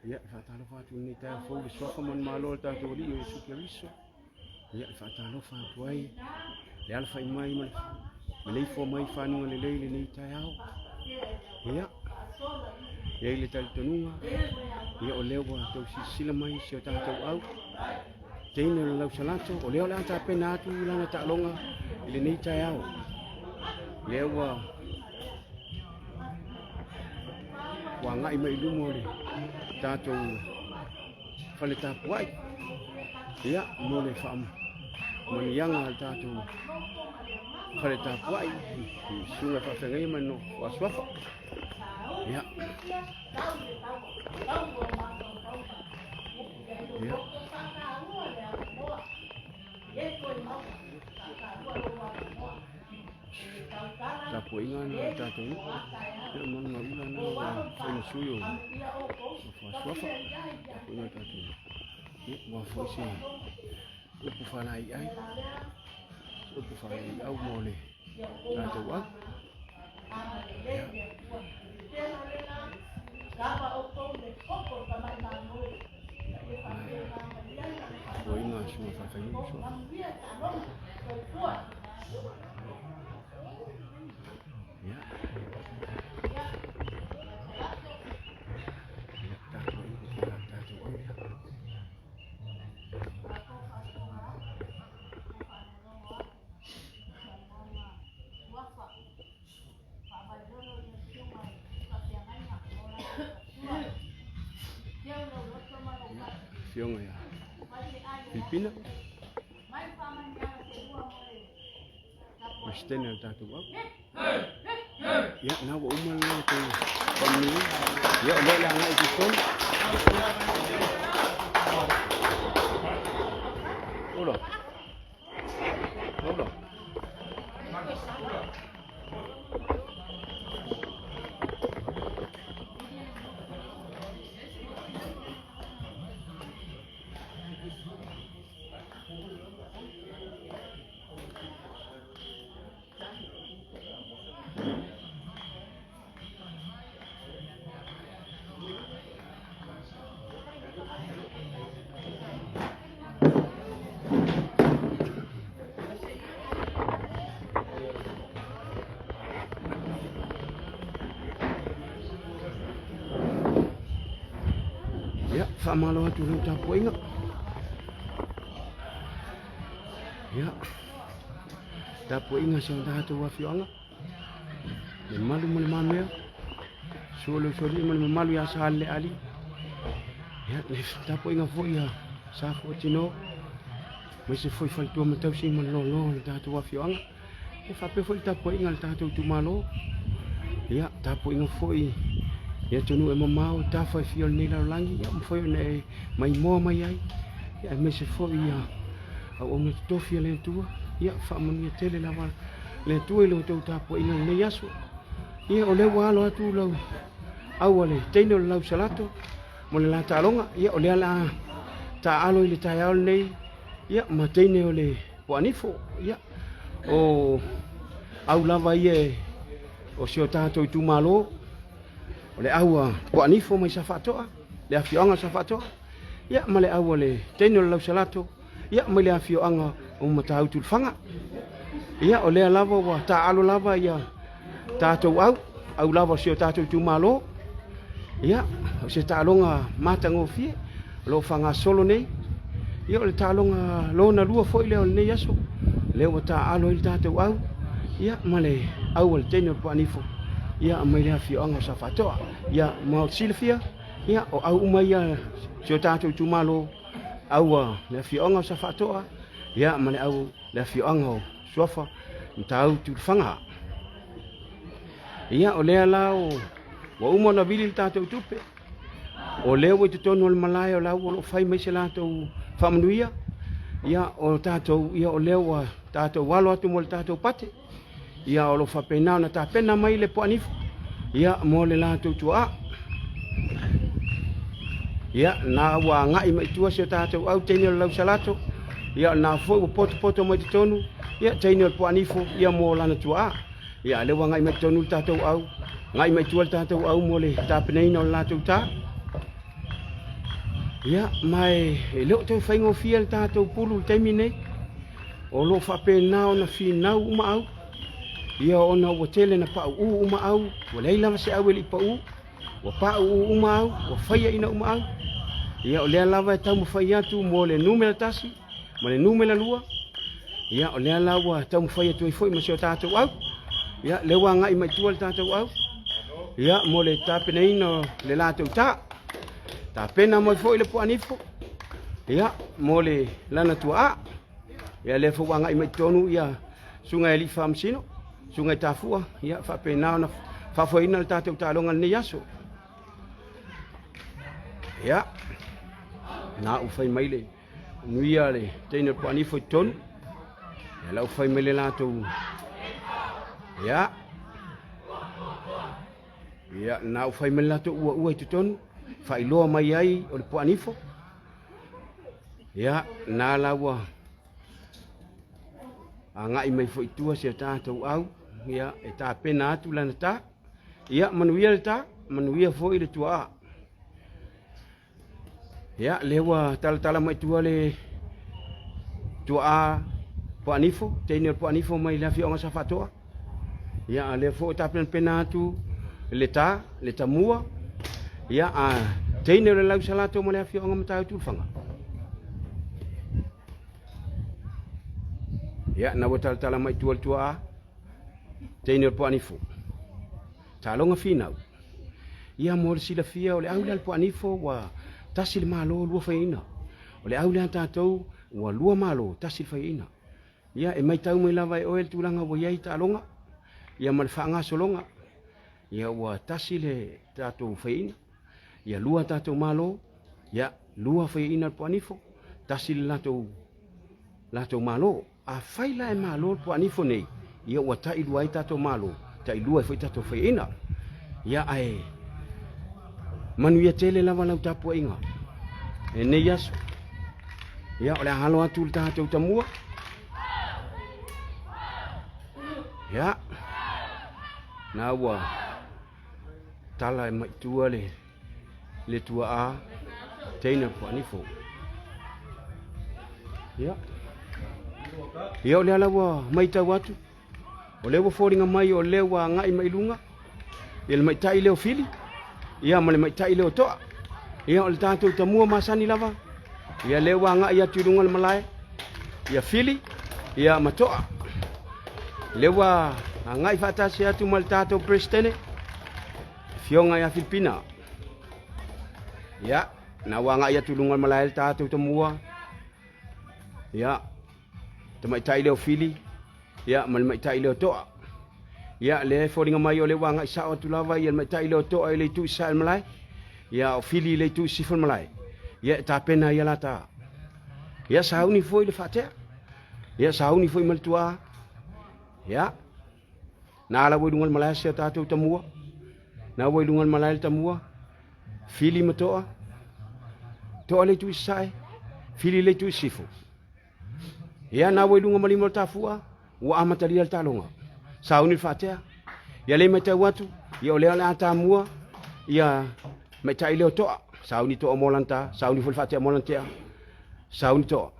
Ia, e faatalofa atu i lenei taeao fou i le suafa ma le malo o le tatou Alii o Iesu Keriso. Ia, e faatalofa atu ai le alafai mai ma le maleifua mai i fanuga lelei i lenei taeao. Ia, e i ai le talitonuga, ia o lea ua tau silasila mai si o tatou au, teine o le lausalato, o lea o le a tapena atu lana taaloga i lenei taeao. Lea ua ua agai mai i luma o le tatou fale tapuai ia mo le faamanuiaga a le tatou fale tapuai i susuga faafeagaia ma le asuafa ia ia Tapuaiga na o tatou nuu. Ia ma ma ula na ua fai ma sui o Fasuafa. Tapuaiga o tatou nuu. Ia ua foi se upu faalaei ai. Se upu faalaei au mo le tatou au. Ia. Tapuaiga a susuga faafeagaiga suafa. Ia. Ia, tatou ai ko tatou au ia. Afioga ia Filipina. Presidente o le tatou au. Ia, na ua uma le latou faamanuia. Ia, o lea o le agai i totonu. Ula. Ula. Ia, faamalo atu i lau tapuaiga. Ia, tapuaiga si o tatou afioaga, le malu ma le mamea, sua le usoalii ma le mamalu ia Salelealii. Ia, le tapuaiga foi ia Safuatino, aemaise foi faletua ma tausi ma le loaloa o le tatou afioaga. E faapea foi le tapuaiga a le tatou itumalo. Ia, tapuaiga foi i atunuu e mamao, tafa e fia o lenei lalolagi, ia mafai ona e maimoa mai ai, ia aemaise foi ia auauna totofi a le Atua. Ia, faamanuia tele lava le Atua i lo outou tapuaiga i lenei aso. Ia, o lea ua alo atu lau au a le teine o le lau salato mo le la taaloga. Ia, o lea la taalo i le taeao lenei, ia, ma teine o le Poanifo, ia, o au lava ia o si o tatou itumalo, o le au a Poanifo mai Safaatoa, le afioaga o Safaatoa, ia, ma le au a le teine o le Lausalato, ia, mai le afioaga o Matautu Lefaga. Ia, o lea lava ua taaalo lava ia tatou au, au lava o si o tatou itumalo. Ia, o se taaloga matagofie o lo o faagasolo nei. Ia o le taaloga lona lua foi lea o lenei aso, lea ua taaalo ai le tatou au, ia ma le au a le teine o le Puaanifo, ia mai le afioaga o Safaatoa. Ia ma o silafia, ia o au uma ia si o tatou itumalo, au a le afioaga o Safaatoa, ia ma le au le afioaga o Suafa, Matautu Lefaga. Ia o lea la o ua uma ona vili le tatou tupe, O lea ua i totonu o le malae o la ua lo fai mai se latou faamanuia. Ia o tatou, ia o lea ua tatou alo atu mo le tatou pate. Ia o lo faapena ona tapena mai le poanifo. Ia mo le latou tuaa. Ia na ua agai mai tua si o tatou au teine o le lausalato. Ia na foi ua potopoto mai totonu. Ia teine o le poanifo ia mo lana tuaa. Ia, a lea ua agai mai totonu le tatou au, agai mai tua le tatou au mo le tapenaina o le latou ta. Ia, ma e le o toe faigofie le tatou pulu i le taimi nei. O lo o faapena ona finau uma au, ia ona ua tele na pauu uma au, ua leai lava se au e le i pau, ua pauu uma au, ua faiaina uma au. Ia, o lea lava e taumafai atu mo le numera 1, ma le numera 2. Ia, o lea la ua taumafai atu ai foi ma si o tatou au. Ia, lea ua agai mai tua le tatou au. Ia, mo le tapenaina o le latou ta. Tapena mai foi le puanifo. Ia, mo le lana tuaa. Ia, lea foi ua agai mai totonu ia susuga i alii faamasino, susuga i tafua, ia faapena ona faafoeina le tatou taaloga lenei aso. Ia, na ua fai mai le Nuia le teine o le Puanifo i totonu. Ia lau fai mai le latou. Ia. Ia na u fai mai le latou ua ua i totonu. Faailoa mai ai o le Puanifo. Ia na la ua agai mai foi tua si o tatou au. Ia e tapena atu lana ta. Ia manuia le ta, manuia foi le tuaa. Ia, lea ua talatala mai tua le tuaa Puanifo, teine o le Puanifo mai le afioaga Safaatoa. Ia, a lea foi ua tapenapena atu le ta, le tamua. Ia, a teine o le Lausalato ma le afioaga Matautu Lefaga. Ia, na ua talatala mai tua le tuaa teine o le Puanifo. Taaloga finau. Ia mo le silafia o le au lea a le Puanifo ua tasi le Malo lua faiaina. O le au lea a tatou ua lua Malo tasi le faiaina. Ia e maitau mai lava e oe le tulaga ua i ai taaloga ia ma le faagasologa. Ia ua tasi le tatou faiaina. Ia lua tatou Malo, ia lua faiaina le Puanifo, tasi le latou latou Malo. Afai la e malo le puanifo nei, ia ua tailua ai tatou malo, tailua ai foi tatou faiaina. Ia ae manuia tele lava lau tapuaiga i lenei aso. Ia o le a alo atu le tatou tamua. Ia na ua tala e mai tua le le tuaa teina puanifo. Ia. Ia o lea la ua maitau atu. O lea ua foliga mai o lea ua agai mai luga. Ia le maitai lea o Fili. Ia ma le maitai lea o Toa. Ia o le tatou tamua masani lava. Ia lea ua agai atu i luga le malae. Ia Fili, ia ma Toa. Lea ua agai faatasi atu ma le tatou Peresetene. Afioga ia Filipina. Ia, na ua agai atu i luga o le malae le tatou tamua. Ia, tamaitai lea o Fili, ia, ma le maitai lea o Toa. Ia, lea e foliga mai o lea ua agai sao atu lava ia le maitai lea o Toa i le itu i sae o le malae. Ia, o Fili i le itu i sisifo o le malae. Ia, e tapena ia lata. Ia, sauni foi le faatea. Ia, sauni foi ma le tuaa. Ia, Na ala ua i luga o le malae si a tatou tamua. Na ua i luga o le malae le tamua. Fili ma toa. Toa le itu i sasae. Fili le itu i sisifo. Ia na ua i luga ma lima o le tafua, ua amatalia le taaloga. Sauni le faatea. Ia le matau atu, ia o lea o le a tamua, ia maitai leo toa. Sauni toa mo lanta, sauni foi le faatea mo lantea. Sauni toa.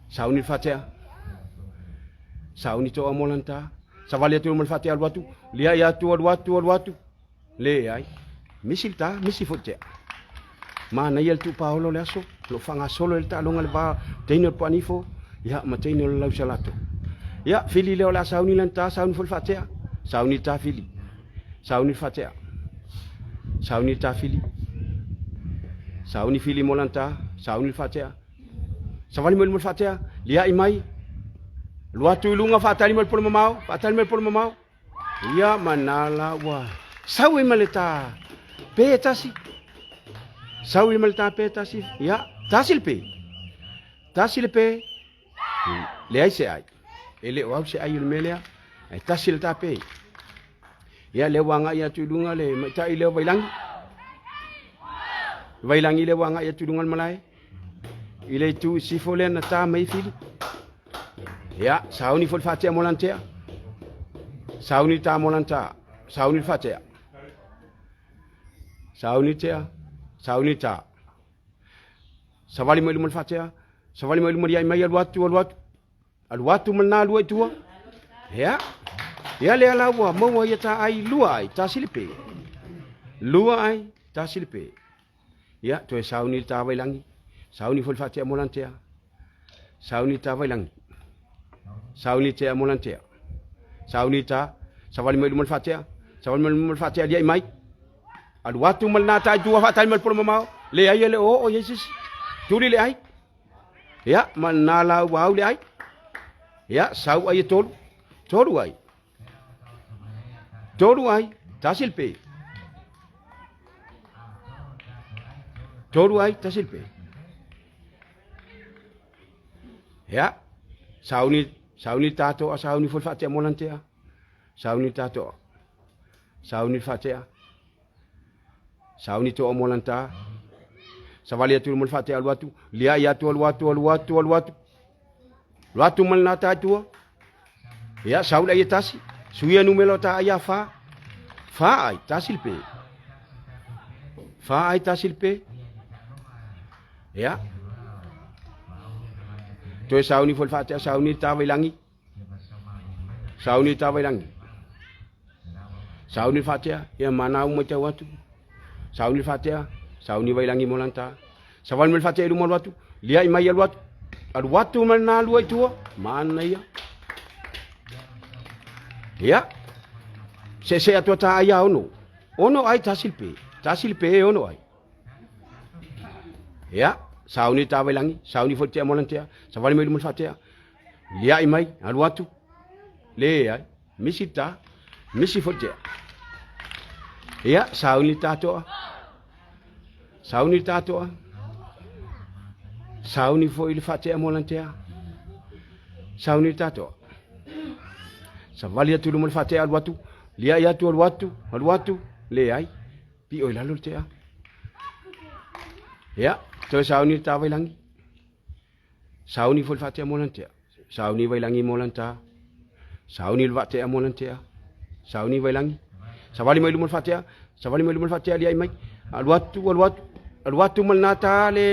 Sauni le faatea. Sauni toa mo lanta. Savali atu ma le faatea alu atu. Liai atu, alu atu, alu atu. Leai. Misi le ta, misi foi tea. Manaia le tuupaolo o le aso, o lo o faagasolo ai le taaloga i le va o teine o le Poanifo, ia, ma teine o le Lausalato. Ia, fili lea o le a sauni lana ta, sauni foi le faatea. Sauni le ta fili. Sauni le faatea. Sauni le ta fili. Sauni fili mo lana ta, sauni le faatea. Savali mai luma le faatea, liai mai. Alu atu i luga faatali mai le polo mamao, faatali mai le polo mamao. Ia manala ua sau ai ma le ta pe tasi. Sau ai ma le ta pe tasi. Ia, tasi le pe. Tasi le pe. Leai se ai. E le o au se ai o le mea lea. Ae tasi le ta pe. Ia, lea ua agai atu i luga le maitai lea o Vailangi. Vailangi lea ua agai atu i luga le malae. I le itu i sifo lea na ta mai fili. Ia, sauni foi le faatea mo lana tea. Sauni le ta mo lana ta. Sauni le faatea. Sauni tea, sauni ta. Savali mai luma le faatea, savali mai luma liai mai alu atu, alu atu. Alu atu ma lena lua i tua. Ia. Ia lea la ua maua ia ta ai lua ai, tasi le pe. Lua ai, tasi le pe. Ia, toe sauni le ta vailangi. Sauni foi le faatea mo lana tea. Sauni le ta vailangi. Sauni tea mo lana tea. Sauni ta, savali mai luma le faatea. Savali mai luma le faatea liai mai. Alu atu ma lena ta i tua faatali mai le polo mamao. Leai e le o oo i ai se isi. Tuli le ai. Ia, ma lena la ua au le ai. Ia, sau ai e tolu. Tolu ai. Tolu ai, tasi le pe. Tolu ai, tasi le pe. Ia, sauni, sauni tātoa, sauni foi faatea mo lantea. Sauni tātoa. Sauni faatea. Sauni toa mo lanta. Savali atu mo le faatea alu atu. Liai atu, alu atu, alu atu, alu atu. Alu atu ma lena ta tua. Ia, sau le ai e tasi. Suia numera o ta ai a fa. Fa ai, tasi le pe. Fa ai, tasi le pe. Ia. Toe sauni foi le faatea, sauni le tava i lagi. Sauni le tava i lagi. Sauni le faatea, ia mana uma i tau atu. Sauni le faatea, sauni vailagi mo lana ta. Savali mai le faatea i luma alu atu, liai mai alu atu. Alu atu ma lena lua i tua, manaia. Ia, seesee atu a ta ai a ono. Ono ai tasi le pe, tasi le pe e ono ai. Ia, sauni ta vailangi, sauni foi tea mo lana tea, savali mai luma le faatea, liai mai, alu atu, leai, misi ta, misi foi tea. Ia, sauni ta toa, sauni ta toa, sauni foi le faatea mo lana tea, sauni ta toa. Savali atu luma le faatea, alu atu, liai atu, alu atu, alu atu, leai, Pio i lalo le tea. Ia, toe sauni le tā vailangi. Sauni foi le faatea mo lana tea. Sauni vailangi mo lana tā. Sauni le vaatea mo lana tea. Sauni vailangi. Savali mai luma le faatea. Savali mai luma le faatea liai mai. Alu atu, alu atu. Alu atu ma lena tā le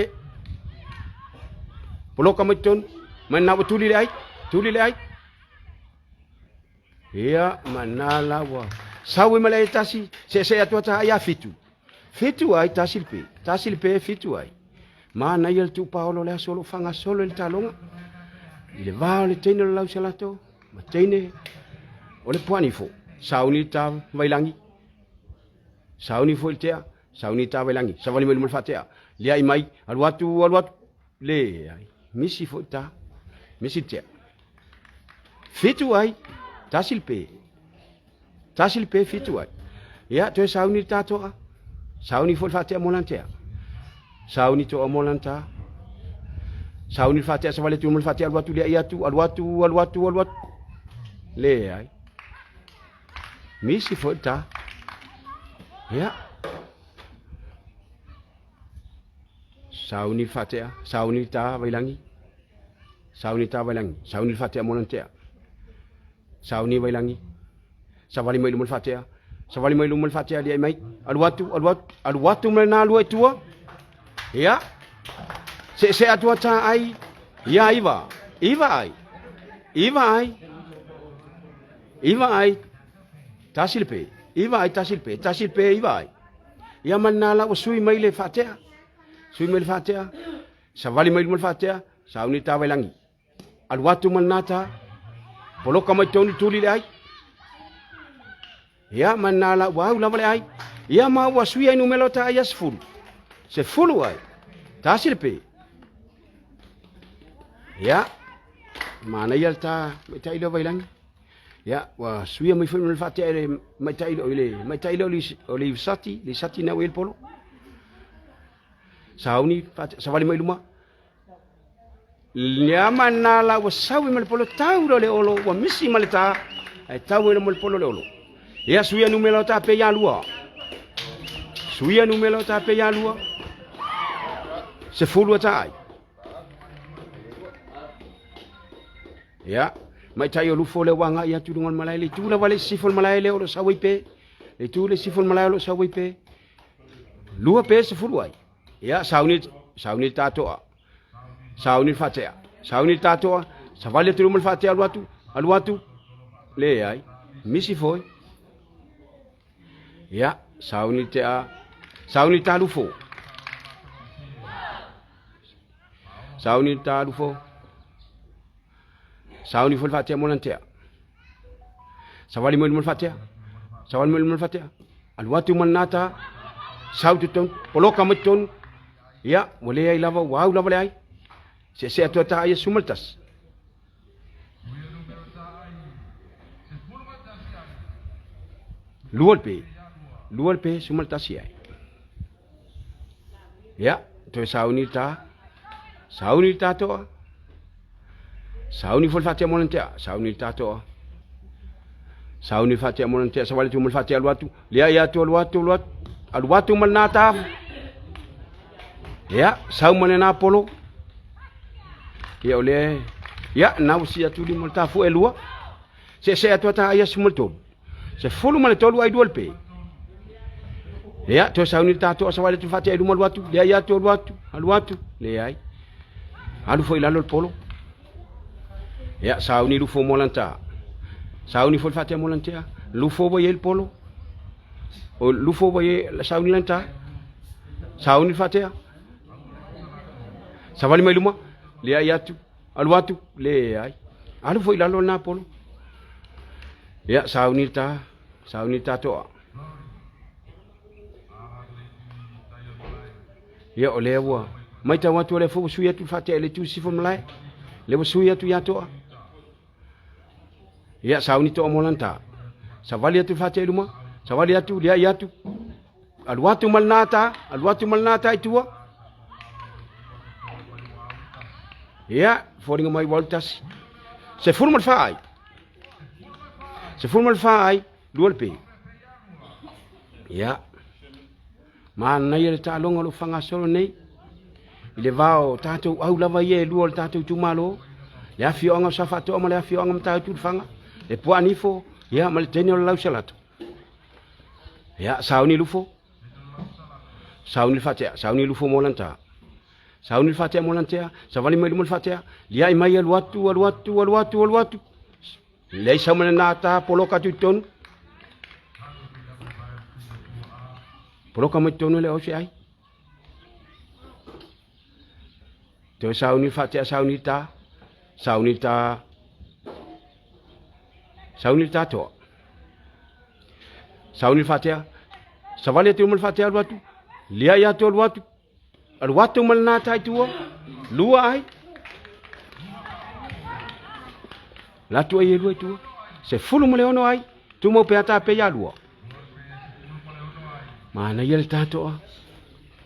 poloka mai totonu. Mai lena ua tuli le ai. Tuli le ai. Ia, ma nā la ua sau e ma le ai tasi, seesee atu ata ai a fitu. Fitu ai, tasi le pe, tasi le pe, fitu ai. Manaia le tuupaolo o le aso o lo o faagasolo i le taaloga. I le va o le teine o le Lausalato ma teine o le Puanifo. Sauni le ta vailangi, sauni foi le tea, sauni le ta vailangi, savali mai luma le faatea, liai mai, alu atu, alu atu, leai, misi foi le ta, misi le tea. Fitu ai, tasi le pe. Tasi le pe, fitu ai. Ia, toe sauni le tatoa. Sauni foi le faatea mo lana tea. Sauni toa mo lana ta. Sauni le faatea savali atu mo le faatea alu atu liai atu, alu atu, alu atu, alu atu. Leai. Misi foi le ta. Ia. Sauni le faatea, sauni le ta vailangi. Sauni ta vailangi, sauni le faatea mo lana tea. Sauni vailangi, savali mai luma le faatea, savali mai luma le faatea liai mai, alu atu, alu atu, alu atu ma lena lua i tua. Ia, seesee atu ata ai, ia iva, iva ai, iva ai, iva ai, tasi le pe, iva ai, tasi le pe, tasi le pe, iva ai. Ia ma lena la ua sui mai le faatea. Sui mai le faatea, savali mai luma le faatea, sauni le ta vailagi. Alu atu ma lena ta, poloka mai tonu tuli le ai. Ia ma na la ua au lava le ai. Ia ma ua sui ai numera o ta ai a 10. 10 ai. Tasi le pe. Ia, manaia le ta maitai lea o Vailagi. Ia, ua suia mai foi ma le faatea i le maitai o le maitai lea o le Sati, le Sati na ua i le polo. Sauni, savali mai luma. Ia ma na la ua sau ma le polo tau le olo, ua misi ma le ta, ai tau e ma le polo le olo. Ia suia numera o ta pe ia lua. Suia numera o ta pe ia lua. 10 ata ai. Ia, maitai o lufo le ua agai atu i luga o le malae, le itu lava le sisifo o le malae lea o lo o sau ai pe. Le itu le sisifo o le malae o lo o sau ai pe. 2 pe 10 ai. Ia, sauni, sauni le tatoa. Sauni le faatea. Sauni le tatoa, savali atu i luma le faatea alu atu, alu atu. Leai, misi foi. Ia, sauni le tea, sauni le talufo. Sauni le talufo. Sauni foi le faatea mo lana tea. Savali mai luma le faatea. Savali mai luma le faatea. Alu atu ma lena ta. Sau totonu, poloka mai totonu. Ia, ua leai lava, ua au lava le ai. Seesee atu ta ai e 11. 2 le pe. 2 le pe, 11 ai. Ia, toe sauni ta. Sauni le tatoa. Sauni foi le faatea mo lana tea. Sauni le tatoa. Sauni le faatea mo lana tea. Savali atu ma le faatea alu atu. Leai atu, alu atu, alu atu. Alu atu ma lena tafu. Ia, sau ma lena polo. Ia o le... Ia, na ua si atu lima le tafu e lua. Seesee atu ata ai asu ma le tolu. 13 ai 2 le pe. Ia, toe sauni le tatoa savali atu faatea i luma alu atu. Leai atu, alu atu, alu atu. Leai. Alu foi i lalo le polo. Ia, sauni lufo mo lanta. Sauni foi le faatea mo lantea. Lufo ua i ai le polo. O lufo ua i ai, sauni lanta. Sauni le faatea. Savali mai luma. Leai atu. Alu atu. Leai. Alu foi i lalo lena polo. Ia, sauni le ta, sauni le ta toa. Ia, o lea ua maitau atu o lea foi ua sui atu le faatea i le itu sisifo o le malae. Lea ua sui atu ia toa. Ia, sauni toa mo lana ta. Savali atu le faatea i luma, savali atu, liai atu. Alu atu ma lena ta, alu atu ma lena ta i tua. Ia, foliga mai ua alu tasi. 14 ai. 14 ai, 2 le pe. Ia, manaia le taaloga o lo o faagasolo nei i le va o tatou au lava ia e lua o le tatou itumalo, le afioaga o Safaatoa ma le afioaga o Matautu Lefaga, le Puaanifo, ia ma le teine o le Lausalato. Ia, sauni lufo, sauni le faatea, sauni lufo mo lana. Sauni le faatea mo lana tea, savali mai luma le faatea, liai mai alu atu, alu atu, alu atu, alu atu. Leai sau ma lena ta poloka atu i totonu. Poloka mai totonu le ose ai. Toe sauni le faatea, sauni le ta, sauni le ta, sauni le ta toa. Sauni le faatea, savali atu luma le faatea alu atu, liai atu alu atu, Alu atu ma lena tai tua, 2 ai. La atu ai e 2 i tua. 16 ai, tumau pe ata pe ia 2. Manaia le tatoa.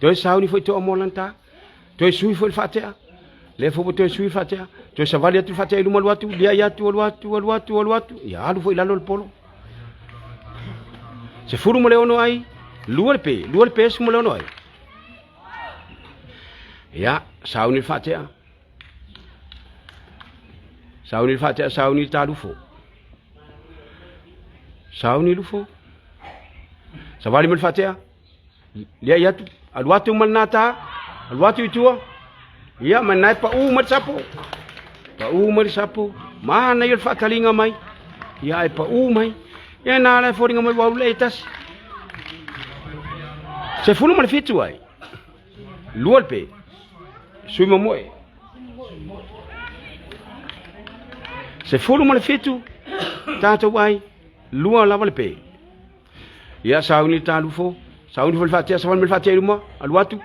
Toe sauni foi toa mo lana ta. Toe sui foi le faatea. Lea foi ua toe sui le faatea. Toe savali atu le faatea i luma alu atu, liai atu, alu atu, alu atu, alu atu. Ia alu foi i lalo le polo. 16 ai, 2 le pe, 2 le pe, 16 ai. Ia, sauni le faatea. Sauni le faatea, sauni le talufo. Sauni lufo. Savali ma le faatea. Liai atu, alu atu ma lena ta, alu atu i tua. Ia, ma lena e pau mai le sapo. Pau mai le sapo. Manaia le faataliga mai. Ia, e pau mai. Ia, na ala e foliga mai ua alu le e tasi. 17 ai. Lua le pe. Sui mamoe. 17 tatou ai, lua lava le pe. Ia sauni talufo, sauni foi le faatea, savali mai le faatea i luma, alu atu.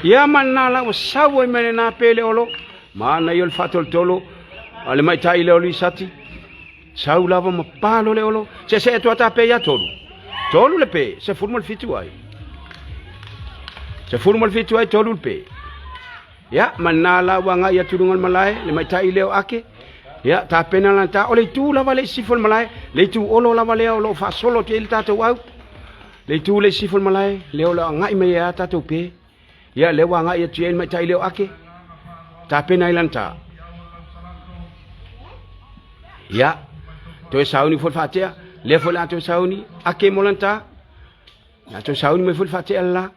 Ia ma lena la ua sau ai mai lena pe le olo, manaia o le faatolotolo a le maitai le olo i sati. Sau lava ma palo le olo, se se atu ata pe ia tolu. Tolu le pe, 17 ai. 17 ai tolu le pe. Ia, ma lena la ua agai atu i luga o le malae, le maitai lea o Ake. Ia, tapena lana ta, o le itu lava le i sisifo o le malae, le itu olo lava lea o lo o faasolo atu i ai le tatou au. Le itu le i sisifo o le malae, lea o lo o agai mai ai a tatou pe. Ia, lea ua agai atu i ai le maitai lea o Ake, tapena ai lana ta. Ia, toe sauni foi le faatea, lea foi le a toe sauni, Ake mo lana ta. Na toe sauni mai foi le faatea le la.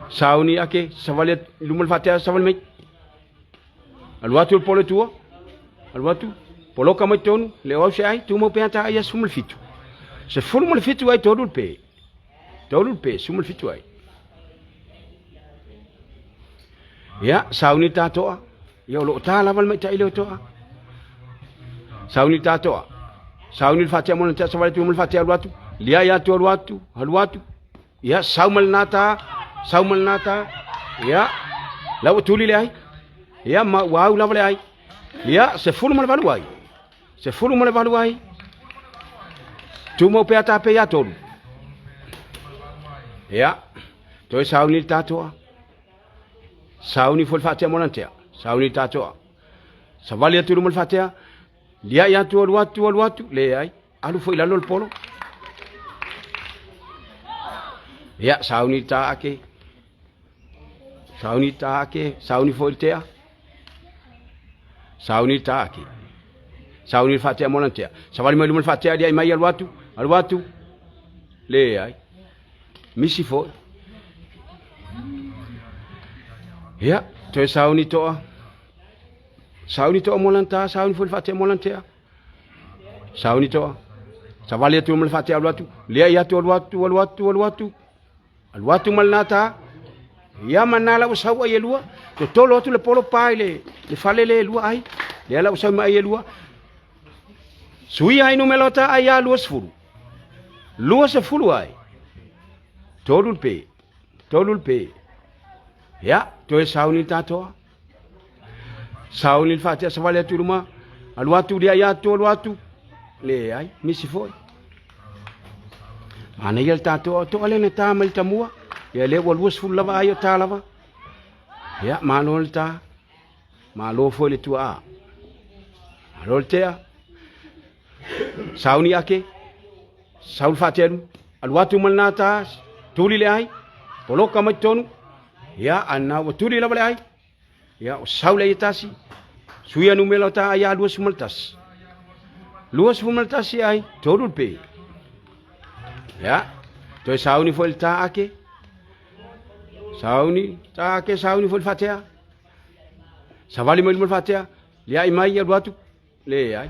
Sauni ake, savali i luma le faatea, savali mai. Alu atu le polo i tua, alu atu, poloka mai tonu, le o au se ai, tumau pea ta ai a 17. 17 ai tolu le pe. Tolu le pe, 17 ai. Ia, sauni ta toa. Ia o lo o tā lava le maitai leo toa. Sauni tā toa. Sauni le faatea mo le tea savali tu mo le faatea alu atu. Lia ia atu alu atu, alu atu. Ia sau ma lena tā, sau ma lena tā. Ia, la ua tuli le ai. Ia ma ua au lava le ai. Ia, 18 ai. 18 ai. Tumau pea tā pe ia tolu. Ia, toe sauni le tātoa. Sauni foi le faatea mo lana tea. Sauni le tatoa. Savali atu i luma le faatea. Liai atu, alu atu, alu atu. Leai. Alu foi i lalo le polo. Ia, sauni le tā ake. Sauni le tā ake. Sauni foi le tea. Sauni le tā ake. Sauni le faatea mo lana tea. Savali mai luma le faatea, liai mai, alu atu, alu atu. Leai. Misi foi. Ia, toe sauni toa. Sauni toa mo lana tā, sauni foi le faatea mo lana tea. Sauni toa. Savali atu ma le faatea alu atu. Liai atu, alu atu, alu atu, alu atu. Alu atu ma lena tā. Ia ma lena la ua sau ai e lua. Totolo atu le polo pa i le, le fale le e lua ai. Lea la ua sau ma ai e lua. Suia ai numera o tā ai a 20. 20 ai. Tolu le pe. Tolu le pe. Ia, toe sauni le tatoa. Sauni le faatea savali atu i luma. Alu atu, liai atu, alu atu. Leai, misi foi. Manaia le tatoa, toa lea na tā mai le tamua. Ia lea ua 20 lava ai o tā lava. Ia, malo le tā. Malo foi le tuaa. Malo le tea. Sauni ake, sau le faatelu, alu atu ma lena ta, tuli le ai, poloka mai tonu, ia, ana ua tuli lava le ai, ia, o sau le ai e tasi, suia numela o ta ai a 21. 21 ai, tolu le pe. Ia, toe sauni foi le ta ake, sauni, ta ake, sauni foi le faatea, savali mai luma le faatea, liai mai, alu atu, Leai.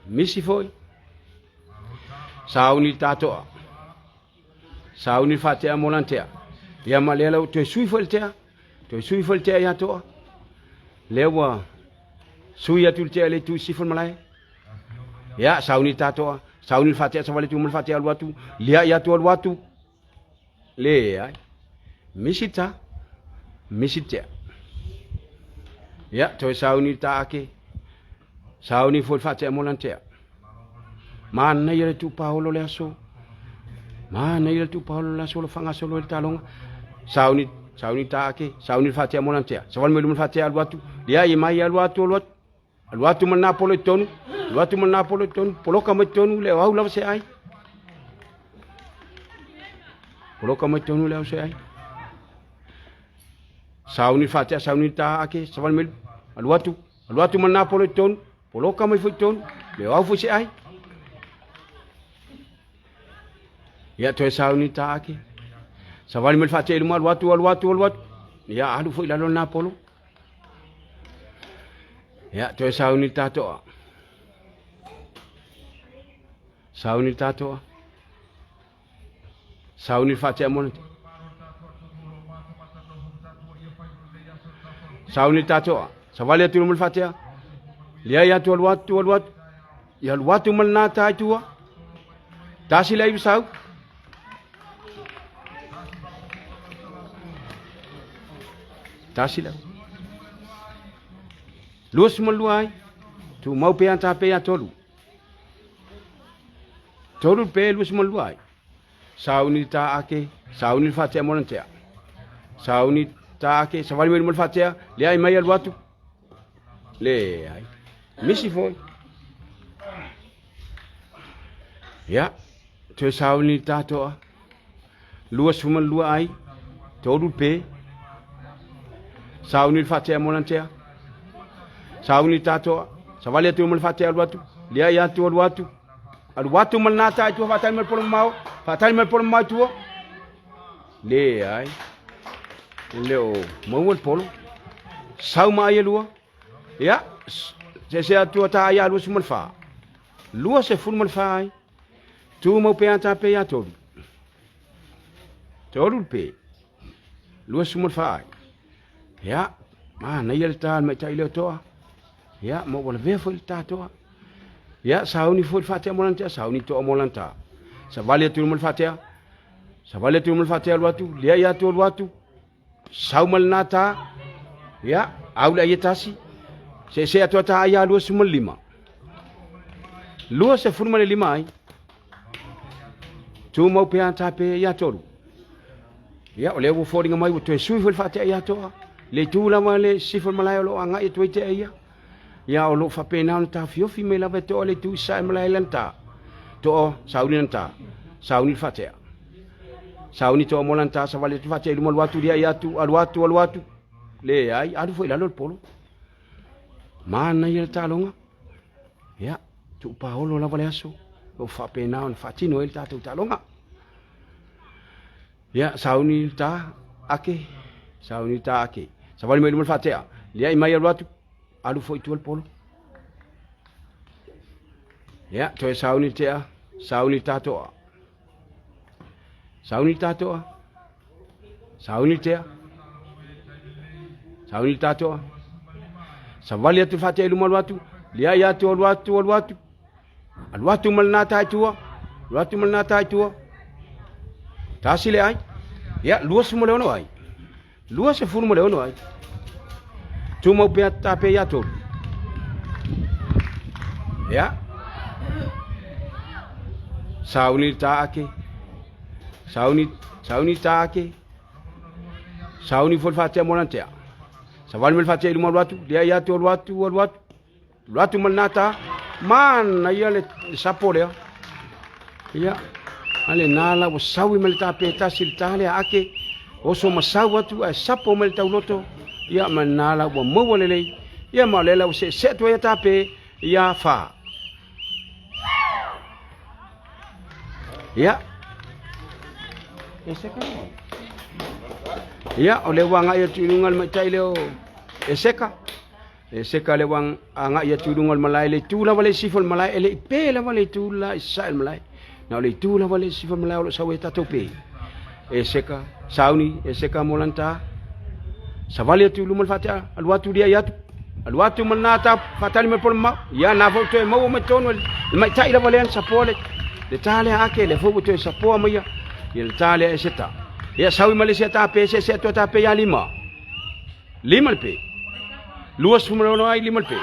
Misi foi. Sauni le tatoa. Sauni le faatea mo lana tea. Ia ma lea lau toe sui foi le tea. Toe sui foi le tea ia toa. Lea ua sui atu le tea le itu i sifo le malae. Ia, sauni le tatoa. Sauni le faatea savali atu ma le faatea alu atu. Liai atu alu atu. Leai. Misi ta. Misi tea. Ia, toe sauni le ta ake. Sauni foi le faatea mo lana tea. Manaia le tuupaolo le aso. Manaia le tuupaolo le aso, lo faagasolo ai le taloga. Sauni, sauni ta ake, sauni le faatea mo lana tea. Savali mai luma le faatea alu atu. Liai mai alu atu, alu atu. Alu atu ma lena polo i totonu, alu atu ma lena polo i totonu, poloka mai totonu le au lava se ai. Poloka mai totonu le au se ai. Sauni faatea, sauni ta ake, savali mai, alu atu, alu atu ma lena polo i totonu, poloka mai foi totonu, le au foi se ai. Ia toe sauni ta ake. Savali mai le faatea i luma, alu atu, alu atu, alu atu. Ia alu foi i lalo lena polo. Ia, toe sauni le tatoa. Sauni le tatoa. Sauni le faatea mo le Sauni le tatoa. Savali atu mo le faatea. Leai atu alu atu alu atu. Ia alu atu ma lena ta i tua. Tasi le aiva sau. Tasi le. 22 ai. Tumau pea ta pea tolu. Tolu pe 22 ai. Sauni ta ake, sauni le faatea mo lana tea. Sauni ta ake, savali mai luma le faatea, leai mai alu atu. Leai. Misi foi. Ia, toe sauni ta toa. 22 ai, tolu pe. Sauni le faatea mo lana tea. Sauni ta toa, savali atu luma le faatea alu atu. Leai atu alu atu. Alu atu ma lena ta i tua faatali mai le polo mamao, faatali mai le polo mamao i tua. Leai. E le o maua le polo. Sau ma ai e lua. Ia, se se atu ta ai a 24. 24 ai. Tu mau pe ata pe ia tolu. Tolu pe. 24 ai. Ia, manaia le ta le maitai leo toa. Ia, ma ua lavea foi le ta toa. Ia, sauni foi le faatea mo lana tea, sauni toa mo lana ta. Savali atu mo le faatea, savali atu mo le faatea alu atu, liai atu alu atu, sau ma lena ta, ia, au le ai e tasi, seesee atu ata ai a 25. 25 ai. Tumau pea ta pe ia tolu. Ia, o lea ua foliga mai ua toe sui foi le faatea ia toa. Le itu lava le sisifo le malae o lo o agai atu ai tea ia. Ia, o lo o faapena ona taofiofi mai lava e toa le itu i sae malae lana ta. Toa, sauni lana ta. Sauni le faatea. Sauni toa mo lana ta, savali atu faatea i luma alu atu, liai atu, alu atu, alu atu. Leai, alu foi i lalo le polo. Manaia le taaloga. Ia, tuupaolo lava le aso, o faapena ona faatino ai le tatou taaloga. Ia, sauni le ta, ake, sauni le ta, ake. Savali mai luma le faatea, liai mai alu atu, alu foi i tua le polo. Ia, toe sauni le tea, sauni le tatoa. Sauni le tatoa, sauni le tea, sauni le tatoa. Savali atu le faatea i luma alu atu, liai atu alu atu alu atu. Alu atu ma lena ta i tua, alu atu ma lena ta i tua. Tasi le ai. Ia, 26 ai. 26 ai. Tumau pea ta pe ia tolu. Ia. Sauni ta ake. Sauni, sauni ta ake. Sauni fo le faatea mo lana tea. Savali ma le faatea i luma alu atu, liai atu alu atu alu atu. Alu atu ma lena ta, manaia le sapo lea. Ia, a lena la ua saui ma le tape tasi le ta lea ake, oso ma sau atu ae sapo mai le tauloto, ia ma lena la ua maua lelei, ia ma o lea la ua seesee atu ai a tape, ia fa. Ia, e seka Ia, o lea ua agai atu i luga le maitai lea o Eseka. E seka le ua agai atu i luga o le malae, le itu lava le sifo o le malae, e le i pe lava le itu la i sae le malae. Na o le itu lava le sifo o le malae o lo o sau ai tatou pe. E seka, sauni, e seka mo lana ta. Savali atu i luma le faatea, alu atu liai atu. Alu atu ma lena ta faatali mai polo mamao. Ia na foi toe maua mai tonu le maitai lava lea na sapoa le, le ta lea ake, lea foi ua toe sapoa mai ia, ia le ta lea e seta. Ia saui ma le isi a ta pe, se se atu a ta pe ia lima. Lima le pe. 26 ai lima le pe.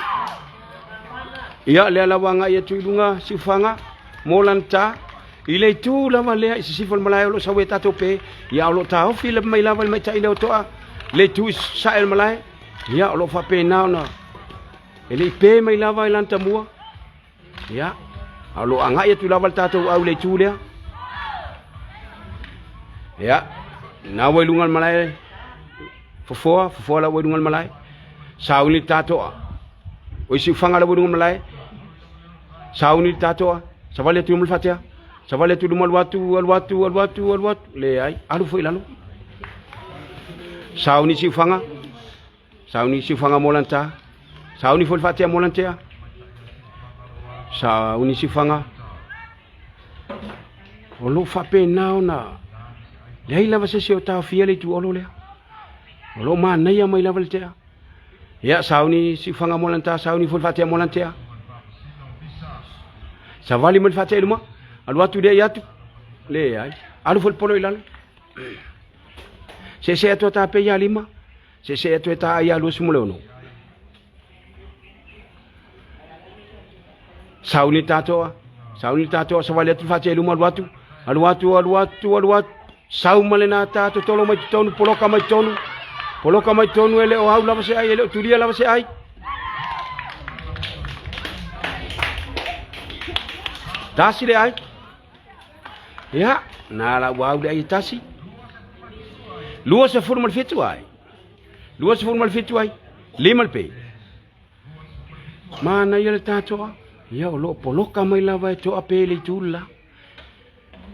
Ia lea lava agai atu i luga siufaga mo lana ta. I le itu lava lea i sisifo le malae o lo o sau e tatou pe. Ia o lo o taofi le mai lava le maitai lea o toa. Le itu i sae le malae. Ia o lo o faapena ona e le i pe mai lava i lana tamua. Ia a o lo o agai atu lava le tatou au i le itu lea. Ia na ua i luga le malae fofoa, fofoa la ua i luga le malae. Sauni le tatoa. O i siufaga la ua i luga le malae. Sauni le tatoa. Savali atu i luma le faatea. Savali atu i luma alu atu, alu atu, alu atu, alu atu. Leai, alu foi i lalo. Sauni siufaga. Sauni siufaga mo lana ta. Sauni foi le faatea mo lana tea. Sauni siufaga. O lo o faapena ona Leai lava se isi o taofia le itu olo lea. O lo o manaia mai lava le tea. Ia, sauni siufaga mo lana sauni foi le faatea mo lana tea. Savali mai le faatea i luma, alu atu lea i atu, leai. Alu foi le polo i lalo. Seesee atu a tape ia lima, seesee atu e ta ia 26. Sauni tatoa, sauni tatoa, savali atu le faatea i luma, alu atu, alu atu, alu atu, alu atu. Sau ma lena ta totolo mai totonu, poloka mai totonu, poloka mai totonu, e le o au lava se ai, e le o tulia lava se ai. Tasi le ai. Ia, na la ua au le ai e tasi. 27 ai. 27 ai. Lima le pe. Manaia le tatoa. Ia, o lo o poloka mai lava e toa pe le itu la.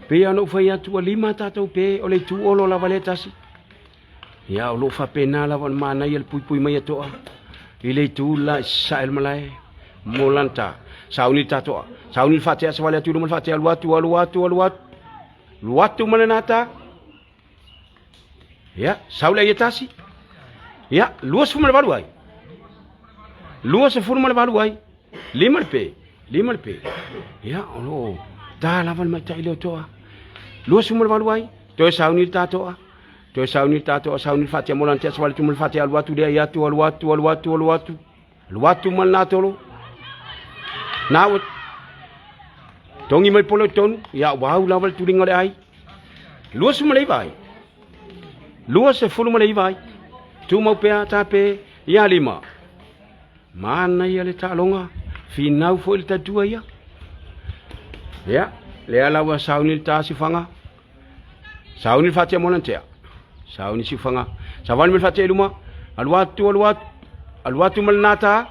Pei ona ou fai atu ua lima tatou pe o le itu olo lava lea tasi. Ia o lo o faapena lava ona manaia le puipui mai a toa i le itu la i sasae le malae mo lana ta. Sauni le tatoa, sauni le faatea savali atu i luma le faatea alu atu, alu atu, alu atu, alu atu ma lena ta. Ia, sau lea ia tasi. Ia, 28 ai. 28 ai. Lima le pe, lima le pe. Ia, o lo o tā lava le maitai leo toa. 28 ai, toe sauni le tātoa. Toe sauni le tātoa, sauni le faatea mola tea savali tumu le faatea alu atu lea i atu, alu atu, alu atu, alu atu. Alu atu ma le natolo. Nā ua tongi mai polo i tonu, ia ua au lava le tuliga o le ai. 29 ai. 29 ai. Tumau pea tāpe ia lima. Manaia le taaloga, finau foi le tatua ia. Ia, lea la ua sauni le ta sifaga. Sauni le faatea mo lana tea. Sauni sifaga. Savali mai le faatea i luma. Alu atu, alu atu, alu atu ma lena ta.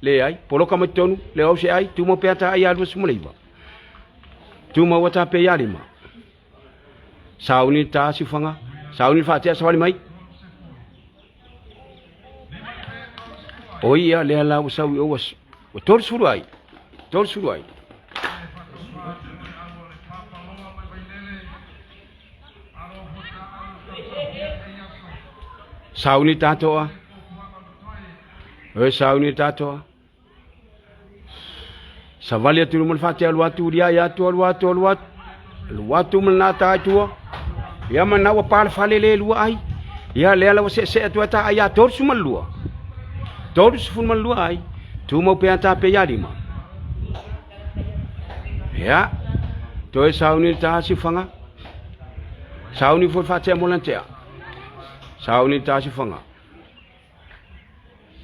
Leai, poloka mai totonu, le au se ai, tumau pea ta ai a 29. Tumau ata pe ia lima. Sauni le ta sifaga. Sauni le faatea savali mai. O ia lea la ua sau i o ua 30 ai. 30 ai. Sauni tātoa. Oi sauni tātoa. Savali atu luma le faatea alu atu lia ia atu alu atu alu atu. Alu atu ma lena ta tua. Ia ma na ua pa le fale le lua ai. Ia lea la ua seesee atu ai ta ai a 32. 32 ai. Tumau pea ta pe ia lima. Ia. Toe sauni le ta sifaga. Sauni foi faatea mo lana tea. Sauni le ta sifaga.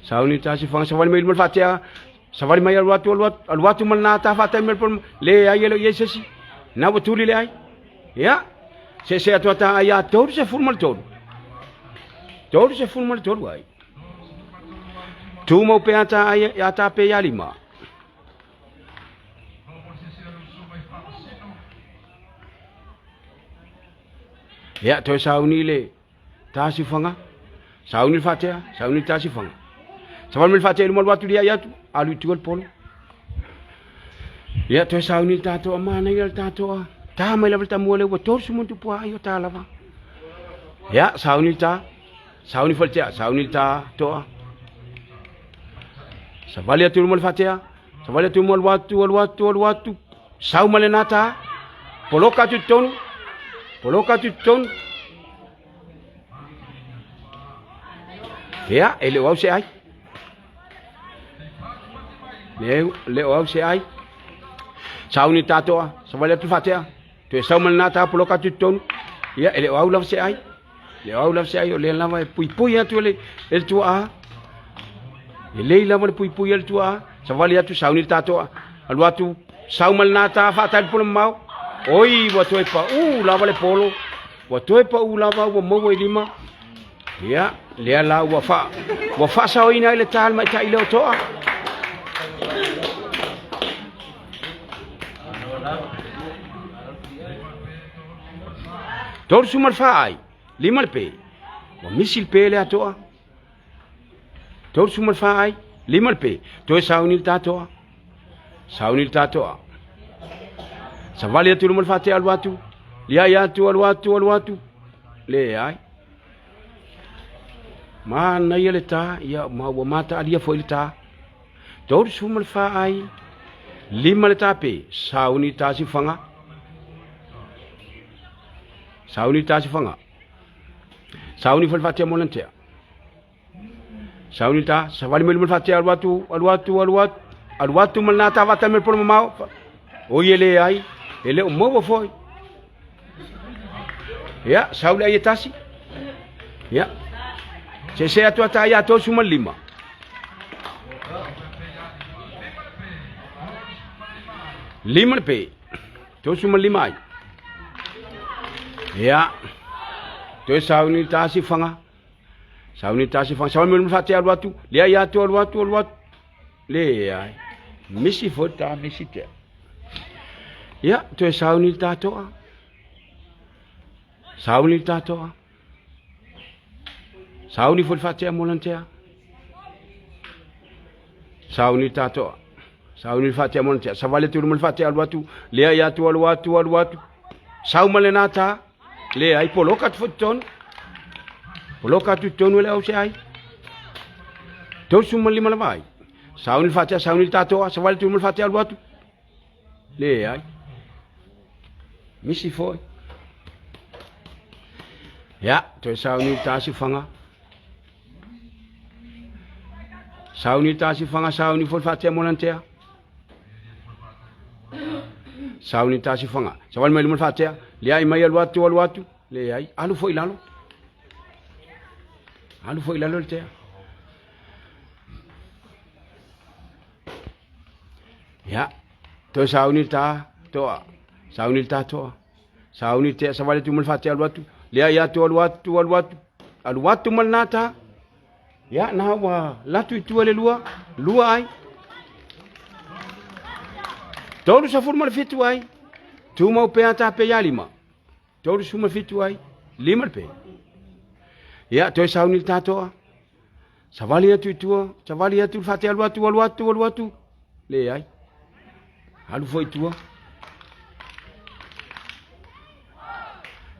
Sauni tasi fanga savali mai luma le faatea savali mai alu atu alu atu alu atu ma lena ta faatai mai le le ai e le o i ai se isi na ua tuli le ai ia seesee atu ata ai a 33 33 ai tumau pea ta ai a ta pe ia lima. Ia toe sauni le Tasi faga, sauni le faatea, sauni le tasi faga. Savali mai le faatea i luma alu atu liai atu, alu i tua le polo. Ia toe sauni le tatoa, manaia le tatoa. Ta mai lava le tamua lea ua 30 ma tupu ai o ta lava. Ia, sauni le ta, sauni foi le tea, sauni le ta toa. Savali atu i luma le faatea, savali atu i luma alu atu, alu atu, alu atu. Sau ma lena ta, poloka atu i totonu, poloka atu i totonu. Ia, e le o au se ai. Le, le o au se ai. Sau ni tatoa, savali atu faatea, toe sau ma lena ta poloka atu i totonu. Ia, e le o au lava se ai. Le o au lava se ai, o lea lava e puipui atu e le, e le tuaa. E lei lava le puipui a le tuaa. Savali atu, sauni le tatoa. Alu atu, sau ma lena ta faatali polo mamao. Oi, ua toe paū lava le polo. Ua toe paū lava ua maua i lima. Ia, lea la ua fa, ua faasaoina ai le ta le maita'i lea o toa. 34 ai, lima le pe. Ua misi le pe lea toa. 34 ai, lima le pe. Toe sauni le tatoa. Sauni le tatoa. Savali atu luma le faatea alu atu. Liai atu, alu atu, alu atu. Leai. Manaia le ta, ia ma ua mataalia foi le ta. 34 ai, 5 le tape, sauni ta sifaga. Sauni ta sifaga. Sauni foi le faatea mo lantea. Sauni ta, savali mai luma le faatea alu atu, alu atu, alu atu, alu atu ma lena ta vata mai le polo mamao. Oi e leai, e le o maua foi. Ia, sau le ai e tasi. Ia. Se se atu ata ia 35. Lima le pe. 35 ai. Ia. Toe sau ni tasi fanga. Sau ni tasi fanga. Sau ni mfa te alu atu. Lea ia atu alu atu alu atu. Leai. Misi foi ta misi te. Ia, toe sauni le tatoa. Sauni le tatoa. Sauni foi le faatea mo lantea. Sauni le tatoa. Sauni le faatea mo lantea. Savali atu luma le faatea alu atu. Lea ia atu alu atu alu atu. Sau ma lena ta. Leai, poloka atu foi totonu. Poloka atu totonu e le au se ai. 35 lava ai. Sauni le faatea, sauni le tatoa, savali atu luma le faatea alu atu. Leai. Misi foi. Ia, toe sauni le tasifaga. Sauni le tasifaga, sauni foi le faatea mo lantea. Sauni le tasifaga. Savali mai luma le faatea. Leai mai alu atu, alu atu. Leai, alu foi i lalo. Alu foi i lalo le tea. Ia, toe sauni le ta toa. Sauni le ta toa. Sauni le tea savali atu ma le faatea alu atu. Leai atu alu atu alu atu. Alu atu ma lena ta. Ia, na ua latu i tua le lua. Lua ai. 37 ai. Tumau pea ta pe ia lima. 37 ai. Lima le pe. Ia, toe sauni le tatoa. Savali atu i tua, savali atu le faatea alu atu, alu atu, alu atu. Leai. Alu foi i tua.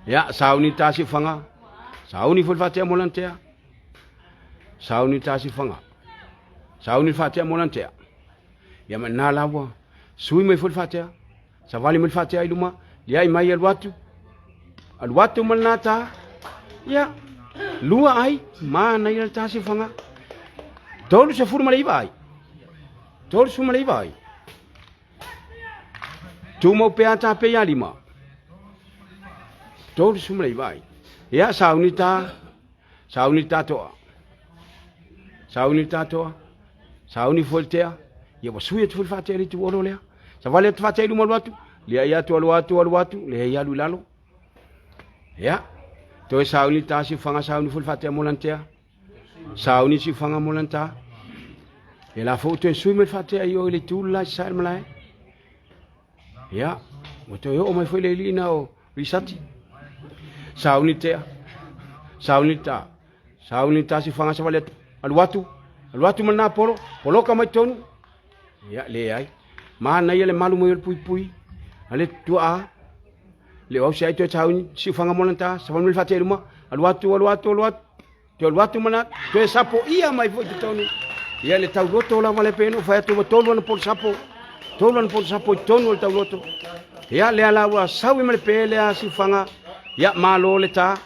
Ia, sauni le tasifaga. Sauni foi le faatea mo lana tea. Sauni le tasifaga. Sauni le faatea mo lana tea. Ia ma ina la ua sui mai foi le faatea. Savali mai le faatea i luma, liai mai alu atu. Alu atu ma lena ta. Ia, lua ai, manaia le tasifaga. 39 ai. 39 ai. Tumau pea ta pe ia lima. 39 ai. Ia, sauni ta, sauni ta toa. Sauni ta toa. Sauni foi le tea. Ia ua sui atu foi le faatea i le itu olo lea. Savali atu faatea i luma alu atu. Liai atu alu atu alu atu. Leai alu i lalo. Ia. Toe sauni ta siufaga sauni foi le faatea mo lana tea. Sauni siufaga mo lana ta. Ia la foi toe sui mai le faatea i o i le itu le la i sasae le malae. Ia. Ua toe oo mai foi le alii o Risati. Sauni tea. Sauni ta. Sauni ta siufaga savali atu. Alu atu. Alu atu ma lena polo. Poloka mai tonu. Ia, leai. Manaia le malu mai o le puipui. A le tuaa. Le o au se ai toe sauni siufaga mo lana ta. Savali mai le faatea i luma. Alu atu, alu atu, alu atu. Toe alu atu ma lena. Toe sapoia mai foi i totonu. Ia le tauloto lava le pei ona ou fai atu ua tolu ana polo sapo. Tolu ana polo sapo i totonu o le tauloto. Ia lea la ua saui ma le pe lea siufaga. Ia malo le ta.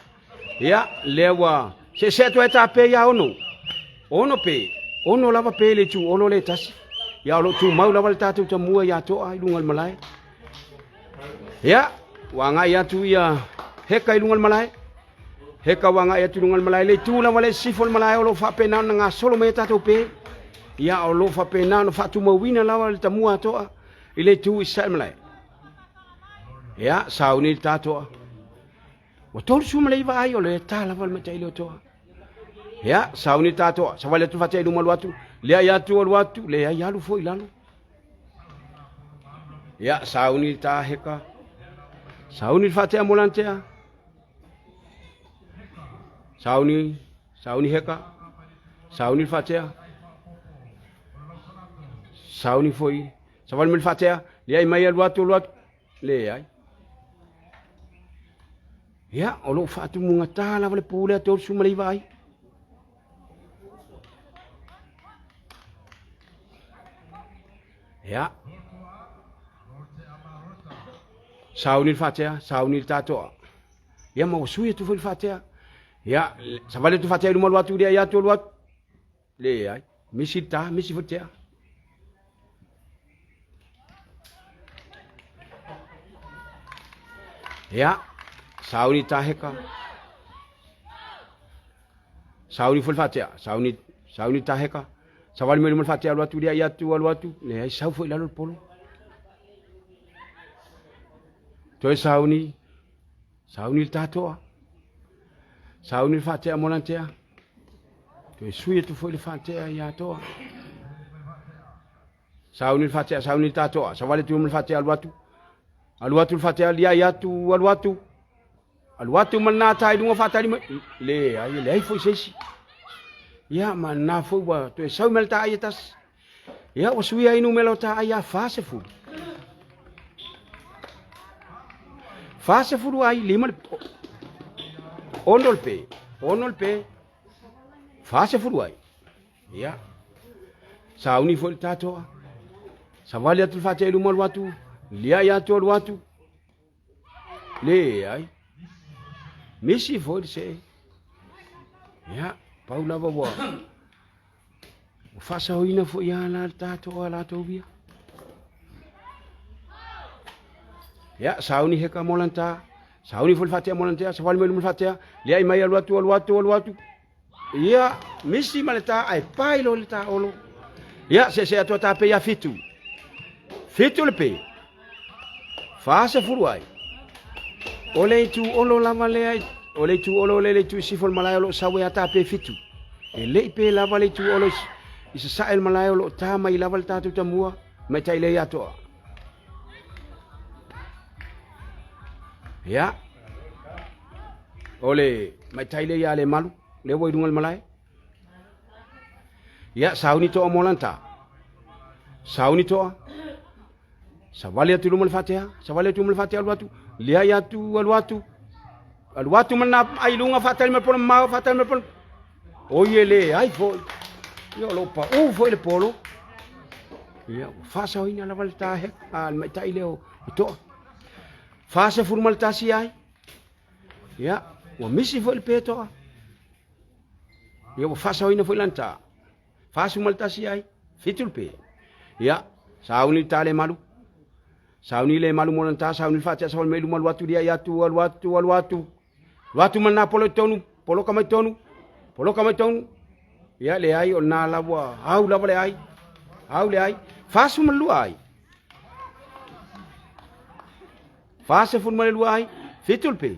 Ia lea ua seesee atu ai ta pe ia ono. Ono pe. Ono lava pe le itu olo le tasi. Ia o lo o tumau lava le tatou tamua ia toa i luga o le malae. Ia, ua agai atu ia heka i luga o le malae. Heka ua agai atu i luga o le malae. Le itu lava le sisifo o le malae o lo o faapena ona gasolo mai a tatou pe. Ia o lo o faapena ona faatumauina lava le tamua a toa i le itu i sasae o le malae. Ia, sauni le tatoa. Ua 39 ai o le ta lava le matai leo toa. Ia, sauni ta toa, savali atu fatia i luma alu atu, leai atu alu atu, leai alu foi i lalo. Ia, sauni ta heka. Sauni le fatia mo lantea. Sauni, sauni heka. Sauni le fatia. Sauni foi. Savali mai le fatia, leai mai alu atu alu atu. Leai. Ia, o loo faatumugata lava le pu lea 39 ai. Ia. Sauni le faatea, sauni le tatoa. Ia ma ua sui atu foi le faatea. Ia, savali atu faatea i luma alu atu lea ia atu alu atu. Leai, misi le ta, misi foi le tea. Ia, sauni taheka. Sauni foi le faatea, sauni, sauni taheka. Savali mai luma le faatea alu atu lea ia atu alu atu. Leai, sau foi lalo le polo. Toe sauni, sauni le tatoa. Sauni le faatea mo lantea. Toe sui atu foi le faatea ia toa. Sauni le faatea, sauni le tatoa. Savali atu ma le faatea alu atu. Alu atu le faatea, liai atu, alu atu. Alu atu ma lena ta i luga faatali mai. Leai, leai foi se isi. Ia, ma lena foi ua toe sau mai le taai e tasi. Ia, ua suia ai numera o taai ia 40. 40 ai, lima le... Ono le pe. Ono le pe. 40 ai. Ia. Sauni foi le tatoa. Savali atu le faatea i luma alu atu. Liai atu alu atu. Leai. Misi foi le see. Ia, pau lava ua ua faasaoina foi a la le tatou a latou ia. Ia, sauni heka mo lanta. Sauni foi le faatea mo lantea, savali mai luma le faatea. Liai mai alu atu, alu atu, alu atu. Ia, misi ma le tā, ae pai loa le tā olo. Ia, se se atu a tā pe ia 7. 7 le pe. 40 ai. O le itu olo lava lea, o le itu olo le le itu i sifo le malae o loo sau e a tā pe 7. E le i pe lava le itu olo i sasae le malae o loo tā mai lava le tātou tamua, mai tai le atoa. Ia. O le maitai lea ia le malu, lea ua i luga le malae. Ia, sauni toa mo lanta. Sauni toa. Savali atu luma le faatea, savali atu luma le faatea alu atu, liai atu alu atu. Alu atu mana ai lunga faatali mai polo mau faatali mai polo. Oi e le ai foi. Ia o lo pa u foi le polo. Ia ua faasaoina lava le tahe a le maitai lea o toa. 41 ai. Ia, ua misi foi le petoa. Ia ua faasaoina foi lana ta. 41 ai, 7 le pe. Ia, sauni le ta le malu. Sauni le malu mo lana ta, sauni le faatea sauni mai luma alu atu lia i atu, alu atu, alu atu. Alu atu ma lena polo i tonu, poloka mai tonu, poloka mai tonu. Ia leai o lena lava, au lava le ai, au le ai. 42 ai. 42 ai, 7 le pe.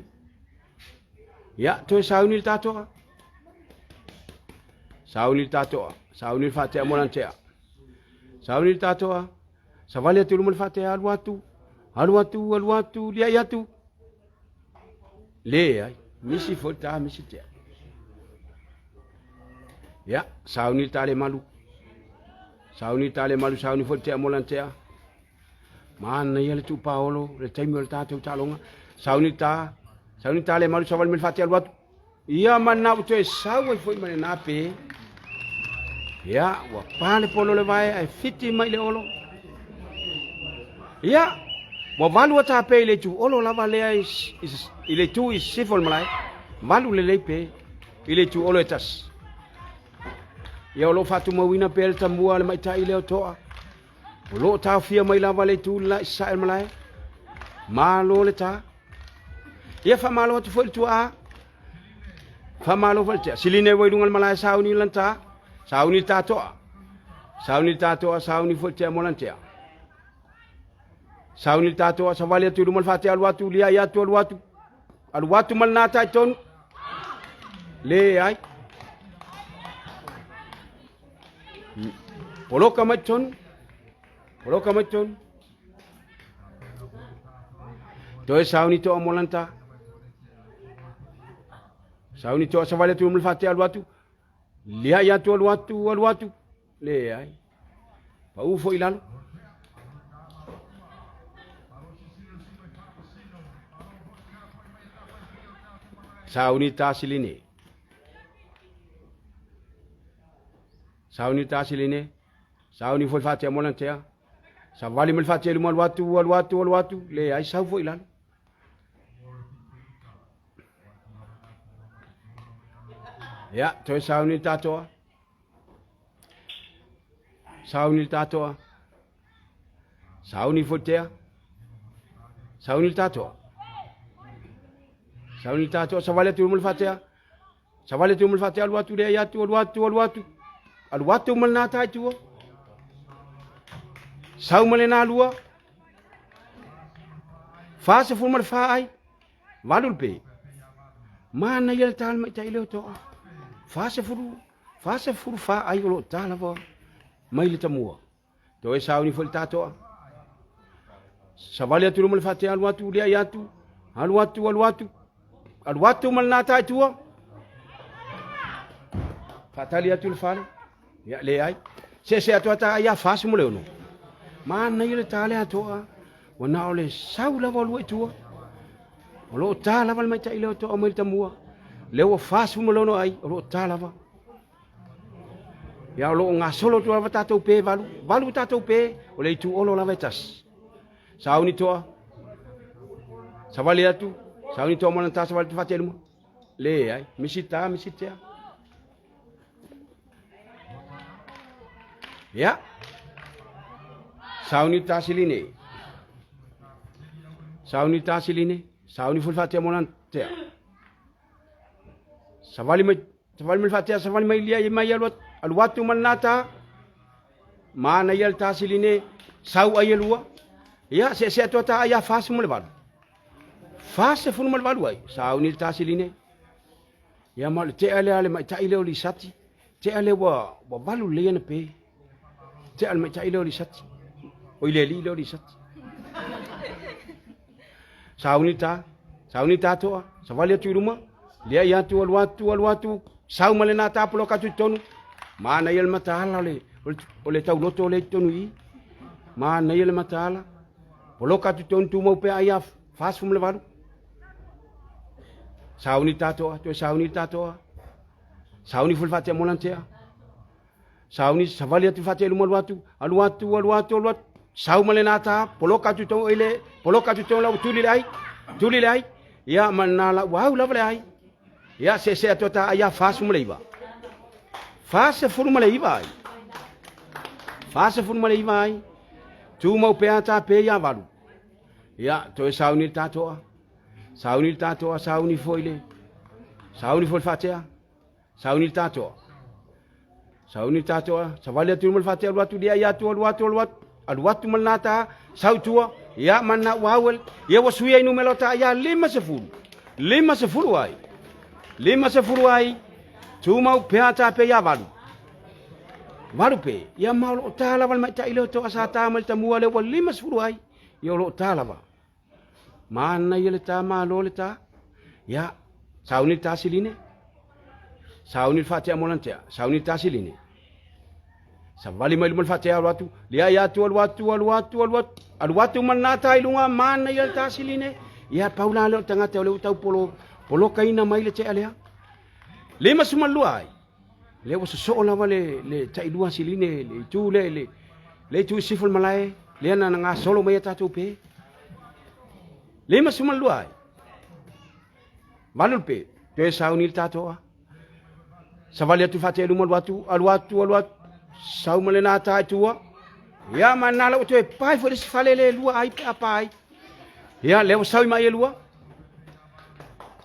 Ia, toe sauni le tatoa. Sauni le tatoa, sauni le faatea mo lana tea. Sauni le tatoa, savali atu i luma le faatea, alu atu, alu atu, alu atu, liai atu. Leai, misi foi le ta, misi tea. Ia, sauni le tale malu. Sauni le tale malu, sauni foi le tea mo lana tea. Manaia le tuu paolo, le taimi o le tatou taaloga. Sauni le ta, sauni le tale malu, savali mai le faatea alu atu. Ia ma lena ua toe sau ai foi ma lena pe. Ia, ua pa le polo le vae ae fiti mai le olo. Ia, ua valu a ta pe i le itu olo lava lea i le itu i sisifo le malae. Valu lelei pe i le itu olo e tasi. Ia, o lo o faatumauina pea le tamua a le maitai lea o Toa. O lo o taofia mai lava le itu le la i sasae o le malae. Malo le ta. Ia faamalo atu foi le tuaa. Faamalo foi le tea. Siline ua i luga le malae sauni lana ta. Sauni le tatoa. Sauni le tatoa, sauni foi le tea mo lana tea. Sauni le tatoa, savali atu i luma le faatea alu atu, liai atu, alu atu. Alu atu ma lena tai tonu. Leai. Poloka mai tonu. Poloka mai tonu. Toe sauni toa mo lanta. Sauni toa savali atu ma le faatea alu atu. Liai atu alu atu alu atu. Leai. Pau foi i lalo. Sauni tasilini. Sauni tasilini. Sauni foi faatea mo lana tea. Savali ma le faatea i luma alu atu, alu atu, alu atu, leai sau foi i lalo. Ia, toe sauni le tatoa. Sauni le tatoa. Sauni foi tea. Sauni le tatoa. Sauni le tatoa, savali atu i luma le faatea. Savali atu ma le faatea alu atu leai atu alu atu alu atu alu atu ma lena tai tua. Sau ma lena lua. 44 ai. Valu le pe. Manaia le tala mai tai leo toa. 44 ai o lo tala lava mai le tamua. Toe sauni foi le tatoa. Savali atu luma le faatea alu atu liai atu. Alu atu alu atu. Alu atu ma lena tae tua. Faatali atu le fale. Ia leai. Seese atu ata ai a fasu mo le ono. Manaia le ta le atoa. Ua na o le sau lava o lua i tua. O loo ta lava le maitai leo toa mai le tamua. Lea ua 46 ai, o loo ta lava. Ia o lo o gasolo atu lava tatou pe valu, valu tatou pe, o le itu olo lava e tasi. Sauni toa, savali atu, sauni toa mana ta savali tu fate luma. Le ai, misi ta, misi tea. Ia, sauni tasiline. Sauni tasiline, sauni fulfatea mona tea. Savali mai savali mai faatea savali mai lia i mai alu atu alu atu ma lena ta. Manaia le tasiline sau ai e lua. Ia seese atu ata ai a 48. 48 ai sauni le tasiline. Ia ma o le tea lea a le maita'i lea o Lisati. Tea lea ua ua valu lelei ana pe. Tea le maita'i lea o Lisati. Oi le alii lea o Lisati. Sauni ta, sauni ta toa, savali atu i luma, liai atu, alu atu, alu atu, sau ma lena tapoloka atu i totonu. Manaia le mataala o le, o le tauloto o le i totonu i i. Manaia le mataala. Poloka atu i totonu tumau pea ai a 48. Sauni ta toa, toe sauni ta toa. Sauni foi le faatea mo lana tea. Sauni savali atu faatea i luma alu atu, alu atu, alu atu, alu atu. Sau ma lena ta, poloka atu tonu ile, poloka atu tonu lau tuli le ai, tuli le ai. Ia ma na la wau lava le ai. Ia se se atu ta ai 49. 49 ai. 49 ai. Tu mau pea ta pe ia valu. Ia toe sauni le tatoa. Sauni le tatoa, sauni foi le. Sauni foi le faatea. Sauni le tatoa. Sauni le tatoa, savali atu ma le faatea alu atu lia atu alu atu alu atu alu atu ma le nata sau tua ia ma na ua ia ua sui ai numera o ta ia 50. 50 ai. 50 ai. Tumau pea ta pe ia valu. Valu pe. Ia ma o loo ta lava le maita'i lea o to'a sa ta mai le tamua lea ua 50 ai. Ia o loo ta lava. Manaia le ta malo le ta. Ia, sauni le tasiline. Sauni le faatea mo lana tea. Sauni le tasiline. Savali mai luma le faatea alu atu. Liai atu alu atu alu atu alu atu. Alu atu ma lena ta i luga manaia le tasiline. Ia pau la lea o le tagata o lea ua tau polo polokaina mai le tea lea. 52 ai. Lea ua sosoo lava le le tailua siline le itu le le le itu i sifo le malae lea na gasolo mai a tatou pe. 52 ai. Valu le pe. Toe sauni le tatou a. Savali atu faatea luma alu atu alu atu alu atu. Sau ma lena ta i tua. Ia ma na lau toe pae foi le isi fale le lua ai pe a pae. Ia lea ua sau i mai e lua.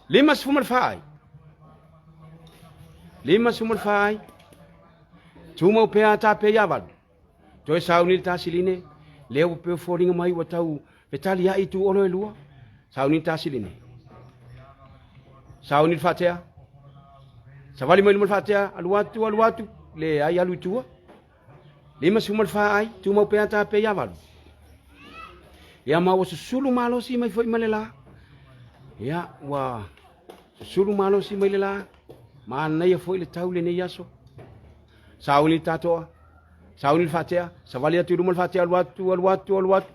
54 ai. 54 ai. Tumau pea ta pe ia valu. Toe sauni le tasiline. Lea ua peo foliga mai ua tau fetali ai tu olo e lua. Sauni le tasiline. Sauni le faatea. Savali mai luma le faatea. Alu atu, alu atu. Le ai alu i tua. 54 ai. Tumau pea ta pe ia valu. Ia ma ua susulu malosi mai foi ma le la. Ia ua susulu malosi mai le la. Manaia foi le tau lenei aso. Sauni le tatoa. Sauni le faatea. Savali atu i luma le faatea alu atu, alu atu, alu atu.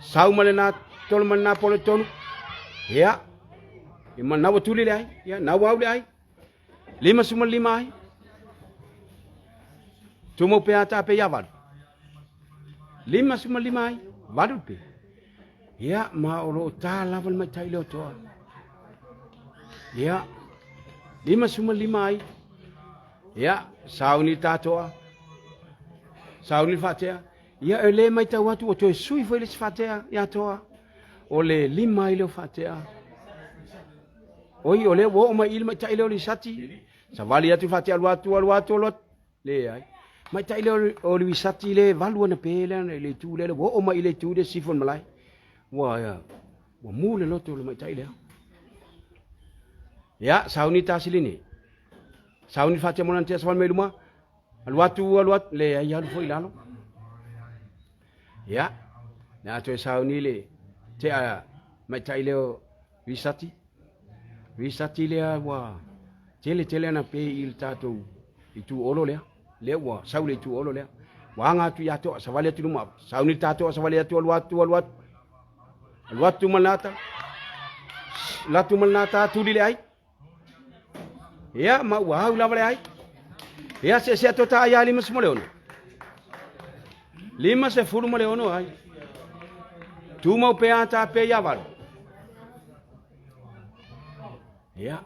Sau ma lena tolo ma lena polo tonu. Ia. Ia ma na ua tuli le ai. Ia na ua au le ai. 55 ai. Tumau pea ta pe ia valu. 55 ai. Valu pe. Ia ma o lo ta lava le maitai leo toa. Ia. 55 ai. Ia, sauni tatoa. Sauni faatea. Ia e le maitau atu ua toe sui foi le isi faatea ia toa. O le lima ai leo faatea. Oi, o lea ua oo mai i le maitai lea o Lisati. Savali atu faatea alu atu, alu atu, alu atu. Leai. Maitai lea o Lisati le valu ana pe lea i le itu lea, ua oo mai i le itu lea sifo i le malae. Ua, ia, ua mu le loto o le maitai lea. Ia, sauni tasilini. Sauni faatea mo lana tea savali mai luma. Alu atu, alu atu, leai, alu foi i lalo. Ia, le a toe sauni le tea maitai lea o Risati. Risati lea ua tele tele ana pe i le tatou itu olo lea. Lea ua sau le itu olo lea. Ua aga atu ia toa, savali atu luma. Sauni le tatoa, savali atu, alu atu, alu atu. Alu atu ma lata. Latu ma lata, tuli le ai. Ia, ma ua au lava le ai. Ia, se se ato ta ia lima se mo le ono. Lima se fulu ma le ono ai. Tumau pea ta pe ia valu. Ia.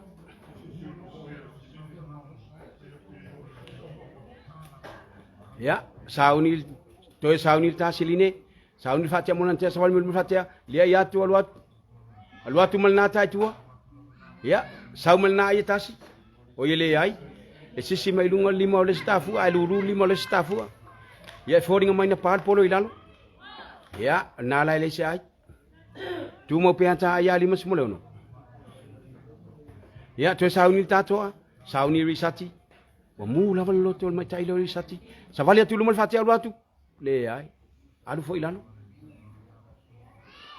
Ia, sauni toe sauni ta siline, sauni fatia mo nantia sawali mo fatia, lia ia atu alu atu. Alu atu ma lena tae tua. Ia, sau ma lena ai e tasi. O ia leai. E sisi mai luga le lima o le isi tafua, ae lulu le lima o le isi tafua. Ia, e foliga mai na pa le polo i lalo. Ia, na la e leai se ai. Tumau pea ta ai a lima si mo le ono. Ia, toe sauni le tatoa, sauni risati. Ua mu lava le loto o le maitai lea o risati. Savali atu i luma le faatea alu atu. Leai. Alu foi i lalo.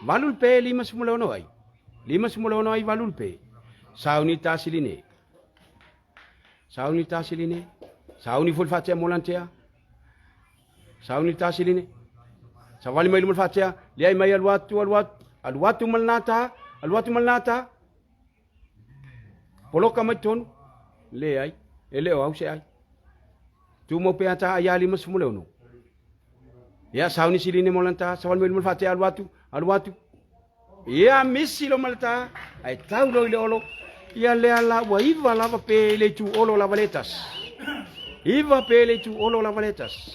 Valu le pe lima si mo le ono ai. Lima si mo le ono ai valu le pe. Sauni tasiline. Sauni tasiline. Sauni foi le faatea mo lantea. Sauni tasiline. Savali mai luma le faatea. Leai mai alu atu, alu atu. Alu atu ma lena ta. Alu atu ma lena ta. Poloka mai tonu. Leai. E le o au se ai. Tumau pea ta ai a lima si mo le ono. Ia sauni siline mo lanta, sawal me luma faatea alu atu, alu atu. Ia misi lo malata, ai tau lo i le olo. Ia lea la ua iva lava pe le itu olo lava le tasi. Iva pe le itu olo lava le tasi.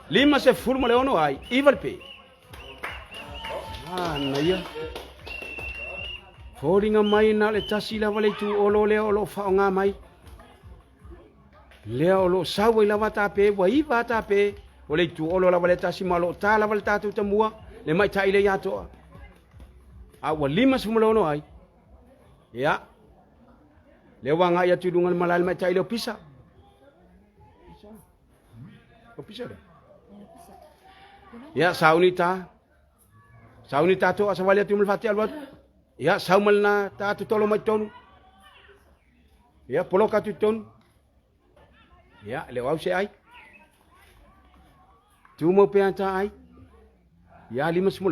Lima se fulu ma le ono ai, iva le pe. Ah, na ia. Foliga mai na le tasi lava le itu olo lea o lo whaonga mai. Lea o lo o sau ai lava tape, ua iva tape, o le itu olo lava le tasi ma o lo o ta lava le tatou tamua, le maitai le ia toa. A ua lima sefulu ma le ono ai. Ia. Lea ua agai atu i luga le malae le maitai lea o pisa. Pisa. O pisa lea. Ia, sauni ta. Sauni tatou a savali atu ma le faatea alu atu. Ia, sau ma lena ta totolo mai totonu. Ia, poloka atu i totonu. Ia, le o au se ai. Tumau pea ta ai. Ia, lima si mo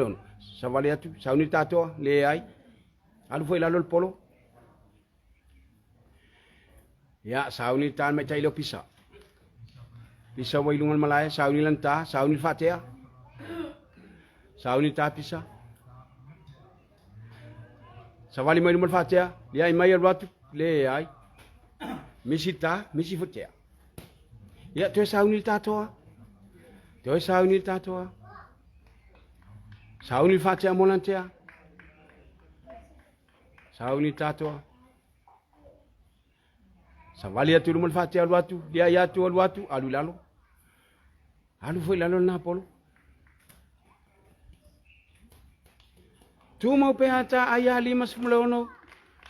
Savali atu, sauni tatoa, le ai. Alu foi lalo le polo. Ia, sauni ta mai tai leo pisa. Pisa wa i lunga le malae, sauni lan ta, sauni faatea. Sauni ta pisa. Savali mai luma le faatea, leai mai alu atu, leai. Misi ta, misi fotea. Ia, toe sauni le tatoa. Toe sauni le tatoa. Sauni le faatea mo lantea. Sauni le tatoa. Savali atu luma le faatea alu atu, leai atu alu atu, alu i lalo. Alu foi i lalo lena polo. Tumau pea ta ai a lima sefulu ma le ono,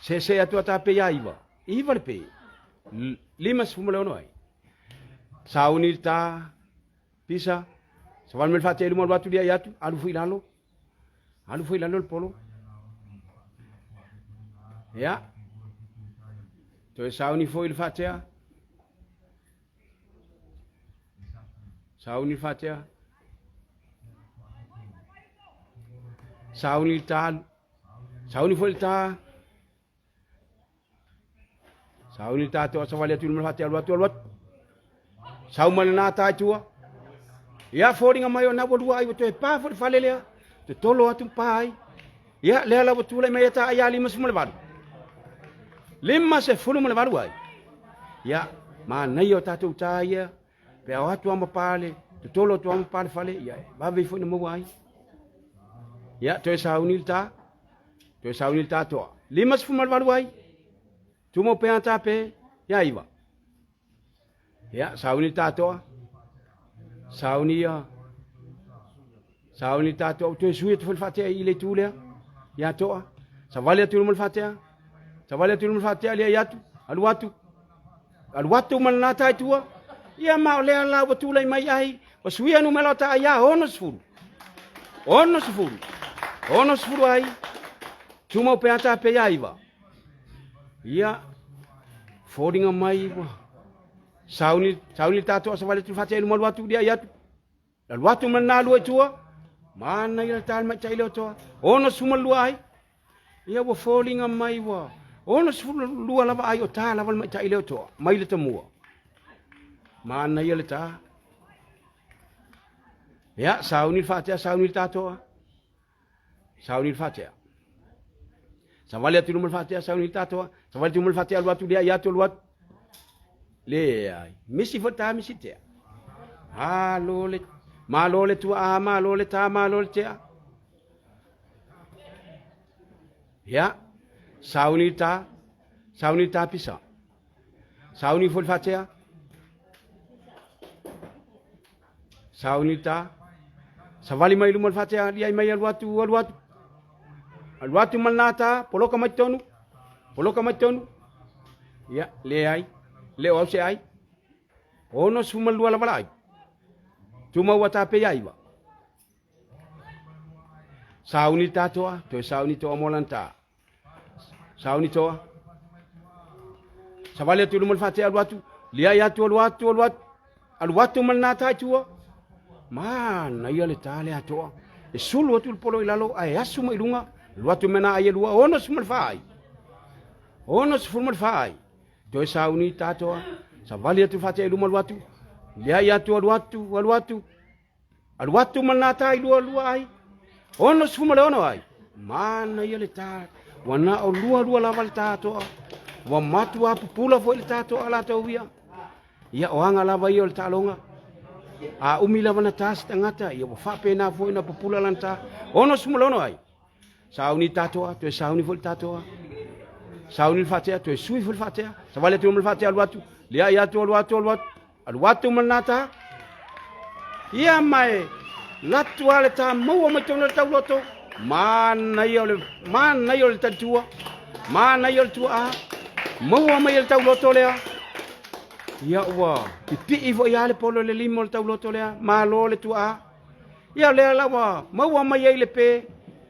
seesee atu a ta pe ia iva. Iva le pe. Lima sefulu ma le ono ai. Sauni le ta, pisa, savali mai le faatea i luma alu atu lia i atu, alu foi i lalo. Alu foi i lalo le polo. Ia. Toe sauni foi le faatea. Sauni faatea. Sauni le ta. Sauni foi le ta. Sauni le ta toa savali atu i luma le faatea alu atu alu atu. Sau mai lena ta i tua. Ia foliga mai o na ua lua ai ua toe pa foi le fale lea. Totolo atu pa ai. Ia lea la ua tulai mai ta ai 58. 58 ai. Ia manaia o tatou ta ia. Pe ao atu ama pa le totolo atu ama pa le fale ia vave foi na maua ai. Ia toe sauni le ta. Toe sauni le ta toa. 58 ai. Tumau pea ta pe ia iva. Ia, sauni tatoa. Sauni ia. Sauni tatoa. Toe sui atu foi le faatea i le itu lea. Ia toa. Savali atu i luma le faatea. Savali atu i luma le faatea lea i atu. Alu atu. Alu atu ma lena tai tua. Ia ma o lea la ua tulai mai ai. Ua suia numera o ta ia 60. 60. 60 ai. Tumau pea ta pe ia iva. Ia, foliga mai ua sauni, sauni le tatou asavali atu fatia i luma alu atu lia i atu. Alu atu ma lena lua i tua, mana ia le tale maitai leo toa, 62 ai. Ia ua foliga mai ua 62 lava ai o tā lava le maitai leo toa, mai le tamua. Mana ia le tā. Ia, sauni le faatea, sauni le tatoa. Sauni le faatea. Savali atu i luma le faatea, sauni le tatoa. Savali atu i luma le faatea, alu atu lea, i atu, alu atu. Leai. Misi foi ta, misi tea. Malo le, malo le tua, malo le ta, malo le tea. Ia, sauni le ta, sauni le ta pisa. Sauni foi le faatea. Sauni ta. Savali mai luma le faatea, liai mai alu atu, alu atu. Alu atu ma lena ta, poloka mai tonu. Poloka mai tonu. Ia, leai. Le o au se ai. 62 lava la ai. Tumau ua ta pe ia iva. Sauni ta toa, toe sauni toa mo lana ta. Sauni toa. Savali atu i luma le faatea alu atu, liai atu alu atu alu atu. Alu atu ma lena ta i tua. Manaia le ta lea toa. E sulu atu le polo i lalo ae asu mai i luga. Alu atu me na ai e lua 64 ai. 64 ai. Toe sauni ta toa. Savali atu faatea i luma alu atu. Liai atu alu atu alu atu. Alu atu ma lena ta i lua lua ai. 66 ai. Manaia le ta. Ua na o lua lua lava le ta toa. Ua matua pupula foi le ta toa latou ia. Ia o aga lava ia o le taaloga. A umi lava na ta se tagata, ia ua faapena foi na pupula lana ta. 66 ai. Sauni le tatoa, toe sauni foi le tatoa. Sauni le faatea, toe sui foi le faatea. Savali atu ma le faatea alu atu, liai atu alu atu alu atu. Alu atu ma lena ta. Ia mae, latu a le ta maua mai tonu le tauloto. Manaia o le, manaia o le talitua. Manaia o le tua a. Maua mai le tauloto lea. Ia ua pipii foi a le polo le lima o le tauloto lea. Malo le tua a. Ia lea la ua maua mai ai le pe,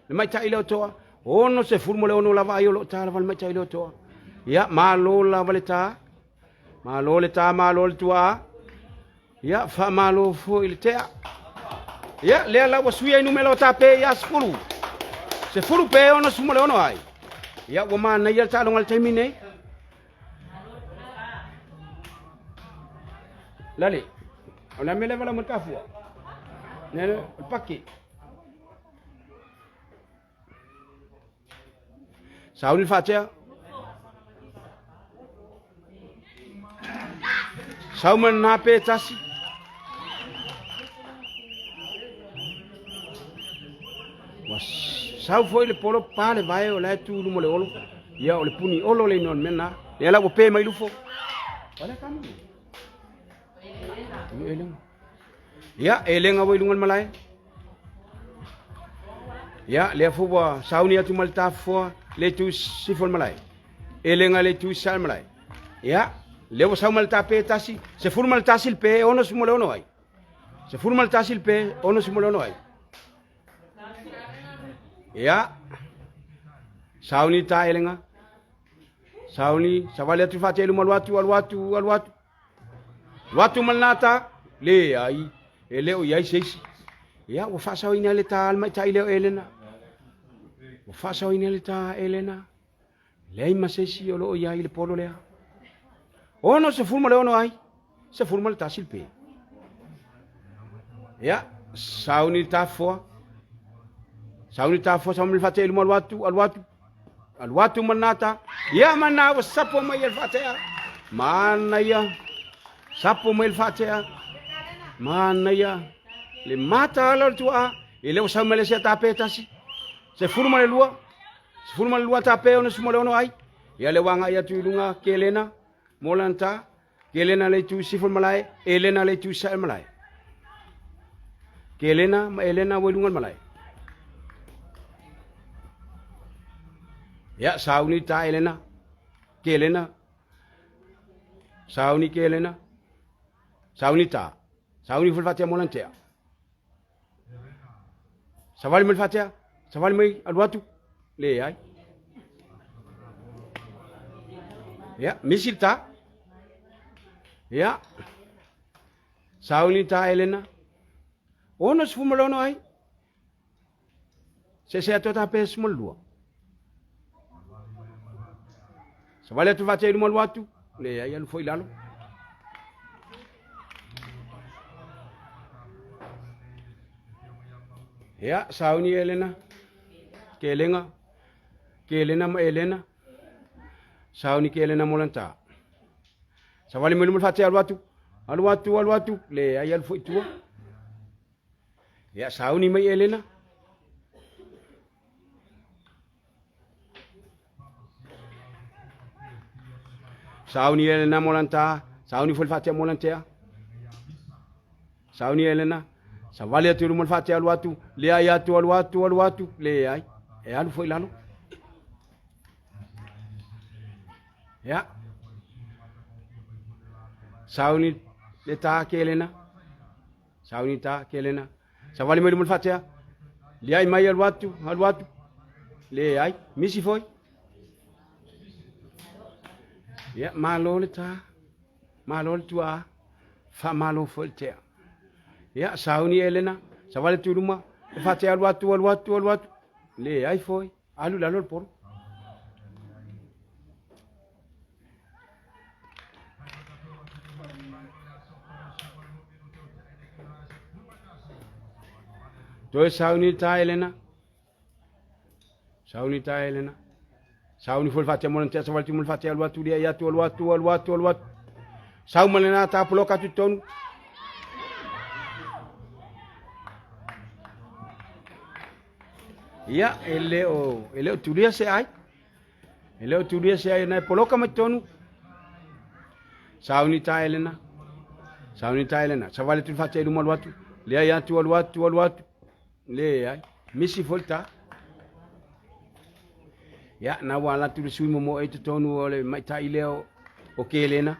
le maitai leo toa, 66 lava ai o loo tā lava le maitai leo toa. Ia, malo lava le tā, malo le tā, malo le tuaa. Ia, faamalo foi le tea. Ia, lea la ua sui ai numera o tā pe ia 10. 10 pe 66 ai. Ia, ua manaia le taaloga i le taimi nei. Lale, o le a mea lea vala mai le kafua? Ne, le paki. Sauni le faatea. Sau ma lena pe tasi. Ua sau foi le polo pa le vae o la e tu i luma o le olo. Ia o le puni olo le inoa o le mea lena. Lea la ua pe mai lufo. Wale kami. Elenga. Ia, elenga ua i luga o le malae. Ia, lea foi ua sauni atu ma le tafofoa le itu sifo o le malae. Elenga le itu sa le malae. Ia, lea ua sau ma le tape tasi, 11 le pe, 66 ai. 11 le pe, 66 ai. Ia, sauni ta elenga. Sauni, savali atu faatea i luma, alu atu, alu atu, alu atu. Alu atu ma lena ta, leai, e le o i ai se isi. Ia, ua faasaoina le ta le maitai lea o Elena. Ua faasaoina le ta Elena. Leai ma se isi o lo o i ai i le polo lea. 66 ai, 11 le pe. Ia, sauni le tafoa. Sauni le tafoa, sauni le faatea i luma alu atu, alu atu. Alu atu ma nata. Ia mana ua sapo mai le faatea. Manaia. Sapo mai le faatea. Manaia. Le mata ala o le tuaa. E le o sau mai le sea tape tasi. 12. 12 tape 66 ai. Ia le wanga ia tu i lunga kelena. Molanta. Kelena le itu sifo malae. Elena le itu sa malae. Kelena ma Elena ua i luga o le malae. Ia, sauni ta Elena. Kelena. Sauni Kelena. Sauni ta. Sauni foi fatea molantea. Savali mai fatea. Savali mai alu atu. Le ai. Ia, misi ta. Ia. Sauni ta Elena. 66 ai. Se se atu ta pe 12. Savali atu fatea i luma alu atu. Le ai alu foi lalo. Ia, sauni Elena. Kelenga. Kelena ma Elena. Sauni ke Elena molanta. Savali mai luma fatea alu atu. Alu atu, alu atu. Le ai alu foi tua. Ia, sauni mai Elena. Sauni Elena molanta. Sauni foi fatea molantea. Sauni Elena. Savali atu i luma le faatea alu atu. Leai atu alu atu alu atu. Leai. E alu foi lalo. Ia. Sauni le tā ke Elena. Sauni tā ke Elena. Savali mai luma le faatea. Leai mai alu atu alu atu. Leai. Misi foi. Ia, malo le tā. Malo le tuaa. Faamalo foi le tea. Ia, sauni Elena, savali atu i luma, e faatea alu atu, alu atu, alu atu. Leai foi, alu i lalo le polo. Toe sauni ta Elena. Sauni ta Elena. Sauni foi fatia mo tia savali mo fatia alu atu lia atu alu atu alu atu alu atu. Sau ma lena ta pulo ka tonu. Ia e le o e le o tulia se ai. E le o tulia se ai na poloka mai tonu. Sauni ta Elena. Sauni ta Elena. Savali tu fatia luma alu atu. Lia atu alu atu alu atu. Leai, misi foi le ta. Ia, na ua ala atu le sui momoe i totonu o le maita'i lea o Kelena.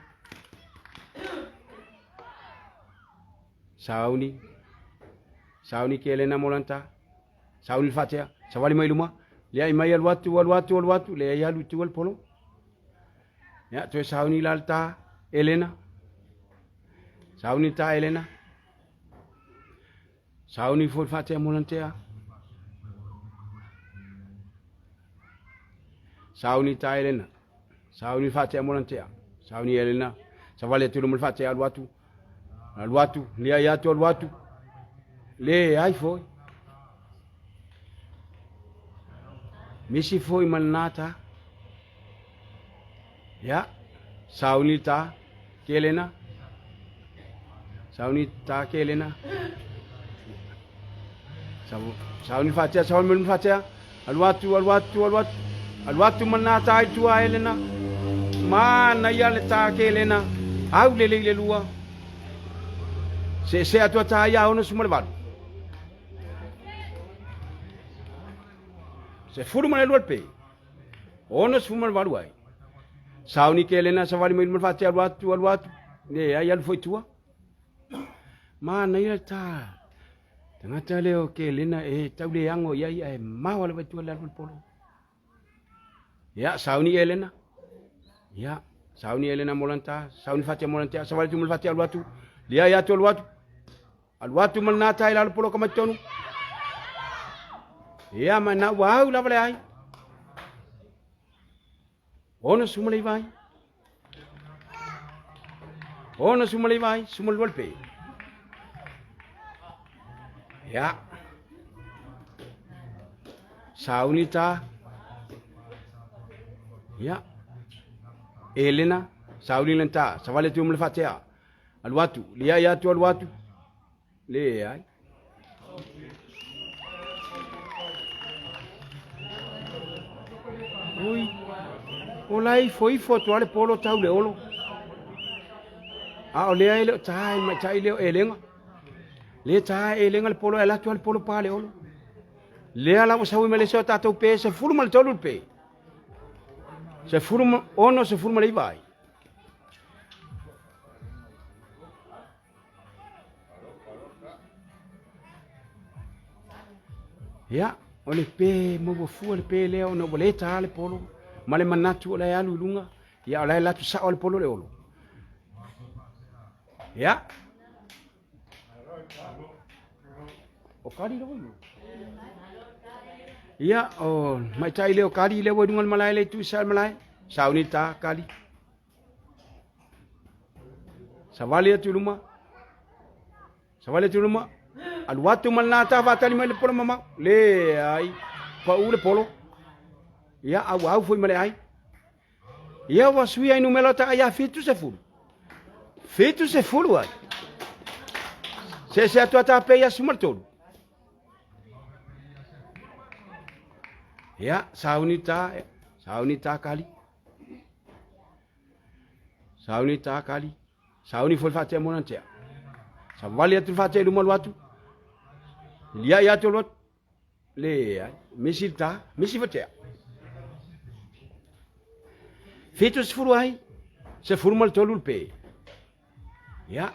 Sauni, sauni Kelena mo lana ta. Sauni le faatea, savali mai luma, leai mai alu atu, alu atu, alu atu, leai alu i tua le polo. Ia, toe sauni la le ta, Elena. Sauni le ta, Elena. Sauni foi le faatea mo lana tea. Sauni ta Elena. Sauni le faatea mo lana tea. Sauni Elena. Savali atu luma le faatea alu atu. Alu atu, liai atu alu atu. Le ai foi. Misi foi ma lena ta. Ya, sauni ta Kelena. Sauni ta Kelena. Sauni fatea, sauni melu fatea. Alu atu, alu atu, alu atu. Alu atu ma nā tā i tua Elena. Mana ia le tā Kelena. Au le le lua. Se se atu tā ia ono 18. 12 le pe. 68 ai. Sauni ke lena savali mai luma faatea alu atu alu atu. Leai alu foi tua. Manaia ta. Tagata lea o Kelena e tau le ago i ai ae maoa lava i tua le alu le polo. Ia, sauni Elena. Ia, sauni Elena mo lana ta, sauni faatea mo lana tea, savali atu ma le faatea alu atu. Leai atu alu atu. Alu atu ma lena ta i lalo poloka mai totonu. Ia, ma na ua au lava le ai. 69 ai. 69 ai, 12 le pe. Ia. Sauni ta. Ia. Elena, sauni lan ta, savale tu mle fatea. Alu atu, lia ia atu alu atu. Le ai. Ui. O lai foi ifo atu ale polo tau le olo. A o lea e le o tā e maitai lea o elega. Le tā e elega le polo e alu atu le polo pa le olo. Lea la ua sau ai ma le isi o tatou pe 13 le pe. 16, 19 ai. Ia, o le pe maua fua le pe lea ona ua le tā le polo ma le manatu o la e alu i luga, ia o la e alu atu sao le polo le olo. Ia. O kali lava ia. Ia, o maitai lea o kali lea ua i luga o le malae le itu i sa le malae. Sauni tā kali. Savali atu i luma. Savali atu i luma. Alu atu ma lena ta faatali mai le polo mamao. Leai. Pau le polo. Ia, au au foi ma le ai. Ia ua sui ai numera ta ia 70. 70 ai. Se se atu ata pe ia sumar tolu. Ia, sauni ta, sauni ta kali. Sauni ta kali. Sauni foi faatea mo nantea. Savali atu faatea i luma alu atu. Liai atu alu atu. Leai. Misi ta, misi fatea. 70 ai, 13 le pe. Ia,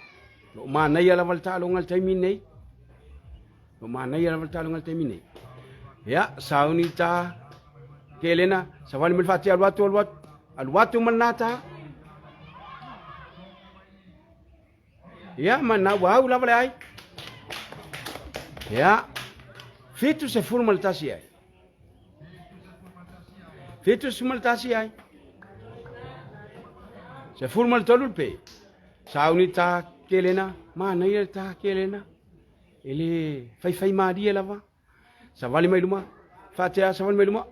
lo manaia lava le taaloga i le taimi nei. Lo manaia lava le taaloga i le taimi nei. Ia, sauni ta Kelena, savali mai le faatea alu atu alu atu, alu atu ma lena ta. Ia, ma na ua au lava le ai. Ia, 71 ai. 71 ai. 13 le pe. Sauni ta kelena, manaia le ta kelena. E le faifai malie lava. Savali mai luma, faatea savali mai luma.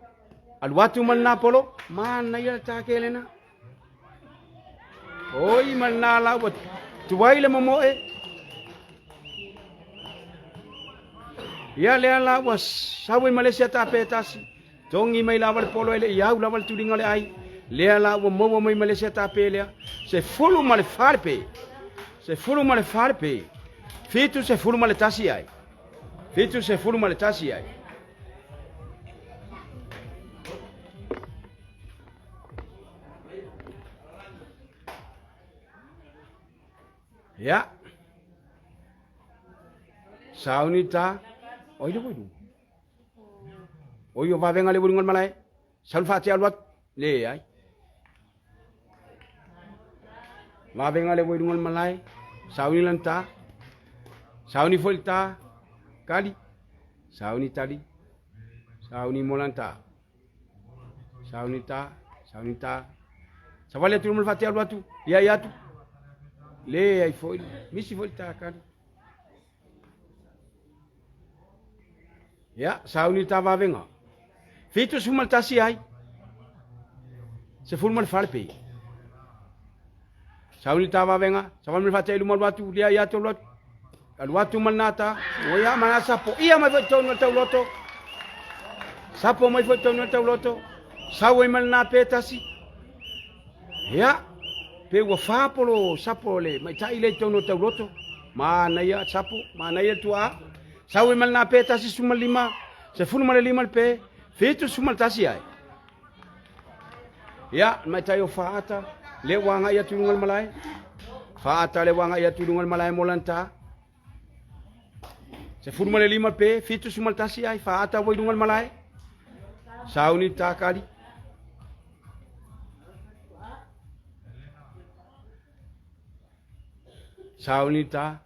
Alu atu ma lena polo, manaia le ta kelena. Oi ma lena la ua tuai le momoe. Ia lea la ua sau ai ma le isi a tape e tasi. Togi mai lava le polo e le i au lava le tuliga o le ai. Lea la ua maua mai ma le isi a tape lea. 14 le pe. 14 le pe. 71 ai. 71 ai. Ia. Sauni ta. Oi le wailu. Oi o vavenga le wailu malae. Sauni whaatea alu atu. Le ai. Vavenga le wailu malae. Sauni lan ta. Sauni foi ta. Kali. Sauni tali. Sauni molan ta. Sauni ta, sauni ta. Savali atu ma le faatea alu atu, ia ia atu. Le ai foi, misi foi ta kali. Ia, sauni ta vavenga. 71 ai. 14 le pei. Sauni ta vavenga, savali ma le faatea i luma alu atu, lia ia atu alu atu. Alu atu ma lena ta, o ia ma na sapo ia mai foi tonu tau loto. Sapo mai foi tonu tau loto. Sau ai ma lena pe tasi. Ia, pe ua fāpolo sapo le maitai le tonu tau loto. Manaia sapo, manaia tuaa. Sau ai ma lena pe tasi 15, 15 le pe, 71 ai. Ia, maitai o Faata, le ua agai atu i luga o le malae. Faata le ua agai atu i luga o le malae mo lana tā. 15 pe, 71 ai, Faata ua i luga o le malae. Sauni tākali. Sauni tā.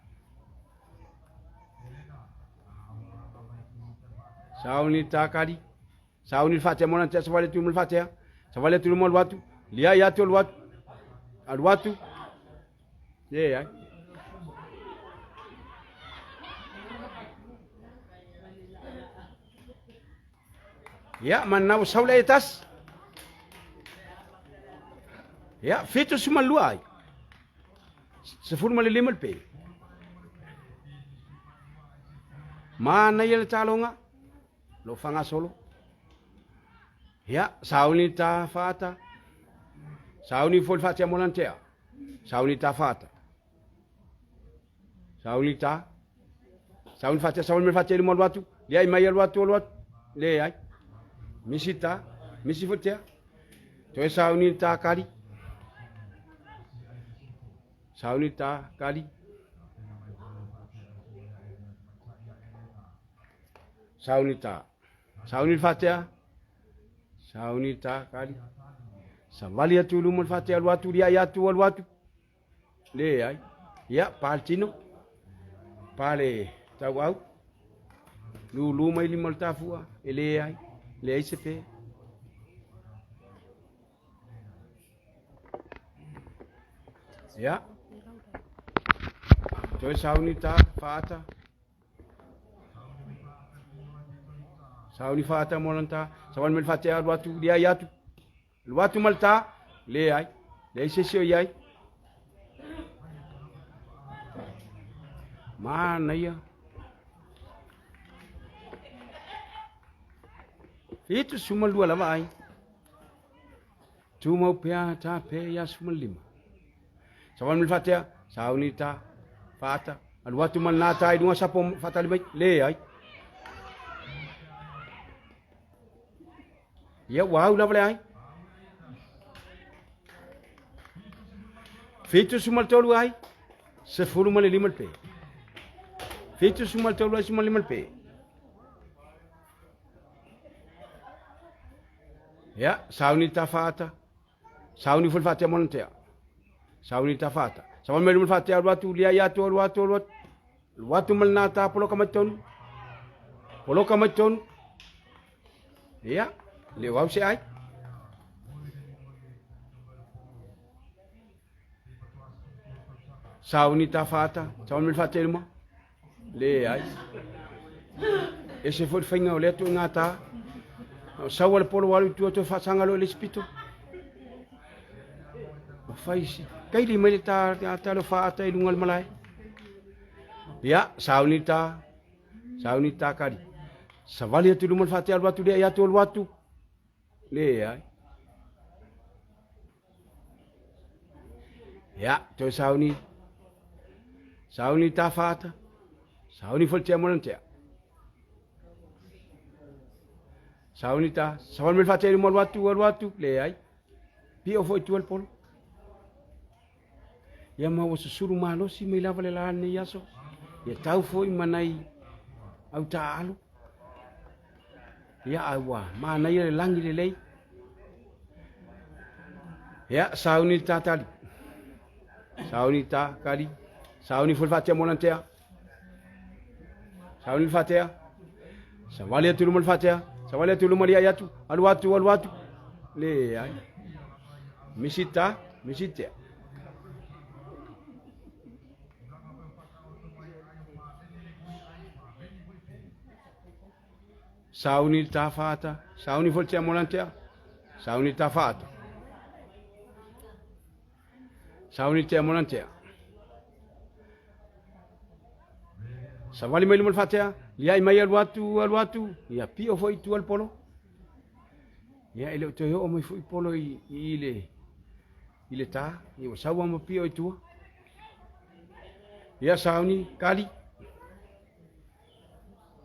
Sauni tākali. Sauni le faatea mo lana tea savali atu ma le faatea. Savali atu luma alu atu. Liai atu alu atu. Alu atu. Leai. Ia, manao sau le tasi. Ia, 72 ai. 15 le pe. Manaia le taloga, lo fangasolo. Ia, sauni ta faata. Sauni foi faatea molantea. Sauni ta faata. Sauni ta. Sauni faatea, sauni me faatea lima alu atu. Liai mai alu atu alu atu. Leai. Misi ta, misi foi tea. Toe sauni ta kali. Sauni ta kali. Sauni ta. Sauni faatea. Sauni ta kali. Savali atu i luma le faatea alu atu, liai atu alu atu. Leai. Ia, pa le tino. Pa le tauau. Lulu mai lima o le tafua. E leai. Leai se pe. Ia. Toe sauni ta faata. Sauni faata mo lanta. Sawani mel fatea alu atu, liai atu. Alu atu ma le ta, leai. Leai se isi o i ai. Manaia. 72 lava ai. Tumau pea ta pe ia 15. Sawani mel fatea, sauni ta, faata. Alu atu ma lena ta i luga sapo faatali mai, leai. Ia ua au lava le ai. 73 ai, 15 le pe. 73 ai, 15 le pe. Ia, sauni ta faata. Sauni foi le faatea mo tea. Sauni ta faata. Sauni mai luma le faatea alu atu, liai atu, alu atu, alu atu. Alu atu ma lena ta poloka mai tonu. Poloka mai tonu. Ia, le o au se ai. Sauni ta faata, sauni mai le faatea luma. Leai. Ese foi le faiga o lea tuuga ta. O sau le polo alu i tua toe faasaga loa i le isi pito. Ua fai si kaili mai le ta ta le faata i luga o le malae. Ia, sauni ta, sauni ta kali. Savali atu i luma le faatea alu atu lea i atu alu atu. Leai. Ia, toe sauni. Sauni ta faata. Sauni foi tea mo tea. Sauni ta, sauni me faate mo atu alu atu, leai. Pio foi tua le polo. Ia ma ua susulu malosi mai lava le la nei aso. Ia tau foi manai au taalu. Ia a ua manaia le lagi lelei. Ia sauni le tatali. Sauni ta kali. Sauni foi le faatea mo lantea. Sauni le faatea. Savali atu luma le faatea. Savali atu luma liai atu. Alu atu, alu atu. Leai. Misi ta, misi tea. Sauni le ta faata, sauni foi le tea mo lana tea, sauni le ta faata. Sauni le tea mo lana tea. Savali mai luma le faatea, liai mai alu atu, alu atu, ia pio foi i tua le polo. Ia e le o toe oo mai foi polo i, i, le, i le ta, ia ua sau ama pio i tua. Ia sauni, kali.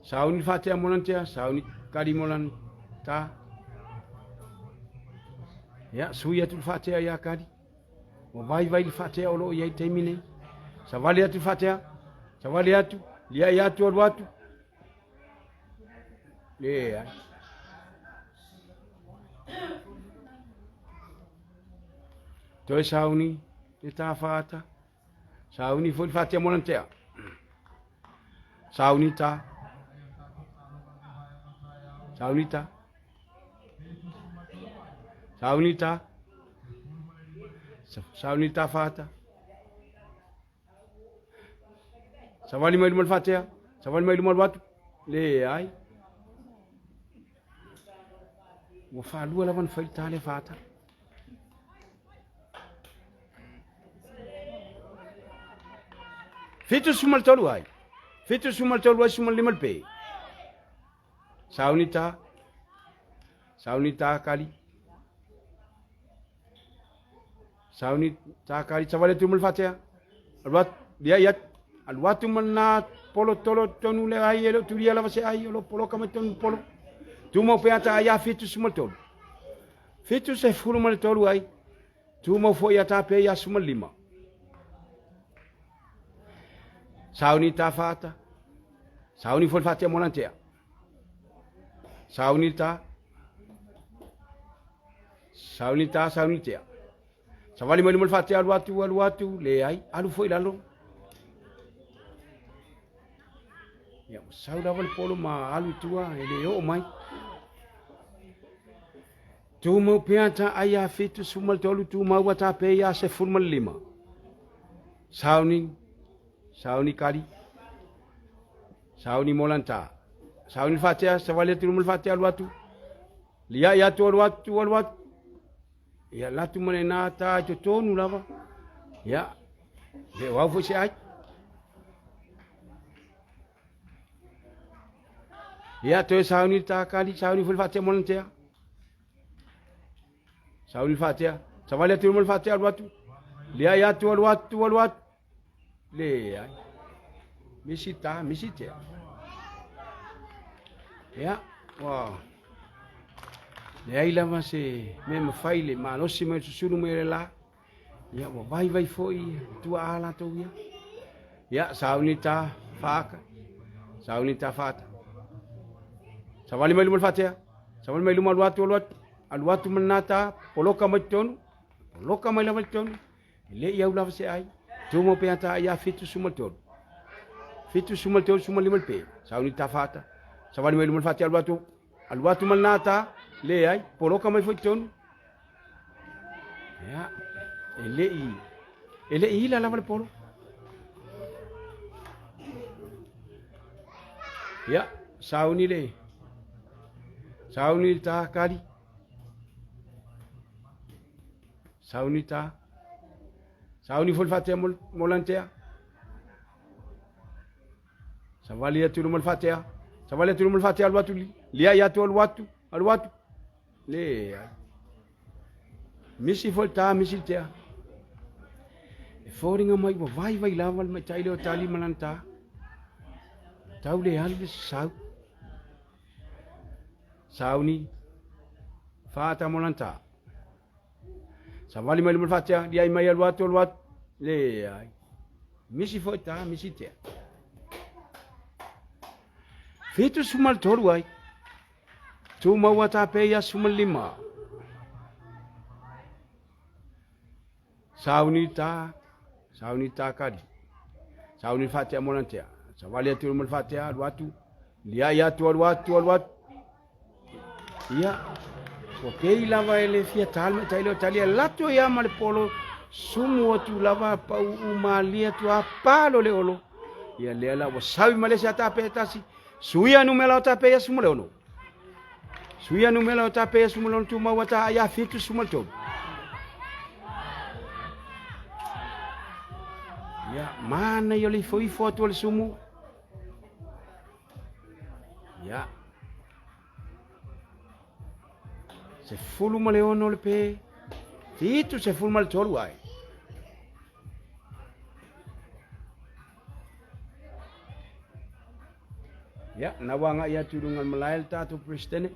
Sauni faatea mo lana tea, sauni kali mo lana ta. Ia, sui atu le faatea ia kali. Ua vaivai le faatea o lo o i ai taimi nei. Savali atu le faatea, savali atu, liai atu, alu atu. Leai. Toe sauni le tā whaata. Sauni foi le faatea mo lana tea. Sauni ta. Sauni ta. Sauni ta. Sauni ta faata. Savali mai luma le faatea, savali mai luma alu atu, leai. Ua faalua lava ona fai le ta lea faata. 73 ai. 73 ai 15 le pe. Sauni ta. Sauni ta kali. Sauni ta kali savali atu ma le faatea. Alu atu, ia ia alu atu ma na polo tolo tonu le ai e le tulia lava se ai o lo poloka mai tonu polo. Tumau pea ta ai a 73. 73 ai. Tumau foi a ta pea ia 15. Sauni ta faata. Sauni foi faatea mo lantea. Sauni ta. Sauni ta, sauni tea. Savali mai luma le faatea alu atu, alu atu, leai, alu foi lalo. Ia, ua sau lava le polo ma alu i tua, e le oo mai. Tumau pea ta ai a 73, tumau a ta pea ia 15. Sauni, sauni kali, sauni molanta. Sauni faatea, savali atu luma le faatea alu atu. Liai atu alu atu alu atu. Ia latu ma lena ta i totonu lava. Ia, le o au foi se ai. Ia, toe sauni ta kali, sauni foi le faatea mo lantea. Sauni le faatea. Savali atu luma le faatea alu atu. Liai atu alu atu alu atu. Leai. Misi ta, misi tea. Ia, ua leai lava se mea mafai le malosi mai susulu mai le la. Ia, ua vaivai foi tuaa latou ia. Ia, sauni ta faaka. Sauni ta faata. Savali mai luma le faatea. Savali mai luma alu atu alu atu. Alu atu ma lena ta, poloka mai totonu. Poloka mai lava i totonu. E le i au lava se ai. Tumau pea ta ia 73. 73 suma lima le pe. Sauni ta faata. Savali mai luma le faatea alu atu. Alu atu ma lena ta. Leai. Poloka mai foi totonu. Ia. E le i e le i ila lava le polo. Ia, sauni le sauni le ta kali. Sauni ta. Sauni foi le faatea mo lantea. Savali atu luma le faatea. Savali atu luma le faatea alu atu liai atu alu atu alu atu. Leai. Misi foi le ta misi le tea. E foliga mai ua vaivai lava le matai lea o Tali ma lana ta. Tau le alu le sau. Sauni faata mo lana ta. Savali mai luma le faatea, liai mai alu atu alu atu. Leai. Misi foi ta, misi tea. 73 ai. Tumau a tape ia 15. Sauni ta, sauni ta kali. Sauni faatea mo lantea. Savali atu luma le faatea, alu atu. Liai atu, alu atu, alu atu. Ia, ua pei lava e le fia tali mai tali o tali e lato ia ma le polo sumu atu lava pau umalie atu a palo le olo. Ia lea la ua saui ma le isi a tape e tasi. Suia numera o tape ia 16. Suia numera o tape ia 16 tumau a ta ai a 73. Ia, mana ia le ifo ifo atu o le sumu. Ia. 16 le pe. 73 ai. Ia, na ua agai atu i luga o le malae le tatou Peresetene.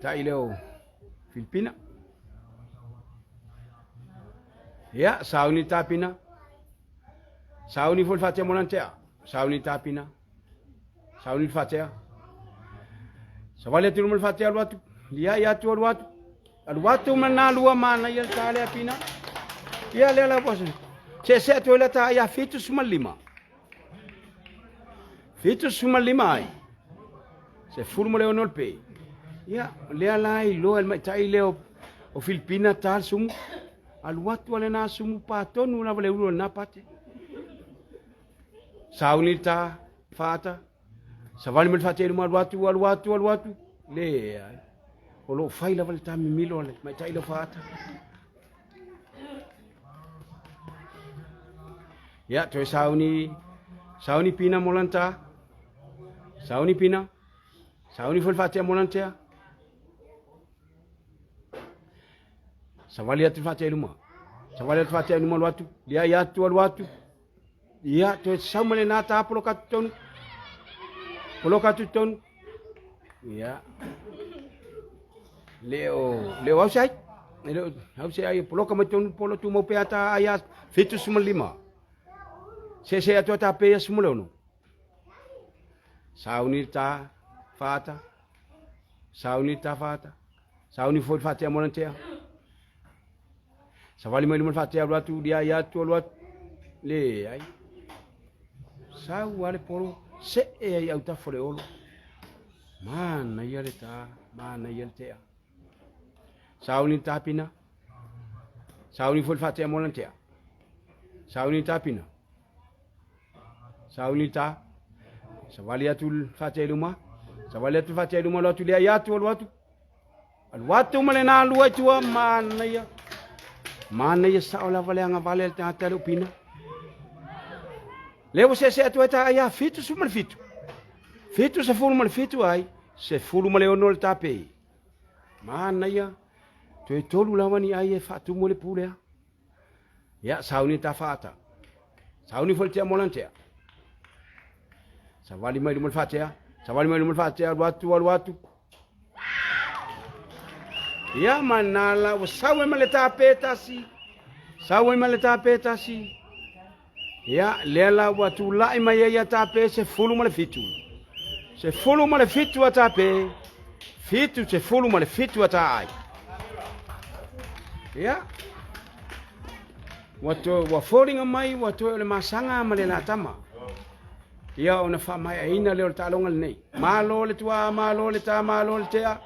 Tai leo Filipina. Ia, sauni tapina. Sauni foi le faatea mo lana tea. Sauni tapina. Sauni le faatea. Savali atu luma le faatea alu atu. Liai atu alu atu. Alu atu ma nā lua manaia le tā lea pina. Ia lea la bosa. Se se atu ai ta ia 75. 75 ai. 16 le pe. Ia lea la iloa le matai lea o Filipina tā le sumu. Alu atu ale nā sumu pātonu lava le ulu o nā pate. Sauni le ta faata. Savali mai le faatea i luma alu atu, alu atu, alu atu. Leai. O lo o fai lava le ta mimilo a le tamaitai lea o faata. Ia, toe sauni, sauni pina mo lana ta. Sauni pina. Sauni foi le faatea mo lana tea. Savali atu le faatea i luma. Savali atu le faatea i luma alu atu. Liai atu, alu atu. Ia, toe sau ma lena ta poloka atu tonu. Poloka atu tonu. Ia. Le o, le o au se ai. Le o au se ai, poloka mai tonu polo tu mau pea ta ai a 75. Se se atu ta pe ia 16. Sauni ta fata. Sauni ta fata. Sauni foi fatea mo tea. Savali mai luma le faatea alu atu, liai atu, alu atu. Leai. Sau a le polo, see ai autafa o le olo. Manaia le ta, manaia le tea. Sauni le tapina, sauni foi le faatea mo lana tea. Sauni le tapina, sauni le ta. Savali atu le faatea i luma, savali atu le faatea i luma, alu atu, liai atu, alu atu. Alu atu ma le nalua i tua, manaia. Manaia sao lava le agavale a le tagata le upina. Lea ua seesee atu ai ta ai a 77. 77 ai, 16 le tape. Manaia, toe tolu lava ni ai e faatumu le pu lea. Ia, sauni ta faata. Sauni foi le tea mo lana tea. Savali mai luma le faatea. Savali mai luma le faatea, alu atu, alu atu. Ia, ma nā la, ua sau ai ma le tape tasi. Sau ai ma le tape tasi. Ia, lea la ua tulai mai ai ia tape 17. 17 a tape, 77 a ta ai. Ia, ua, to, ua foliga mai ua toe o le masaga ma le latama. Ia, ona faamaeaina lea o le taaloga lenei. Malo le tuaa, malo le ta, malo le tea.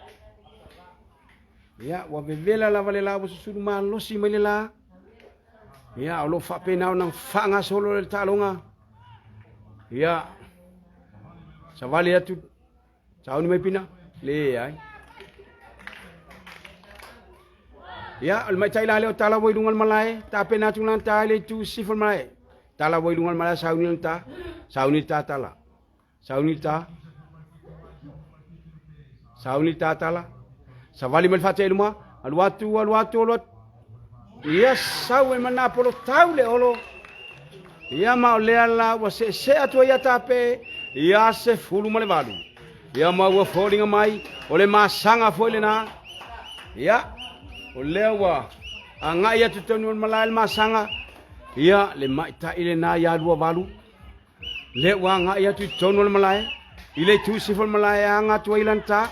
Ia, ua vevela lava le la ua susulu malosi mai le la. Ia, o lo o faapena ona faagasolo le taaloga. Ia, savali atu, sauni mai pina, leai. Ia, o le maitai la lea o tala ua i luga o le malae, tapena atu lana ta i le itu sifo o le malae. Tala ua i luga o le malae, sauni lana ta, sauni le ta tala. Sauni le ta. Sauni le ta tala. Savali mai le faatea i luma. Alu atu, alu atu, alu atu. Ia sau e mana polo tau le olo. Ia ma o lea la ua seesee atu ai ia tape. Ia 18. Ia ma ua foliga mai. O le masaga foi lena. Ia, o lea ua agai atu tonu o le malae le masaga. Ia, le maita'i lena ia 28. Lea ua agai atu i totonu o le malae, i le itu sifo o le malae e aga atu ai lana ta.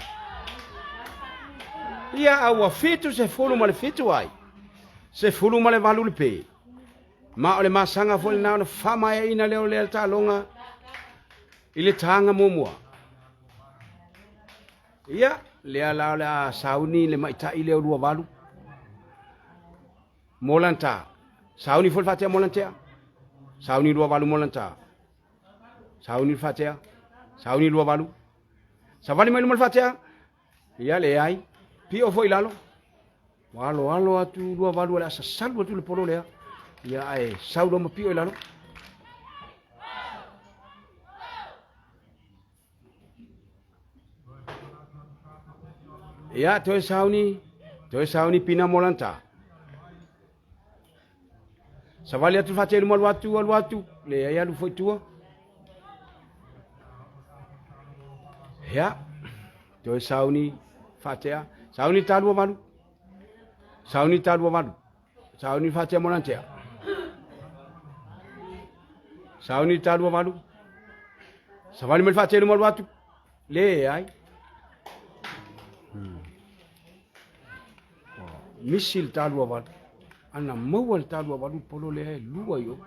Ia, a ua 77 ai, 18 le pe. Ma o le masaga foi lena ona faamaeaina lea o lea taaloga i le taga muamua. Ia, lea la o le a sauni le maita'i lea o 28. Mo lana ta. Sauni foi le faatea mo lana tea. Sauni 28 mo lana ta. Sauni le faatea. Sauni 28. Savali mai luma le faatea. Ia leai. Pio foi i lalo. Ua alo alo atu 28 o le a sasalu atu le polo lea. Ia ae sau loa ma pio i lalo. Ia, toe sauni, toe sauni pina mo lanta. Savali atu fate luma alu atu, alu atu, le ai alu foi tua. Ia, toe sauni fatea, sauni talua valu. Sauni talua valu. Sauni fatea mo lantea. Sauni talua valu. Savali mai le faatelu ma alu atu. Leai. Oh, misi le talua valu. Ana maua le talua valu polo lea e lua i o.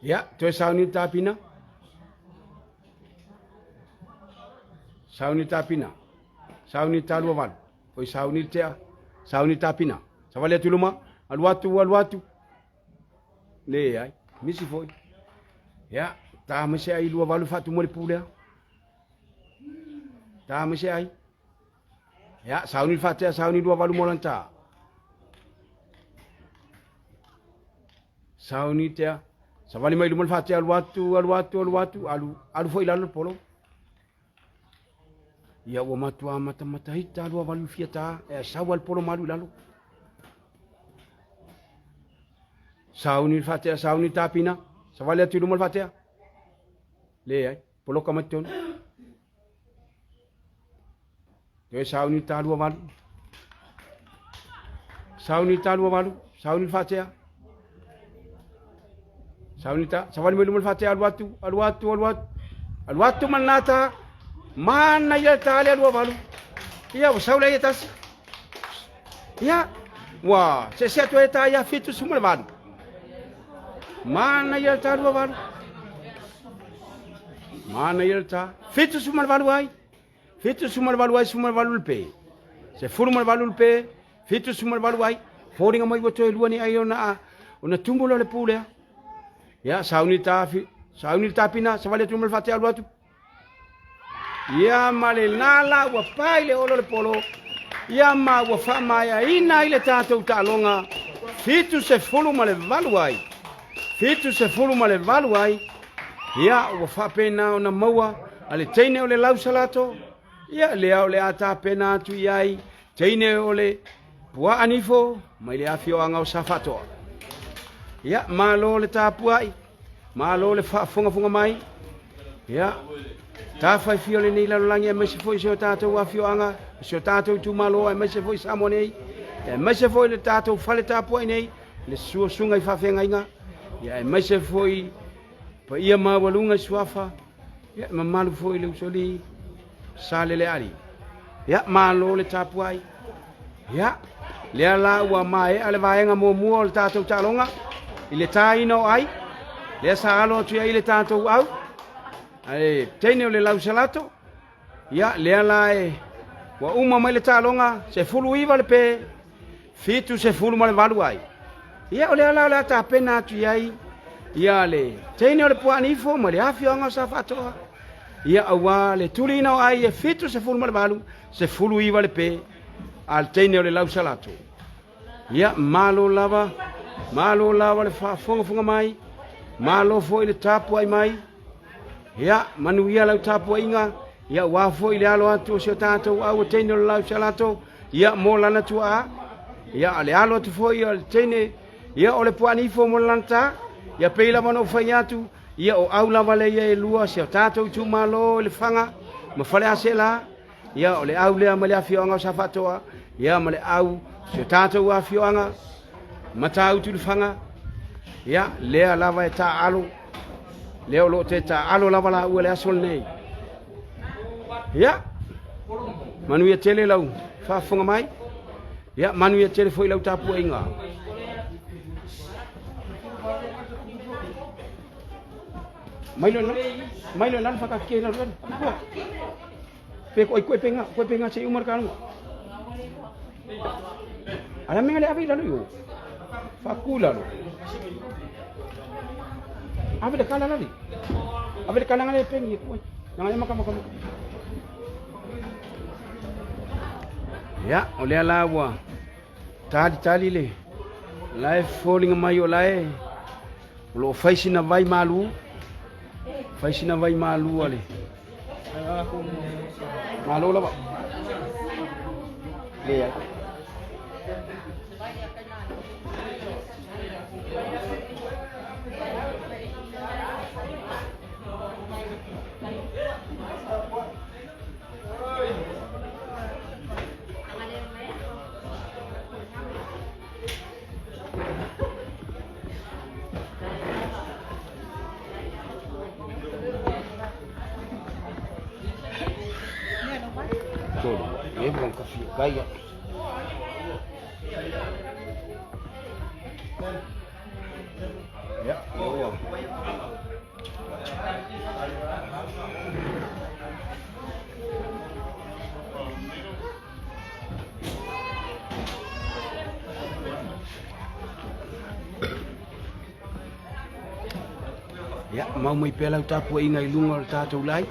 Ia, toe sauni tapina. Sauni tapina. Sauni talua valu. Oi sauni le tea. Sauni tapina. Savali atu i luma. Alu atu, alu atu. Leai, misi foi. Ia, ta mai se ai 28 faatumu le pu lea. Ta mai se ai. Ia, sauni le faatea, sauni 28 mo lana ta. Sauni tea. Savali mai luma le faatea, alu atu, alu atu, alu atu, alu, alu foi i lalo le polo. Ia ua matua matamataita 28 fia ta, e sau le polo ma alu i lalo. Sauni le faatea, sauni le tapina, savali atu i luma le faatea. Leai, poloka mai totonu. Toe sauni le ta 28. Sauni le ta 28, sauni le faatea. Sauni le ta, savali mai luma le faatea, alu atu, alu atu, alu atu. Alu atu ma lena ta. Manaia le ta lea 28. Ia, ua sau lea ia tasi. Ia, ua seese atu ai ta ia 78. Manaia le ta 28. Manaia le ta 78 ai. 78 ai, 18 le pe. 18 le pe, 78 ai. Foliga mai ua toe lua ni ai ona ona tumu lea o le pu lea. Ia, sauni ta, sauni le tapina, savali atu ma le faatea alu atu. Ia ma le lala ua pae le olo le polo. Ia ma ua faamaeaina ai le tatou taaloga 78 ai. 78 ai. Ia ua faapena ona maua a le teine o le lausalato. Ia lea o le a tapena atu i ai teine o le puaa nifo mai le afioaga o Safatoa. Ia malo le tapuai. Malo le faafogafoga mai. Ia, tafaifia o lenei lalolagi aemaise foi si o tatou afioaga, si o tatou itumalo aemaise foi Samoa nei, aemaise foi le tatou fale tapuai nei, le suasuga i faafeagaiga, ia aemaise foi paia maualuga i suafa, ia mamalu foi le usolii Saleleali. Ia, malo le tapuai. Ia, lea la ua maea le vaega muamua o le tatou taaloga i le tāina o ai, lea sa alo atu ai le tatou au, ae teine o le lausalato, ia, lea la e ua uma mai le taaloga, 19 le pe, 78 ai. Ia, o lea la o le a tapena atu i ai ia le teine o le puaa nifo ma le afioaga o Safaatoa, ia auā le tuliina o ai e 78, 19 le pe a le teine o le lausalato. Ia, malo lava, malo lava le faafogafoga mai, malo foi le tapuai mai. Ia, manuia lau tapuaiga, ia ua foi le alo atu o si o tatou au o teine o le lausalato, ia mo lana tuaa. Ia, le alo atu foi o le teine, ia o le puaa nifo mo lana ta. Ia pei lava ona ou fai atu, ia o au lava lea ia e lua si o tatou itumalo i Lefaga ma Faleaseela. Ia o le au lea ma le afioaga o Safaatoa, ia ma le au si o tatou afioaga Matautu Lefaga. Ia lea lava e taaalo, lea o lo o te taaalo lava laua le aso lenei. Ia, manuia tele lau faafofoga mai. Ia, manuia tele foi lau tapuaiga. Mai lo mai lo lalo whakake lalo lalo. Kua. Pe ko koe penga, koe penga se umar kalunga. Ala menga le ave lalo yo. Whaku lalo. Ave le kala lali. Ave le kala ngale pengi koe. Nanga le maka maka maka. Ia, o lea la ua tali tali le la e foliga mai o la e o lo o fai sina vai malu, fai sina vai malu a le malo lava. Leai. Tolu, e mo ka fia kai. Ya, ua. Ia, mau mai pea lau tapuaiga i luga o le tatou lai.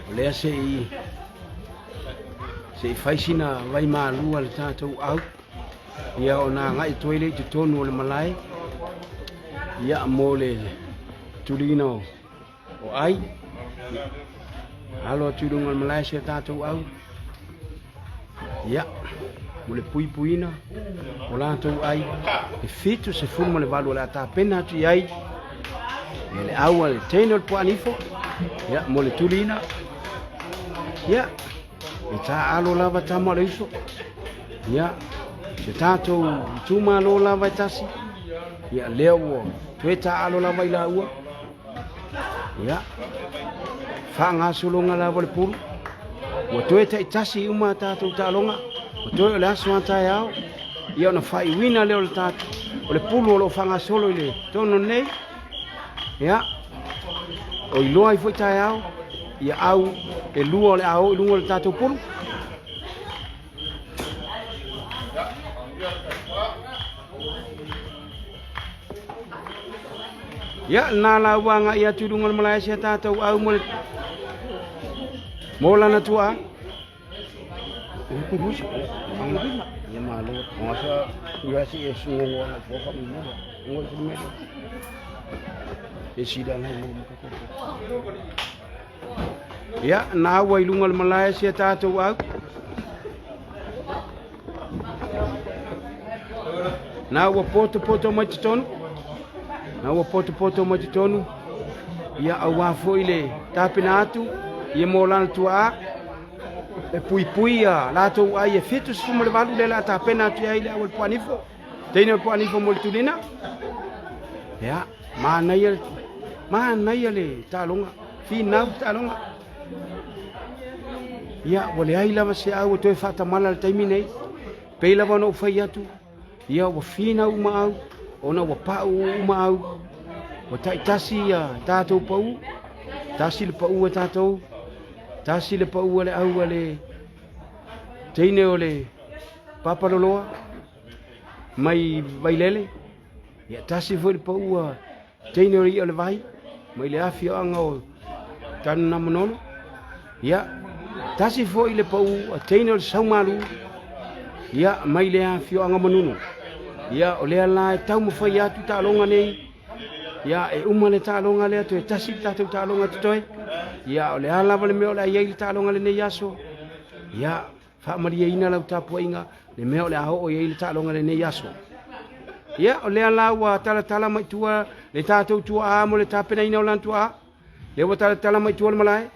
O lea se i se i fai sina vai malua le tatou au. Ia ona agai atu ai lea i totonu o le malae. Ia mo le tuliina o, o ai. Alo atu i luga o le malae se tatou au. Ia, mo le puipuina o latou ai e 78 o le a tapena atu i ai ia le au a le teine o le puanifo ia mo le tuliina ia e taalo lava tama o le uso ia se tatou itumalo lava e tasi ia lea ua toe taalo lava i laua Ia, faagasologa lava o le pulu, ua toe taitasi uma a tatou taaloga, ua toe o le aso a taeao, ia ona faaiuina lea o le tatou, o le pulu o lo o faagasolo i le tonu nei, ia, o iloa ai foi taeao, ia au e lua o le a o i luga o le tatou pulu. Ia, na la ua agai atu i luga o le malae si a tatou au mo le mo lana tuaa. Ia malo. Ngasa ia si e sungo ana fo fa mo. Ngo si me. E sida nai mo mo ka. Ia, na ua i luga o le malae si a tatou au. Na ua potopoto mai totonu. Na ua potopoto mai totonu. Ia auā foi le tapena atu ia mo lana tuaa e puipui ia latou ai e 78 lea la tapena atu ai le au le puanifo. Teine o le puanifo mo le tulina. Ia, manaia manaia le taaloga, finau taaloga. Ia, ua leai lava se au e toe faatamala i le taimi nei. Pei lava ona ou fai atu, ia ua finau uma au, ona ua pau uma au. Ua taitasi ia tatou pau, tasi le pau a tatou, tasi le pau a le au a le teine o le Papaloloa mai Vailele. Ia tasi foi le pau a teine o le i'a o le vai mai le afioaga o Tanugamanono. Ia, tasi foi le pau a teine o le Saumalu, ia, mai le afioaga Manunu. Ia, o lea la e taumafai atu taaloga nei. Ia, e uma le taaloga lea, toe tasi le tatou taaloga totoe. Ia, o le a lava le mea o le a i ai le taaloga lenei aso. Ia, Faamalieina lau tapuaiga le mea o le a oo i ai le taaloga lenei aso. Ia, o lea la ua talatala mai tua le tatou tuaa mo le tapenaina o lana tuaa. Lea ua talatala mai tua le malae.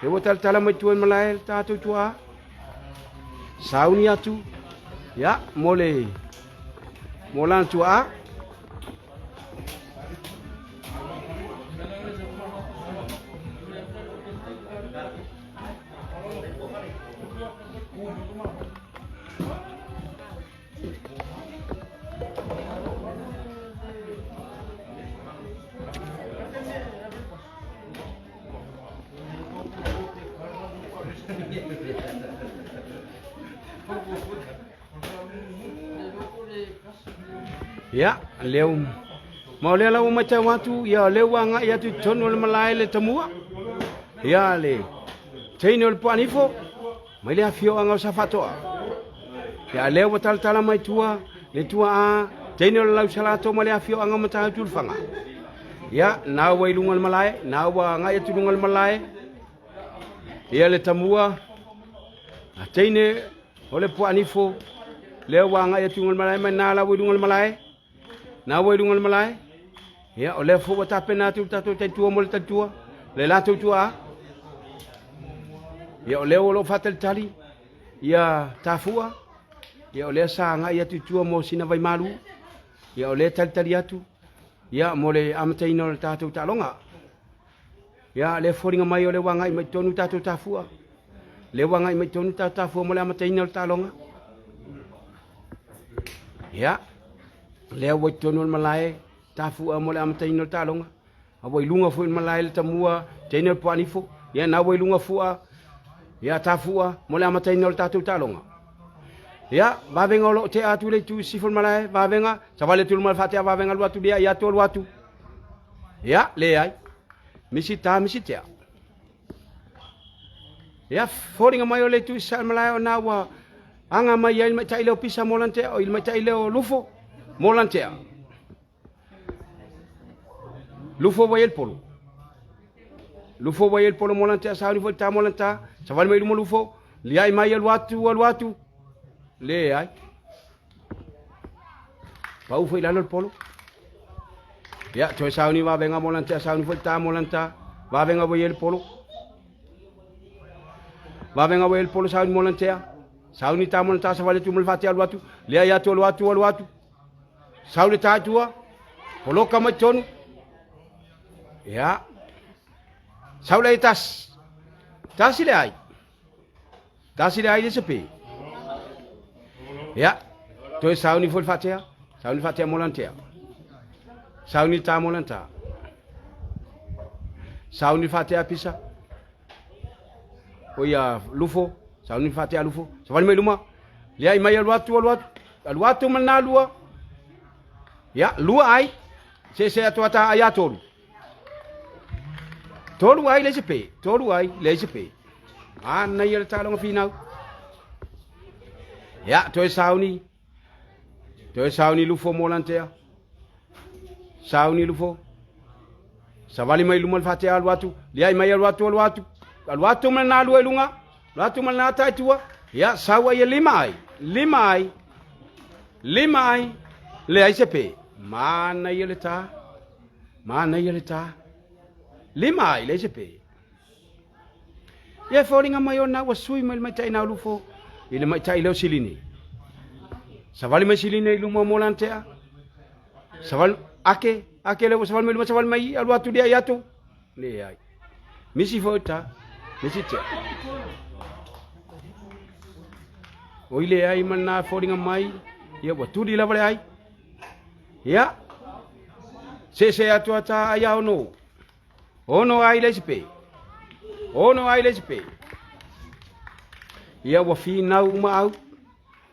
Lea ua talatala mai tua le malae le tatou tuaa. Sauni atu, ia, mo le, mo lana tuaa. Ia, lea ma o lea la ua matau atu, ia lea ua agai atu i totonu o le malae le tamua. Ia le teine o le puanifo, mai le afioaga o Safatoa. Ia lea ua talatala mai tua le tuaa teine o le Lausalato ma le afioaga o Matautu le Faga. Ia, na ua i luga o le malae, na ua agai atu i luga o le malae. Ia le tamua, a teine o le puanifo, lea ua agai atu i luga o le malae, mai na la ua i luga o le malae. Na ua i luga o le malae. Ia, o lea foi ua tapena atu le tatou taitua mo le taitua, le latou tuaa. Ia, o lea ua loo faatalitali, ia tafua. Ia, o lea sa agai atu i tua mo sina vaimalu. Ia, o lea talitali atu, ia, mo le amataina o le tatou taaloga. Ia, lea foliga mai o lea ua agai mai tonu tatou tafua. Lea ua agai mai tonu tatou tafua mo le amataina o le taaloga. Ia, lea ua i totonu o le malae tafua mo le amataina o le taaloga. A ua i luga foi o le malae le tamua teine o le puanifo. Ia, na ua i luga fua, ia tafua mo le amataina o le tatou taaloga. Ia, vavega o lo o tea atu le itu i sifo o le malae, vavega, savali atu le malae faatea vavega alu atu lia, ia atu alu atu. Ia, leai. Misi tā, misi tea. Ia, foliga mai o le itu i sae malae o na ua aga mai ai le maitaʻi lea o Pisa mo lana tea, o i le maitaʻi lea o Lufo mo lana tea. Lufo ua i ai le polo. Lufo ua i ai le polo mo lana tea, sauni foi le tā mo lana tā, savali mai i luma Lufo, liai mai alu atu, alu atu, leai. Pau foi i lalo le polo. Ia, toe sauni vavega mo lana tea, sauni foi le tā mo lana tā, vavega ua i ai le polo. Vavega ua i ai le polo, sauni mo lana tea, sauni tā mo lana tā, savali atu ma le faatea alu atu, liai atu, alu atu, alu atu. Sau le tā i tua, poloka mai totonu. Ia, sau le ai tasi. Tasi le ai. Tasi le ai le sepe. Ia, toe sauni foi le faatea. Sauni faatea mo lana tea. Sauni tā mo lana tā. Sauni faatea pisa. O ia lufo, sauni faatea lufo. Savali mai luma. Liai mai alu atu, alu atu. Alu atu ma lena lua. Ia, lua ai. Se se atu ata ai a tolu. Tolu ai le sepe. Tolu ai le sepe. Manaia le taaloga finau. Ia, toe sauni. Toe sauni lufo mo lana tea. Sauni lufo. Savali mai luma le faatea alu atu. Liai mai alu atu, alu atu. Alu atu ma lena lua i luga. Alu atu ma lena ata i tua. Ia, sau ai e lima ai. Lima ai. Lima ai. Leai se pe. Manaia le tā. Manaia le tā. Lima ai, leai se pe. Ia e foliga mai ona ua sui mai le maitaʻi na ulufo i le maitaʻi lea o Silini. Savali mai Silini i luma o mo lana tea. Savali, ake, ake lea ua savali mai luma, savali mai alu atu lia i atu. Leai. Misi foi ta, misi tea. Oi leai ma lena foliga mai, ia ua tuli lava le ai. Ia, sese atu ata ai a ono. Ono ai le isi pe. Ono ai le isi pe. Ia ua finau uma au.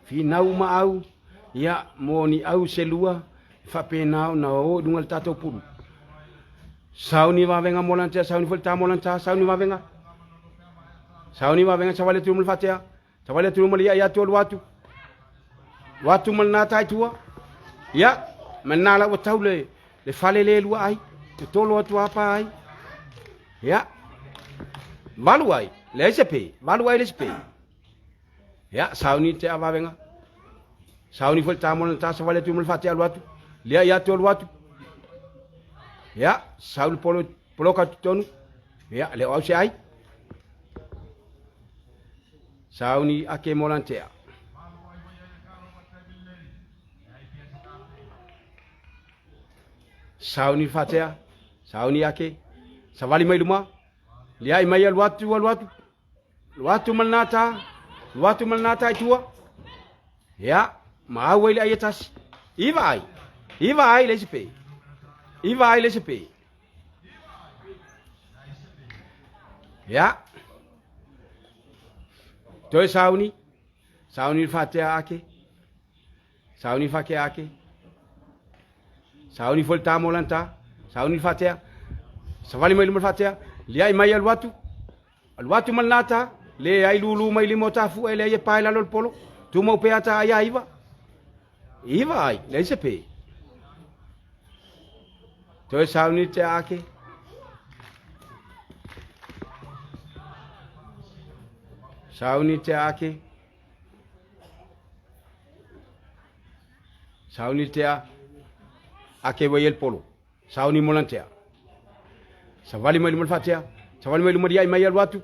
Finau uma au. Ia mo ni au se lua. E faapena ona o i luga le tatou pulu. Sauni vavega mo lana tea, sauni foi le tā mo lana tā, sauni vavega. Sauni vavega savali atu ma le faatea. Savali atu ma le ia ia atu alu atu. Alu atu ma lena tai tua. Ia, ma lena la ua tau le, le fale le lua ai. Te tolo atu apa ai. Ia, valu ai, leai se pe, valu ai le se pe. Ia, sauni te avavenga. Sauni foi le tā mo lana tā, savali atu ma le faatea alu atu. Lia ia atu alu atu. Ia, sau le polo, poloka atu tonu. Ia, le o au se ai. Sauni ake mo lana tea. Sauni faatea, sauni ake, savali mai luma, liai mai alu atu, alu atu, alu atu ma lena tā, alu atu ma lena tā i tua. Ia, ma au ai le ai e tasi. Iva ai, iva ai le isi pe. Iva ai le isi pe. Ia. Toe sauni. Sauni le faatea ake. Sauni faatea ake. Sauni foi le tā mo lana tā. Sauni le faatea. Savali mai luma le faatea. Liai mai alu atu. Alu atu ma lena tā. Leai lulu mai lima o tafua e leai e pae lalo le polo. Tumau pea tā ai a iva. Iva ai, leai se pe. Toe sauni te ake. Sauni te ake. Sauni te a ake wai el polo. Sauni mo lana tea. Savali mai luma le faatea. Savali mai luma liai mai alu atu.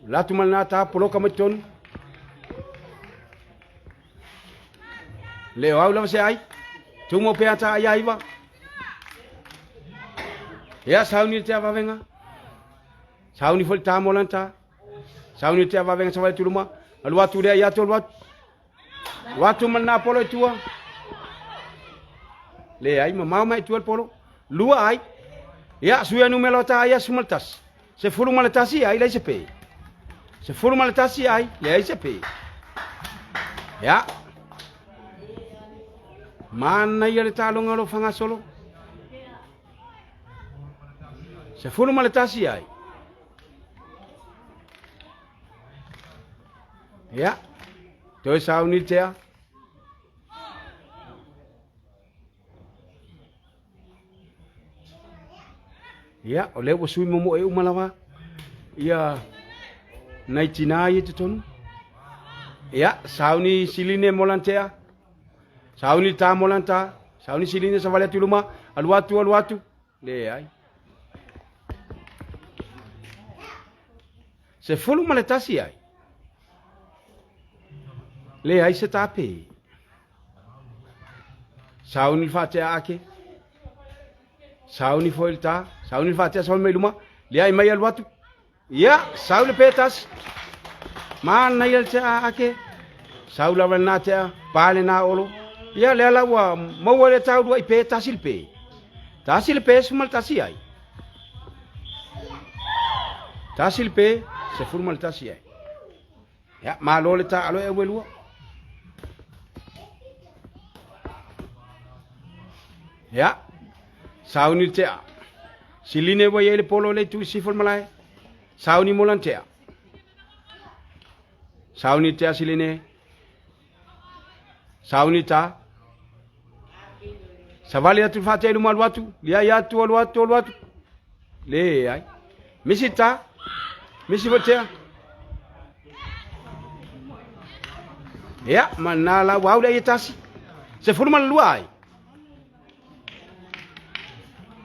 Latu ma lena tā poloka mai totonu. Le o au lava se ai. Tumo pea tā ai aiwa. Ia sauni le tea vavenga. Sauni foi le tā mo lana tā. Sauni le tea vavenga savali atu luma. Alu atu lea ia atu alu atu. Alu atu ma lena polo i tua. Leai, mamao mai i tua le polo. Lua ai. Ia, sui a numera o tā ia 11. 11 ai, leai se pe. 11 ai, leai se pe. Ia. Manaia le taaloga o lo o fagasolo. 11 ai. Ia, toe sauni le tea. Ia, o lea ua sui momoe uma lava ia nai tinā ia i totonu. Ia, sauni siline mo lana tea. Sauni ta mo lana ta. Sauni siline savali atu i luma. Alu atu, alu atu. Leai. 11 ai. Leai se tape. Sauni le faatea ake. Sauni foi le ta. Sauni le faatea sauni mai luma. Leai mai alu atu. Ia, sau le pe tasi. Manaia le tea ake. Sau lava lena tea, pa lena olo. Ia, lea la ua maua le tau lua i pe tasi le pe. Tasi le pe 11 ai. Tasi le pe 11 ai. Ia, malo le taalo e au e lua. Ia, sauni le tea. Siline ua i ai le polo le itu i sifo le malae. Sauni mo lana tea. Sauni tea siline. Sauni ta. Savali atu le faatea i luma alu atu. Liai atu, alu atu, alu atu. Leai. Misi ta. Misi foi tea. Ia, ma na la ua au le ai e tasi. 12 ai.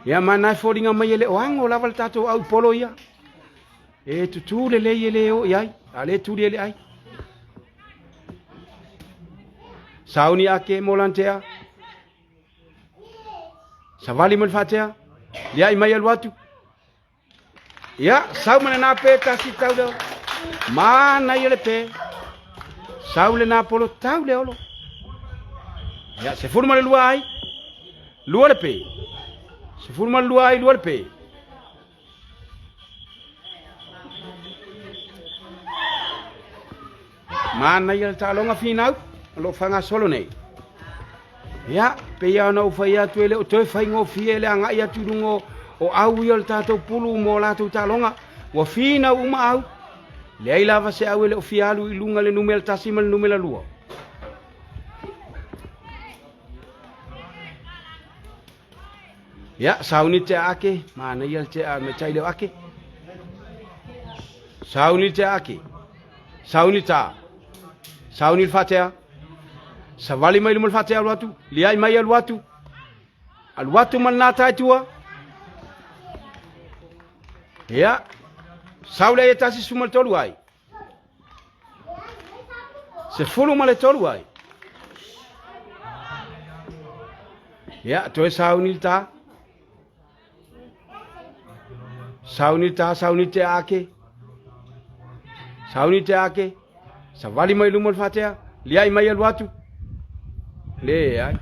Ia ma na e foliga mai e le o ago lava le tatou au i polo ia. E tutū lelei e le o i ai, a le tuli e le ai. Sauni ake mo lana tea. Savali mo le faatea. Liai mai alu atu. Ia, sau ma lena pe tasi tau le olo. Manaia le pe. Sau lena polo tau le olo. Ia, 12 ai. Lua le pe. 12 ai, lua le pe. Manaia le taaloga finau o lo o faagasolo nei. Ia, pei lava ona ou fai atu e le o toe faigofie le agai atu i luga o au ia o le tatou pulu mo latou taaloga. Ua finau uma au. Leai lava se au e le o fia alu i luga le numera 1 ma le numera 2. Ia, sauni tea ake, manaia le tea me tai leo ake. Sauni tea ake, sauni ta, sauni le faatea, savali mai luma le faatea alu atu, liai mai alu atu, alu atu ma lena tae tua. Ia, sau le e tasi suma le tolu ai. 13 ai. Ia, toe sauni le ta. Sauni ta, sauni te ake. Sauni te ake. Savali mai luma le faatea. Liai mai alu atu. Leai.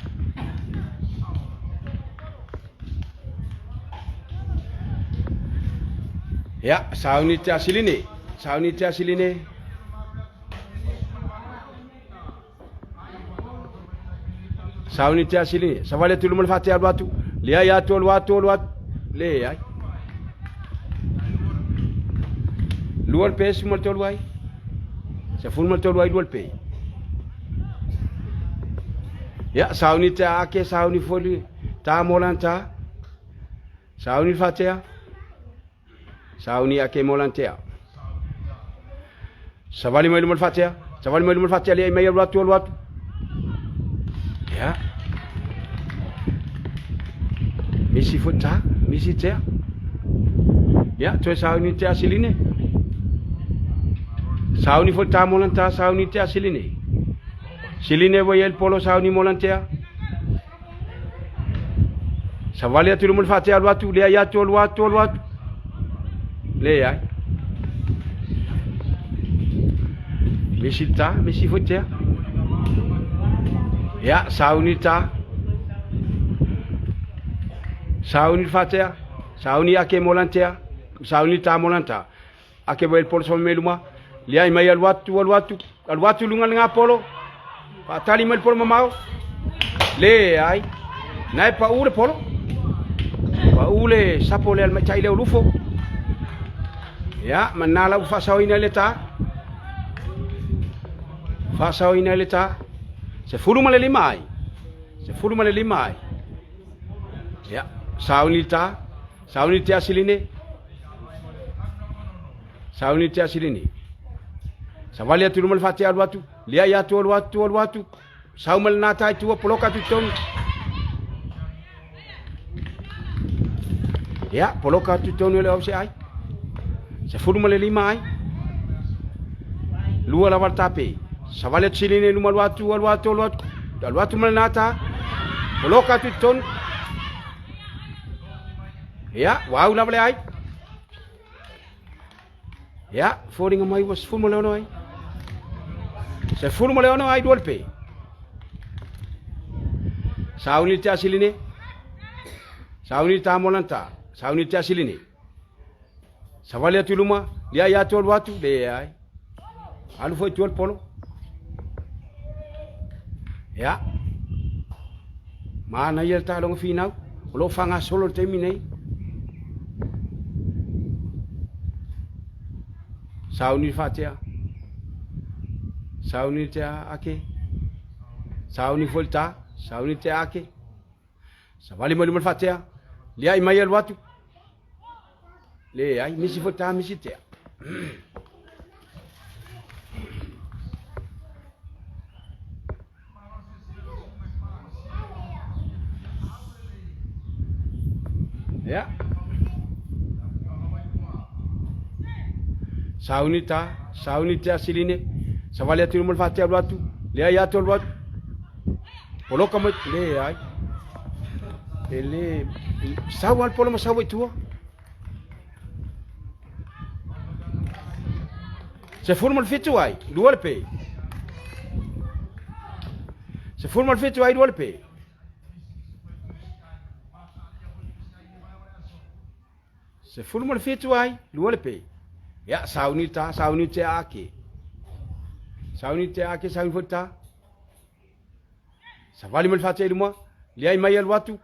Ia, sauni te asiline. Sauni te asiline. Sauni te asiline. Savali atu luma le faatea alu atu. Liai atu alu atu alu atu. Leai. Lua le pe suma le tolu ai. 13 ai lua le pe. Ia, sauni te ake, sauni foli, ta mo lan ta. Sauni fatea. Sauni ake mo lan tea. Savali mai luma le faatea. Savali mai luma le faatea le mai alu atu alu atu. Ia. Misi foi ta, misi tea. Ia, toe sauni tea siline. Sauni foi ta molan ta, sauni tea siline. Siline ua i ai le polo sauni molan tea. Savali atu i luma le faatea alu atu, leai atu alu atu alu atu. Leai. Misi le ta, misi foi tea. Ia, sauni le ta. Sauni le faatea. Sauni ake mo lana tea. Sauni le ta mo lana ta. Ake wai le polo sama me luma. Liai mai alu atu, alu atu, alu atu lunga le ngā polo. Faatali mai le polo mamao. Leai. Nae pa u le polo. Pau le sapo lea le maitai lea o Lufo. Ia, ma na lau faasaoina le ta. Faasaoina le ta. 15 ai. 15 ai. Ia, sauni le ta. Sauni te asiline. Sauni te asiline. Savali atu luma le faatea alu atu. Liai atu alu atu alu atu. Sau ma lena tai tua poloka atu tonu. Ia, poloka atu tonu le au se ai. 15 ai. Lua lava le tape. Savali atu siline luma alu atu alu atu alu atu. Alu atu ma lena ta. Poloka atu tonu. Ia, ua au lava le ai. Ia, foliga mai ua 16 ai. 16 ai dua le pe. Sauni te asiline. Sauni ta molanta. Sauni te asiline. Savali atu luma, lia ia atu alu atu, le ai. Alu foi tual polo. Ia. Manaia le taaloga finau. O lo o faagasolo le taimi nei. Sauni le faatea. Sauni le tea ake. Sauni foi le ta. Sauni le tea ake. Savali mai luma le faatea. Liai mai alu atu. Leai, misi foi ta, misi tea. Ia. Sauni ta, sauni tea siline. Savali atu luma le faatea alu atu. Leai atu alu atu. Poloka mai, leai. E le, sau al polo ma sau i tua. 17 ai, lua le pe. 17 ai, lua le pe. 17 ai, lua le pe. Ia, sauni ta, sauni te ake. Sauni te ake, sauni foi ta. Savali mai le faatea i luma, liai mai alu atu.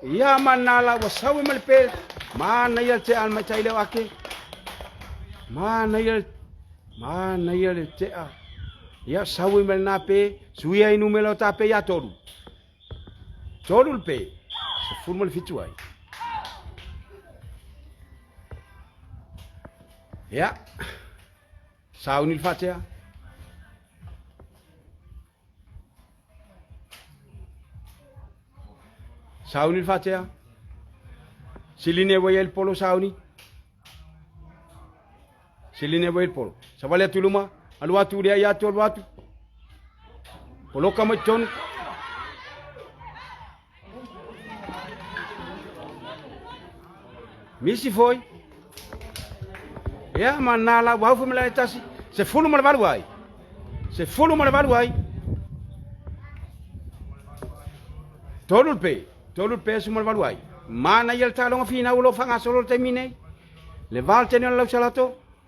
Ia manala ua sau e ma le pe, manaia le tea mai tai leo ake. Manaia, manaia le tea. Ia sau e ma le na pe, suia i numera o ta pe ia tolu. Tolu le pe, 17 ai. Ia, sauni le faatea. Sauni le faatea. Siline ua i ai le polo sauni. Siline ua i le polo. Savali atu i luma, alu atu, leai atu, alu atu. Poloka mai totonu. Misi foi. Ia ma nā la ua aufu me la e tasi. 18 ai. 18 ai. Tolu le pe. Tolu le pe 18 ai. Mana ia le taaloga finau o lo o faagasolo le taimi nei. Le va le teine o le lausalato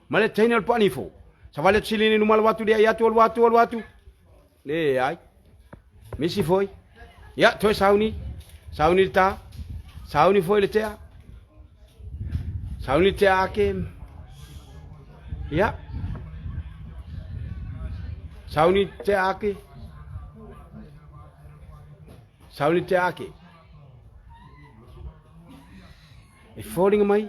ma le teine o le poanifo. Savali atu silini luma alu atu liai atu alu atu alu atu. Leai. Misi foi. Ia, toe sauni. Sauni le ta. Sauni foi le tea. Sauni le tea ake. Ia. Sauni tea ake. Sauni tea ake. E foliga mai.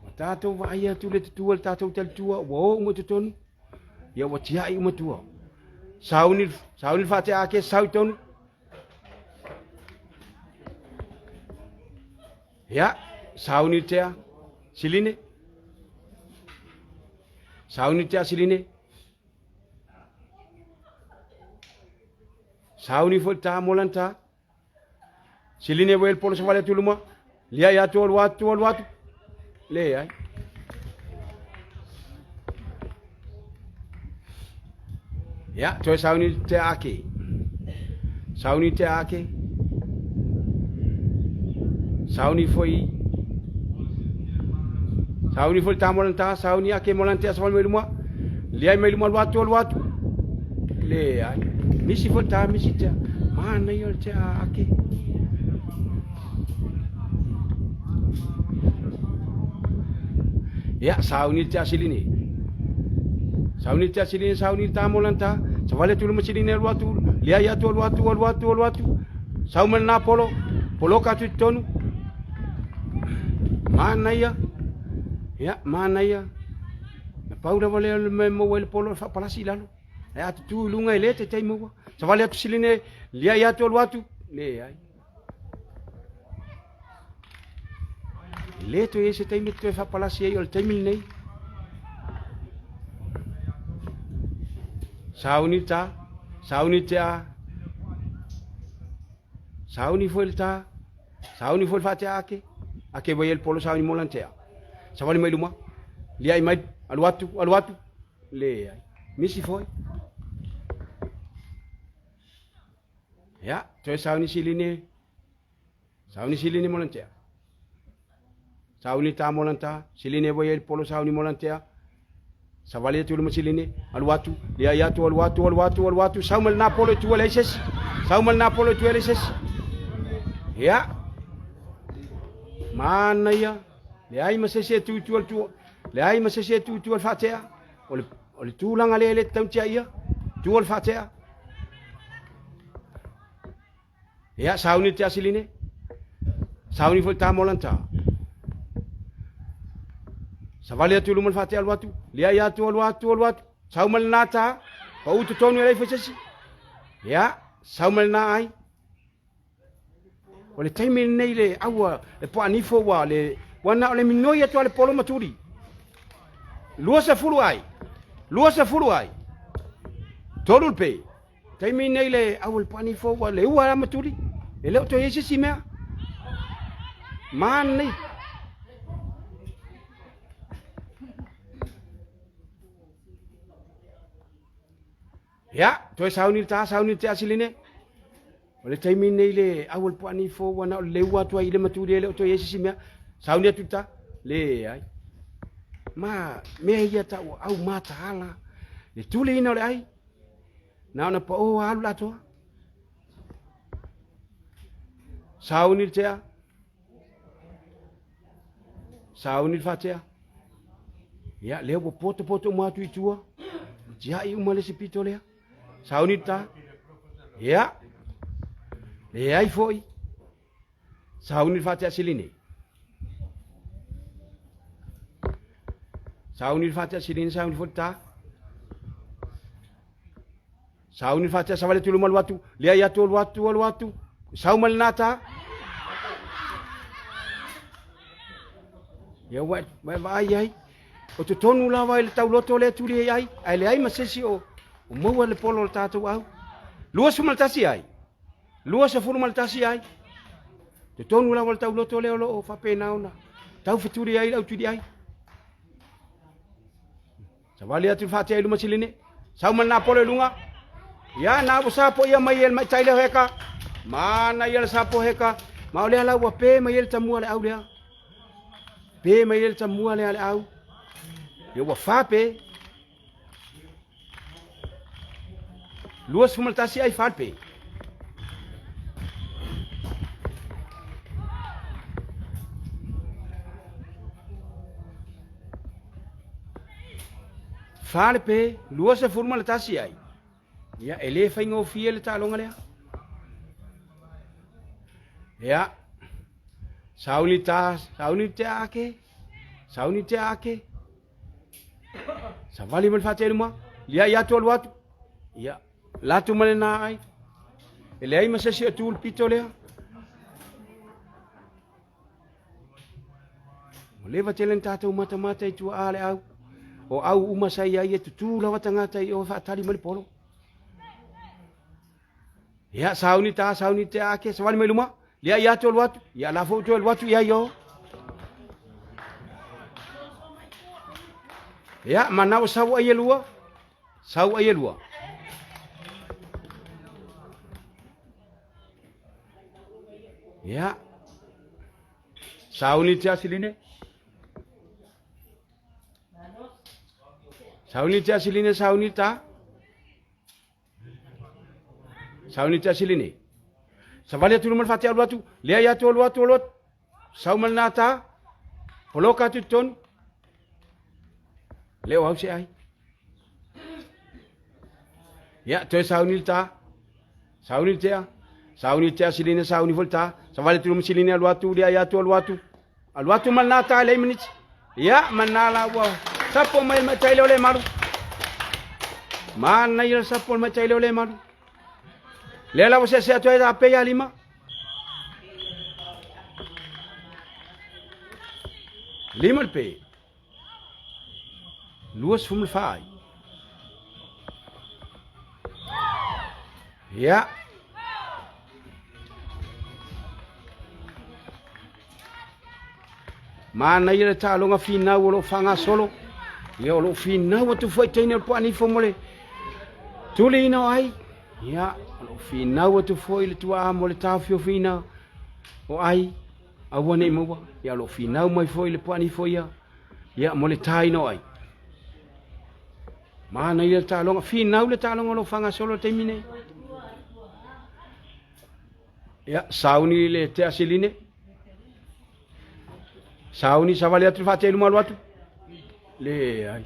Ua tātou vaai atu le tutua le tātou talitua, ua o uma totonu. Ia ua tiai uma tua. Sauni, sauni le faatea ake, sau i tonu. Ia, sauni le tea, siline. Sauni le tea, siline. Sauni foi le ta, mola le ta. Siline ua i le polo savali atu i luma. Liai atu, alu atu, alu atu. Leai. Ia, toe sauni te ake. Sauni te ake. Sauni foi. Sauni foi ta molan ta, sauni ake molan te asawal mai luma. Liai mai luma alu atu, alu atu. Leai. Misi foi ta, misi te. Manaia o le tea ake. Ia, sauni le tea silini. Sauni le tea silini, sauni le tā mo lana tā. Savali atu le masilini alu atu, liai atu, alu atu, alu atu, alu atu. Sau ma lena polo, poloka atu i totonu. Manaia, ia, manaia. Na pau lava lea o le mea e maua ai le polo o le faapalasi i lalo. Ae a tutū i luga e le taitai maua. Savali atu silini, liai atu, alu atu, leai. E le toe i ai se taimi e toe faapalasi ai o le taimi lenei. Sauni le tā, sauni te a, sauni foi le tā, sauni foi le faatea ake, ake vai ai le polo sauni mo lana tea. Savali mai luma, liai mai, alu atu, alu atu, leai. Misi foi. Ia, toe sauni silini, sauni silini mo lana tea. Sauni tā mo lana tā, silini e vai ai le polo sauni mo lana tea. Savali atu le masilini, alu atu, liai atu, alu atu, alu atu, alu atu, sau ma lena polo i tua leai se isi. Sau ma lena polo i tua leai se isi. Ia, manaia, leai ma se isi e tu i tua le tua, leai ma se isi e tu i tua le faatea. O le, o le tulaga lea e le tatau tia ia, tua le faatea. Ia, sauni te asiline. Sauni foi tā molan tā. Savali atu luma le faatea alu atu, liai atu, alu atu, alu atu. Sau ma lena tā, pa u totonu e leai foi se isi. Ia, sau ma lena ai. O le taimi lenei le aua le poanifo ua le ua na o le minoi atu a le polo ma tuli. 20 ai. 20 ai. Tolu le pe. Taimi nei le aua le poanifo ua le ua la ma tuli. E le o toe i ai se isi mea. Manaia. Ia, toe sauni le tā, sauni le tea siline. O le taimi nei le au o le puanifo ua na o le leua atu ai i le matuli e le o toe i ai se isi mea. Sauni atu le tā, leai. Ma mea ia tau au mataala, le tuliina o le ai, na ona pao alu le atoa. Sauni le tea, Sauni le faatea. Ia, lea ua potopoto uma atu i tua. Tiai uma le isi pito lea. Sauni le tā. Ia. Leai foi. Sauni le faatea siline. Sauni le faatea siline, sauni foi le tā. Sauni le faatea savali atu i luma alu atu, leai atu alu atu alu atu, sau ma lena tā. Ia ua e vaai ai, o totonu lava i le tauloto lea tuli ai ai, ae leai ma se isi o maua le polo o le tatou au. 21 ai, 21 ai, totonu lava o le tauloto lea o lo o faapena ona taufetuli ai le au tuli ai. Savali atu le faatea i luma siline. Sau ma lena polo i luga. Ia na ua sapo ia mai e le maitai leo heka. Mana ia le sapo heka. Ma o lea la ua pe mai e le tamua le au lea. Pe mai e le tamua lea le au. Ia ua fa pe. 21 ai fa le pe. Fale pe, 21 ai. Ia, e le faigofie le taaloga lea. Ia, sauni ta, sauni te ake, sauni te ake. Savali ma le faateluma, liai atu alu atu. Ia, latu ma lena ai. E leai ma se isi o tu le pito lea. Ua leva tele na tatou matamata i tua a le au. O au uma sa i ai e tutū lava tagata i o faatali mai le polo. Ia, sauni tā, sauni te ake, savali mai luma. Lia i atu alu atu. Ia, la fo tu alu atu ia i o. Ia, manao sau ai e lua. Sau ai e lua. Ia. Sauni te asiline. Sauni te asiline, sauni ta. Sauni te asiline. Savali atu luma le fate alu atu, leai atu alu atu alu atu. Sau ma lena ta. Poloka atu tonu. Le o au se ai. Ia, toe sauni le ta. Sauni le tea. Sauni le tea silina sauni foi le ta. Savali atu luma silina alu atu lia atu alu atu. Alu atu ma lena ta lei maniti. Ia, ma lena la ua sapo mai le matai leo le malu. Manaia le sapo le matai leo le malu. Lea la ua seasea atu ai la pe ia lima. Lima le pe. 24 ai. Ia. Manaia le taaloga finau o lo o faagasolo. Ia o lo o finau atu foi teine o le poanifo mo le tuliina o ai. Ia o lo o finau atu foi le tuaa mo le taofiofiina o ai. Aua nei maua. Ia o lo o finau mai foi le poanifo ia. Ia mo le taina o ai. Manaia le taaloga, finau le taaloga o lo o faagasolo le taimi nei. Ia, sauni le tea siline. Sauni savali atu le faatelu malu atu. Leai.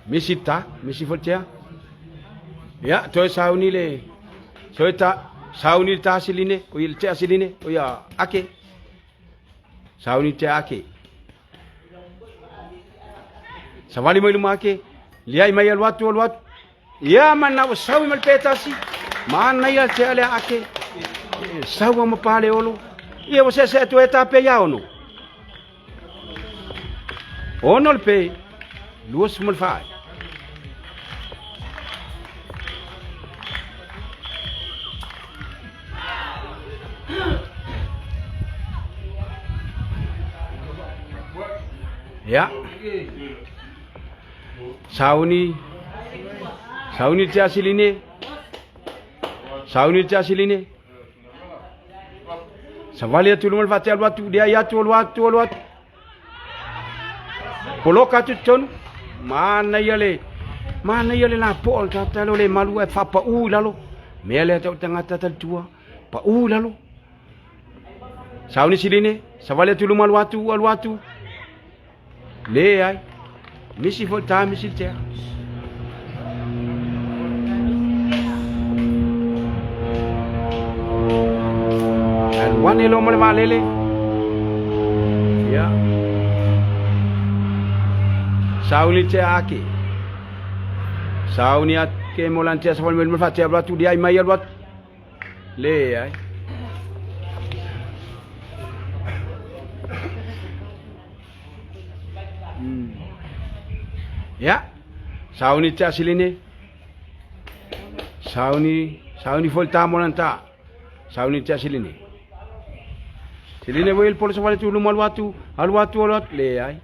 Misi ta, misi foi tea. Ia, toe sauni le toe ta sauni le ta siline, o le tea siline, o ia ake. Sauni tea ake. Savali mai luma ake, liai mai alu atu alu atu. Ia mana ua saui ma le petasi, manaia le tea lea ake. Saua ma pale olo. Ia ua seasea atu e tape ia ono. Ono le pe, 24. Ia. Sauni. Sauni te asiline. Sauni te asiline. Savali atu luma le fate alu atu, liai atu, alu atu, alu atu. Poloka atu totonu. Manaia le manaia le lapoa o le tagata lea o le malu ae faapau i lalo. Mea lea tau tagata talitua, pau i lalo. Sauni siline, savali atu luma alu atu, alu atu. Leai. Misi foi ta, misi le tea. Alu ane loa ma le vaalele. Ia. Sauni tea ake. Sauni ake mo lan tea safali mai luma fatea alu atu liai mai alu atu. Leai. Ia, sauni te asiline. Sauni, sauni foi ta molan ta. Sauni te asiline. Siline voi il polo sa tu luma alu atu, alu atu, alu atu. Leai.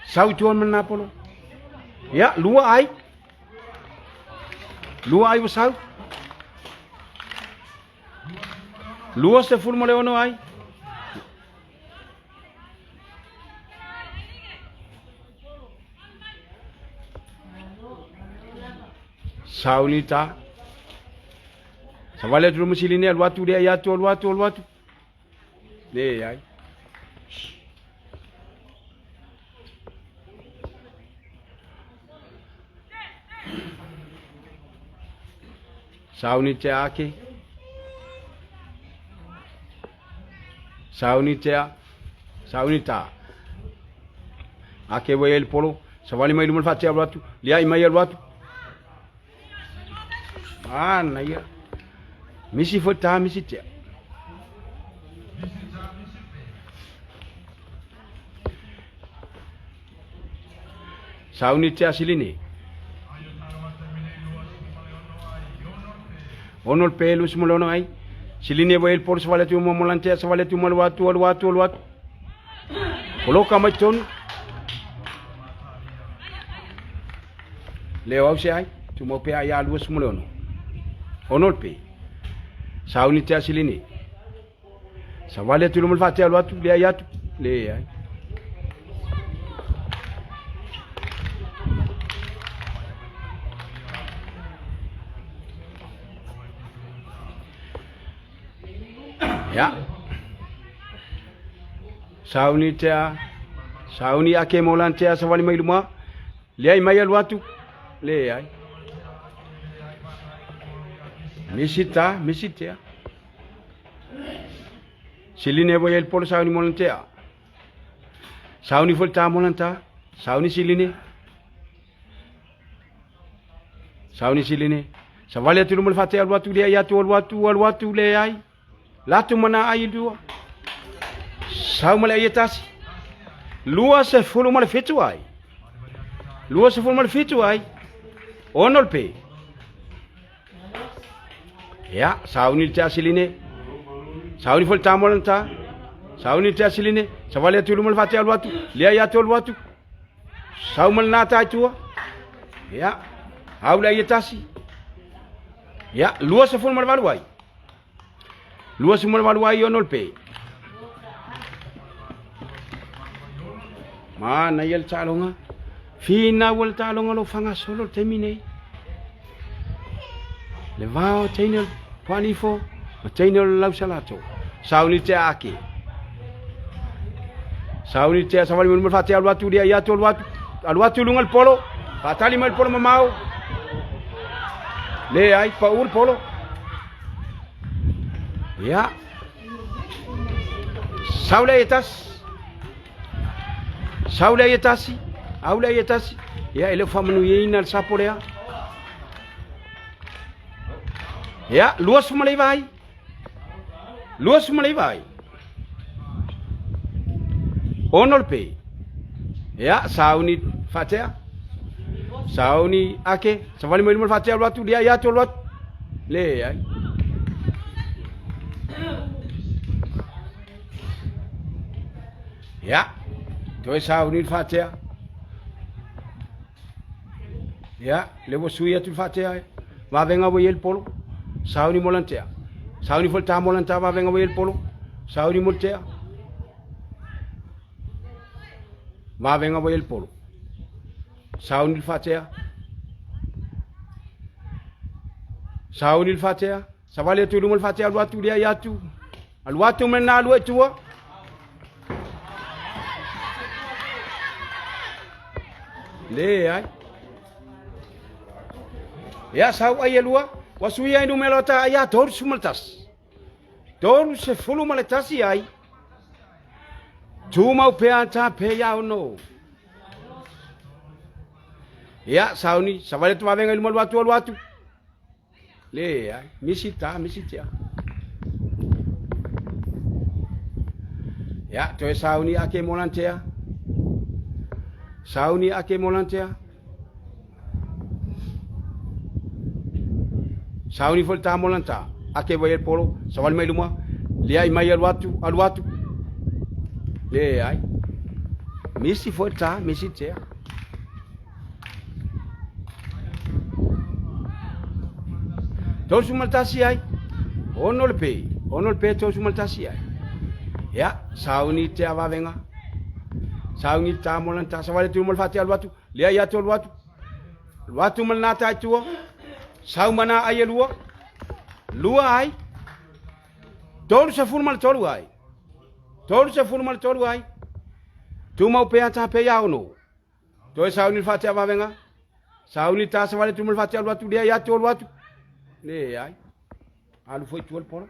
Sau tuan mana polo. Ia, lua ai. Lua ai ua sau. 26 ai. Sauni ta. Savali atu luma siline alu atu lea atu alu atu alu atu. Leai. Sauni te ake. Sauni tea. Sauni ta. Ake wai el polo. Savali mai luma le faatea alu atu. Liai mai alu atu. Manaia. Misi foi ta, misi tea. Sauni tea siline. Ono le pelu si molono ai. Siline wa el polo savali atu mo molantea savali atu mo atu alu atu alu atu. Poloka mai tonu. Leo au se ai. Tu mau pea ia 26. Ono le pe. Sauni tea siline. Savali atu luma le faatea alu atu leai atu. Leai. Ya. Sauni tea, sauni ake mo lan tea savali mai luma. Leai mai alu atu, leai. Misi ta, misi tea. Siline voi el polo sauni mo lan tea. Sauni foi ta mo lan ta, sauni siline. Sauni siline. Savali atu luma le faatea alu atu leai atu alu atu alu atu leai. Latu mana ai lua. Sau ma le ai e tasi. 27 ai. 27 ai. 6 le pe. Ia, sauni le tea siline. Sauni foi le tamola ta. Sauni le tea siline. Savali atu luma le faatea alu atu. Leai atu alu atu. Sau ma le nata i tua. Ia, au le ai e tasi. Ia, 28 ai. 28 ai 6 le pe. Manaia le taaloga. Finau le taaloga lo fagasolo le taimi nei. Le vao teine o le Puanifo ma teine o le Lausalato. Sauni te ake. Sauni te savali mo fate alu atu lia ia atu alu atu. Alu atu lunga le polo. Fatali mai le polo mamao. Le ai pa ul polo. Ia. Saule e tasi. Saule e tasi. Aule e tasi. Ia e le faamanuiaina le sapo lea. Ia, 29 ai. 29 ai. 6 le pe. Ia, sauni faatea. Sauni ake. Savali mai luma le faatea alu atu, lia ia atu alu atu. Leai. Ia, toe sauni le faatea. Ia, le ua sui atu le faatea e. Vavenga ua i ai le polo. Sauni mo lana tea. Sauni foi le ta mo lana ta vavenga ua i ai le polo. Sauni mo le tea. Vavenga ua i ai le polo. Sauni le faatea. Sauni le faatea. Savali atu i luma le faatea alu atu lea i atu. Alu atu me nā lua i tua. Leai. Ia sau ai e lua. Ua sui ai numera o ta ai a 31. 31 ai. Tumau pea ta pe ia ono. Ia sauni, savali atu vavenga i luma alu atu alu atu. Leai, misi ta, misi tea. Ia, toe sauni ake mo lan tea. Sauni ake mo lan tea. Sauni foi ta mo lan ta. Ake vai el polo, sawali mai luma. Leai mai alu atu, alu atu. Leai. Misi foi ta, misi tea. 31 ai. 6 le pe. 6 le pe 31 ai. Ia, sauni te avavenga. Sauni ta mo lan ta savale tu mo le fate alu atu. Lea ia atu alu atu. Alu atu ma le nata i tua. Sau mana ai e lua. Lua ai. 33 ai. 33 ai. Tumau pea ta pe ia ono. Toe sauni le faatea vavenga. Sauni tasa vale tu ma le faatea alu atu lea ia atu alu atu. Leai. Alu foi tua le polo.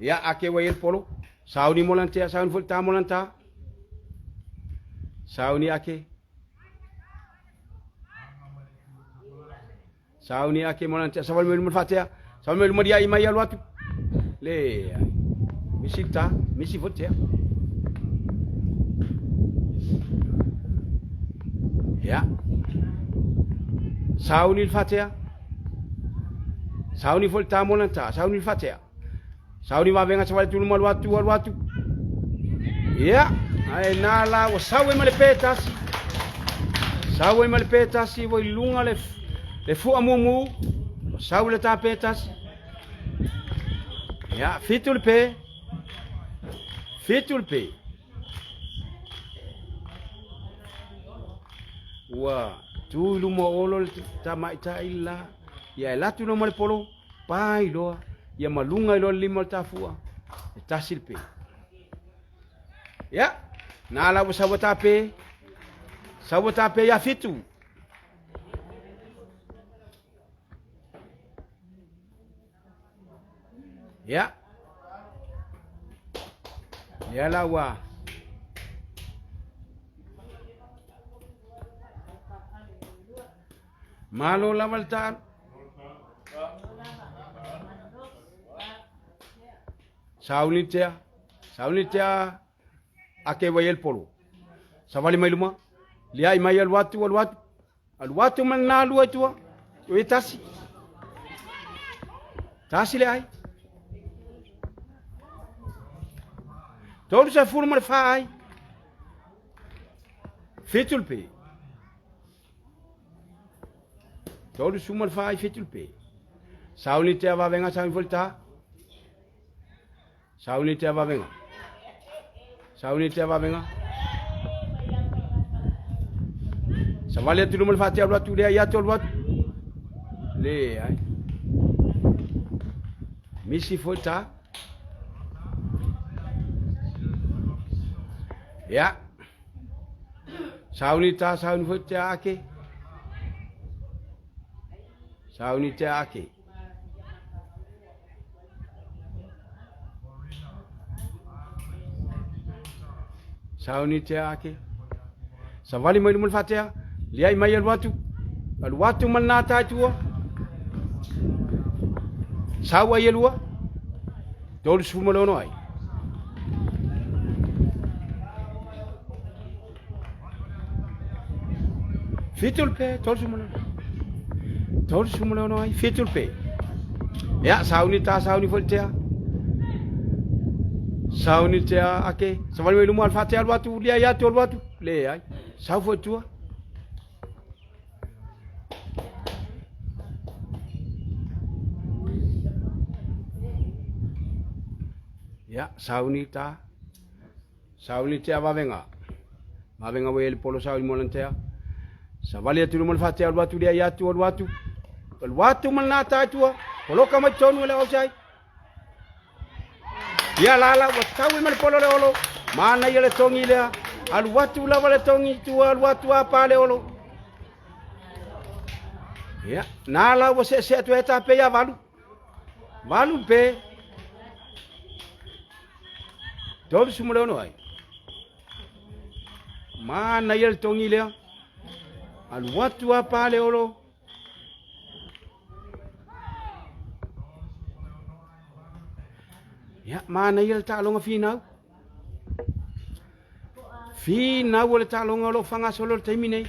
Ia ake wai le polo. Sauni mo lantea, sauni foi ta mo lanta. Sauni ake. Sauni ake mo lantea, savali mai luma le faatea. Savali mai luma dia i mai alu atu. Leai. Misi ta, misi foi tea. Ia. Sauni le faatea. Sauni foi le ta mo lanta, sauni le faatea. Sauni vavenga savali tu luma alu atu, alu atu. Ia, ae nā la ua sau ai ma le pe tasi. Sau ai ma le pe tasi ua i luga le, le fua mumu. Ua sau le tā pe tasi. Ia, 7 le pe. 7 le pe. Ua tu i luma o olo le tamaitai la. Ia e latu loa ma le polo, pa i loa. Ia ma luga i loa le lima o le tafua. E tasi le pe. Ia, na la ua saua tape, saua tape ia fitu. Ia, lea la ua Malo lava le taalo. Sauni tea, sauni tea ake wai el polo. Savali mai luma, liai mai alu atu, alu atu, alu atu ma na lua tua, o e tasi. Tasi le ai. Tolu sa fulu ma le fa ai. Fitu le pe. Tolu suma le fa ai fitu le pe. Sauni tea vavenga sauni foi le ta. Sauni tea vavenga. Sauni tea vavenga. Savali atu luma le fatia alu atu lea ia atu alu atu. Le ai. Misi foi ta. Ia. Sauni ta sauni foi tea ake. Sauni tea ake. Sauni tea ake. Savali mai luma le faatea, liai mai alu atu, alu atu ma lena ta i tua. Sau ai e lua, 36 ai. Fitu le pe, 36. 36 ai, fitu le pe. Ia, sauni ta, sauni foi le tea. Sauni tea ake, savali mai luma al faatea alu atu, liai atu alu atu, leai. Sau foi tua. Ia, sauni ta. Sauni tea vavenga. Vavenga ua i ai le polo sauni mo lana tea. Savali atu i luma le faatea alu atu liai atu alu atu. Alu atu ma lena ta i tua. Poloka mai totonu e le outside. Ia lala ua tau i ma le polo le olo. Manaia le togi lea. Alu atu lava le togi i tua alu atu a pa le olo. Ia, na la ua seese atu e tape ia valu. Valu pe. 36 ai. Manaia le togi lea. Alu atu a pa le olo. Ia, manaia le taaloga finau. Finau o le taaloga o lo o faagasolo i le taimi nei.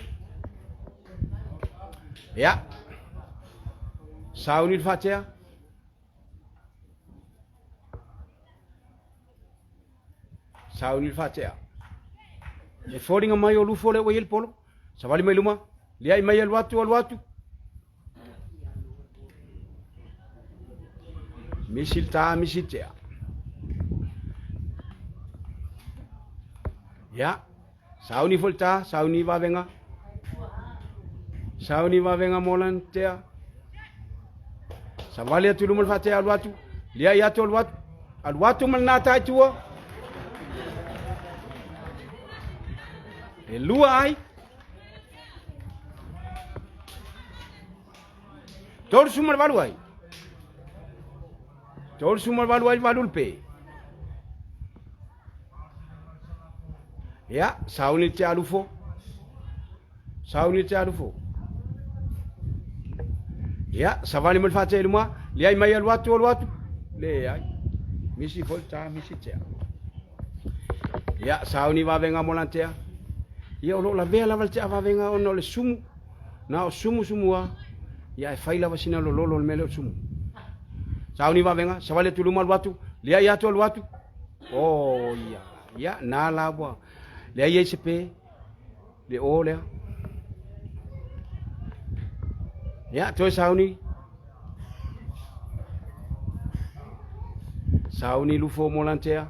Ia, sauni le faatea. Sauni le faatea. E foliga mai o Lufo lea ua i ai le polo. Savali mai luma, liai mai alu atu, alu atu. Misi le tā, misi le tea. Ia, sauni foi le tā, sauni vavenga. Sauni vavenga mo lana tea. Savali atu i luma le faatea alu atu, liai atu alu atu, alu atu ma lena tā i tua. E lua ai. 38 ai. 38 ai valu le pe. Ia, sauni te alufo. Sauni te alufo. Ia, savali mo le faatea i luma, liai mai alu atu, alu atu. Leai. Misi foi ta, misi tea. Ia, sauni vavenga mo lantea. Ia, o lo o lavea lava le tea vavenga ona o le sumu. Na o sumu sumu a. Ia, e fai lava sina lololo o le mea lea o le sumu. Sauni vavenga, savali atu i luma alu atu, liai atu alu atu. Oh, ia. Ia, na la ua. Leai ai se pe. Le o lea. Ia, toe sauni. Sauni lufo mo lantea.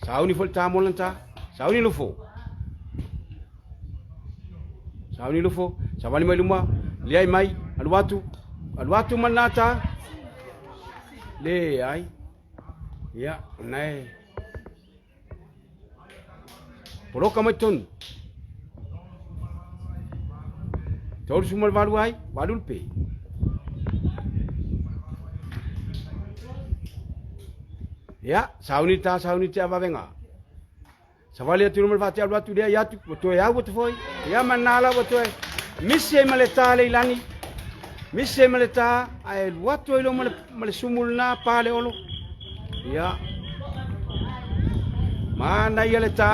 Sauni foi le tā mo lanta. Sauni lufo. Sauni lufo. Savali mai luma. Liai mai. Alu atu. Alu atu ma lena tā. Leai. Ia, nae. Poloka mai tonu. 38 ai, 8 le pe. Ia, sauni tā, sauni te avavenga. Savali atu luma le faatea alu atu lea i atu, ua toe au atu foi. Ia ma nā la ua toe misi ai ma le tā le ilani. Misi ai ma le tā, ae alu atu ai loa ma le, ma le sumu lena pa le olo. Ia. Manaia le tā,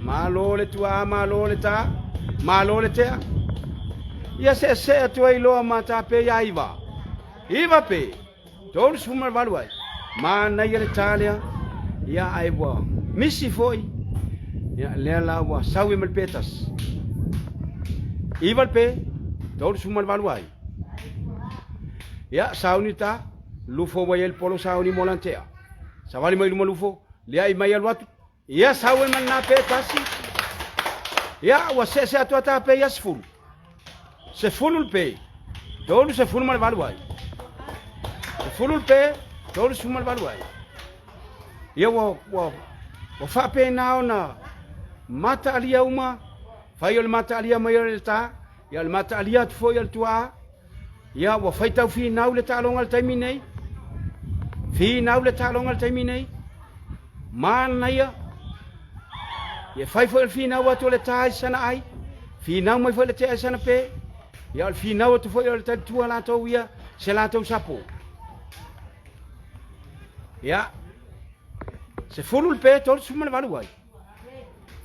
malo le tuaa, malo le tā, malo le tea. Ia seesee atu ai loa ma tā pe ia iva. Iva pe. 38 ai. Manaia le tā lea. Ia ae ua misi foi. Ia lea la ua sau i ma le petasi. Iva le pe, 38 ai. Ia sauni ta, lufo ua i le polo sauni mo lantea. Savali mai luma lufo, lea i mai alu atu. Ia sau e ma pe tasi. Ia ua seese atu ata pe ia 10. 10 le pe. 38 ai. 10 le pe, 38 ai. Ia ua, ua, ua faapena ona mataalia uma, fai o le mataalia mai o le tā, ia o le mataalia atu foi o le tuaa, ia ua faitau finau le taaloga le taimi nei, finau le taaloga le taimi nei, manaia, ia fai foi o le finau atu o le tā i sana ai, finau mai foi le tea i sana pe, ia o le finau atu foi o le talitua latou ia, se latou sapo. Ia, 10 le pe, 38 ai.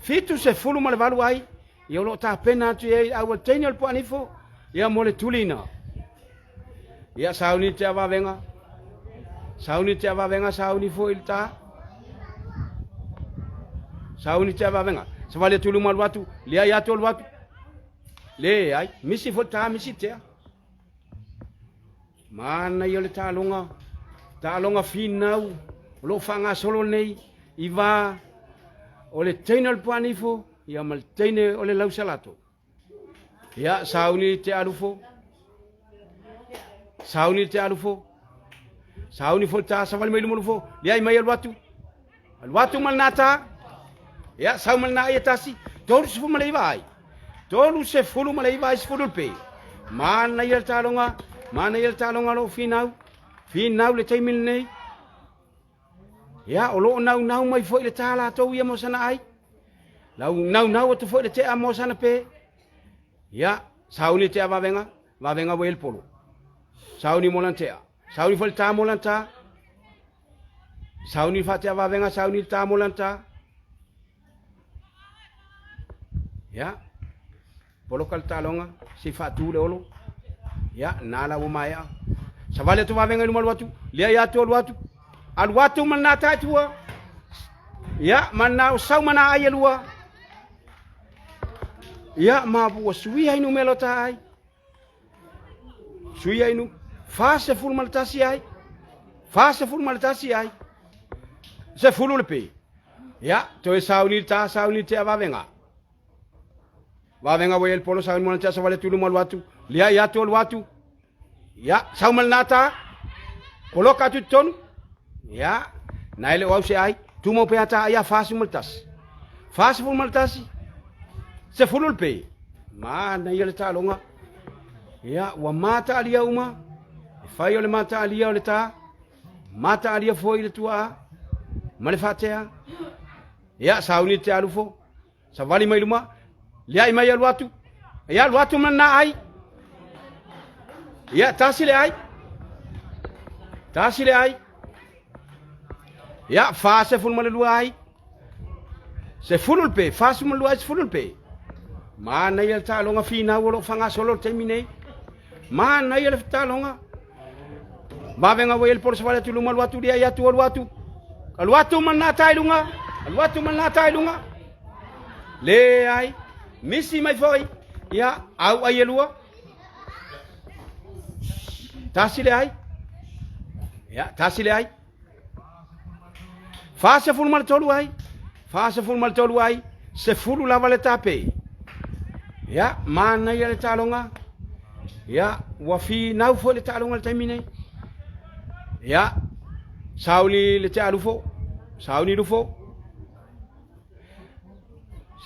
78 ai, ia o lo o tapena atu i ai au teine o le puanifo, ia mo le tulina. Ia sauni te avavenga, sauni te avavenga, sauni foi le tā. Sauni te avavenga. Savali atu luma alu atu, lea i atu alu atu. Le ai, misi foi tā, misi tea. Manaia o le taaloga, taaloga finau o lo o faagasolo nei i va o le teine o le puanifo ia ma le teine o le lausalato. Ia, sauni te alufo, sauni te alufo, sauni fo ta savali mai luma lufo, liai mai alu atu, alu atu ma le nata, ia, sau ma le na ia tasi, 39 ai. 39 ai 10 le pe. Manaia le taaloga, manaia le taaloga o lo o finau, finau le taimi lenei. Ia, o lo o naunau mai foi le tā latou ia mo sana ai. Lau naunau atu foi le tea mo sana pe. Ia, sauni tea vavenga, vavenga ua i le polo. Sauni mo lana tea. Sauni foi le tā mo lana tā. Sauni faatea vavenga, sauni le tā mo lana tā. Ia, poloka le taaloga, se i faatu le olo. Ia, na la ua maea. Savali atu vavenga i luma alu atu, lea ia atu alu atu. Alu atu ma lena tae tua. Ia, ma lena o sau ma na ai e lua. Ia, ma ua suia ai numera o ta ai. Suia ai nu 41 ai. 41 ai. 10 le pe. Ia, toe sauni ta sauni te avavenga. Vavenga ua i le polo sauni mo te savale tulu malu atu. Lia ia atu alu atu. Ia, sau ma lena ta. Poloka atu tonu. Ia, na ele o au se ai. Tumau pea ta ia 41. 41. 10 le pe. Manaia le taaloga. Ia, ua mataalia uma. E fai o le mataalia o le tā. Mataalia foi le tuaa. Ma le faatea. Ia, sauni te alufo. Savali mai luma. Liai mai alu atu. Ia, alu atu ma na ai. Ia, tasi le ai. Tasi le ai. Ia, 42 ai. 10 le pe, 42 ai 10 le pe. Manaia le taaloga finau o lo o faagasolo le taimi nei. Manaia le taaloga. Vavega ua i le polo savali atu i luma alu atu lia i atu alu atu. Alu atu ma lena ta i luga. Alu atu ma lena ta i luga. Leai. Misi mai foi. Ia, au ai e lua. Tasi le ai. Ia, tasi le ai. 43 ai. 43 ai. 10 lava le tape. Ia, manaia le taaloga. Ia, ua finau foi le taaloga le taimi nei. Ia, sauni le te alufo. Sauni lufo.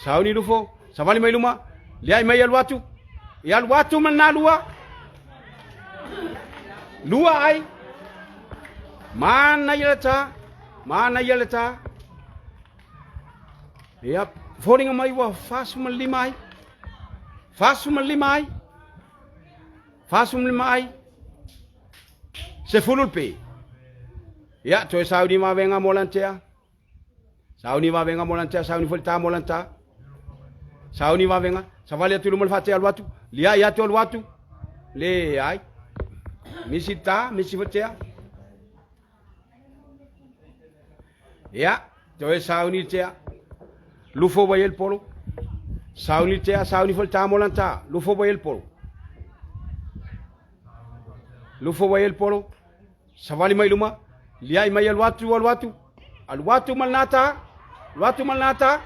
Sauni lufo, savali mai luma, liai mai alu atu. Ia alu atu ma lena lua. Lua ai. Manaia le ta, manaia le ta. Ia, foliga mai ua 45 ai. 45 ai. 45 ai. 10 le pe. Ia, toe sauni vavenga mo lantea. Sauni vavenga mo lantea, sauni foi le ta mo lanta. Sauni vavenga, savali atu i luma le faatea alu atu, liai atu alu atu. Leai. Misi ta, misi foi tea. Ia, toe sauni tea. Lufo vai el polo. Sauni tea, sauni foi le ta mo lanta. Lufo vai el polo. Lufo vai el polo. Savali mai luma, liai mai alu atu, alu atu, alu atu ma lena ta, alu atu ma lena ta.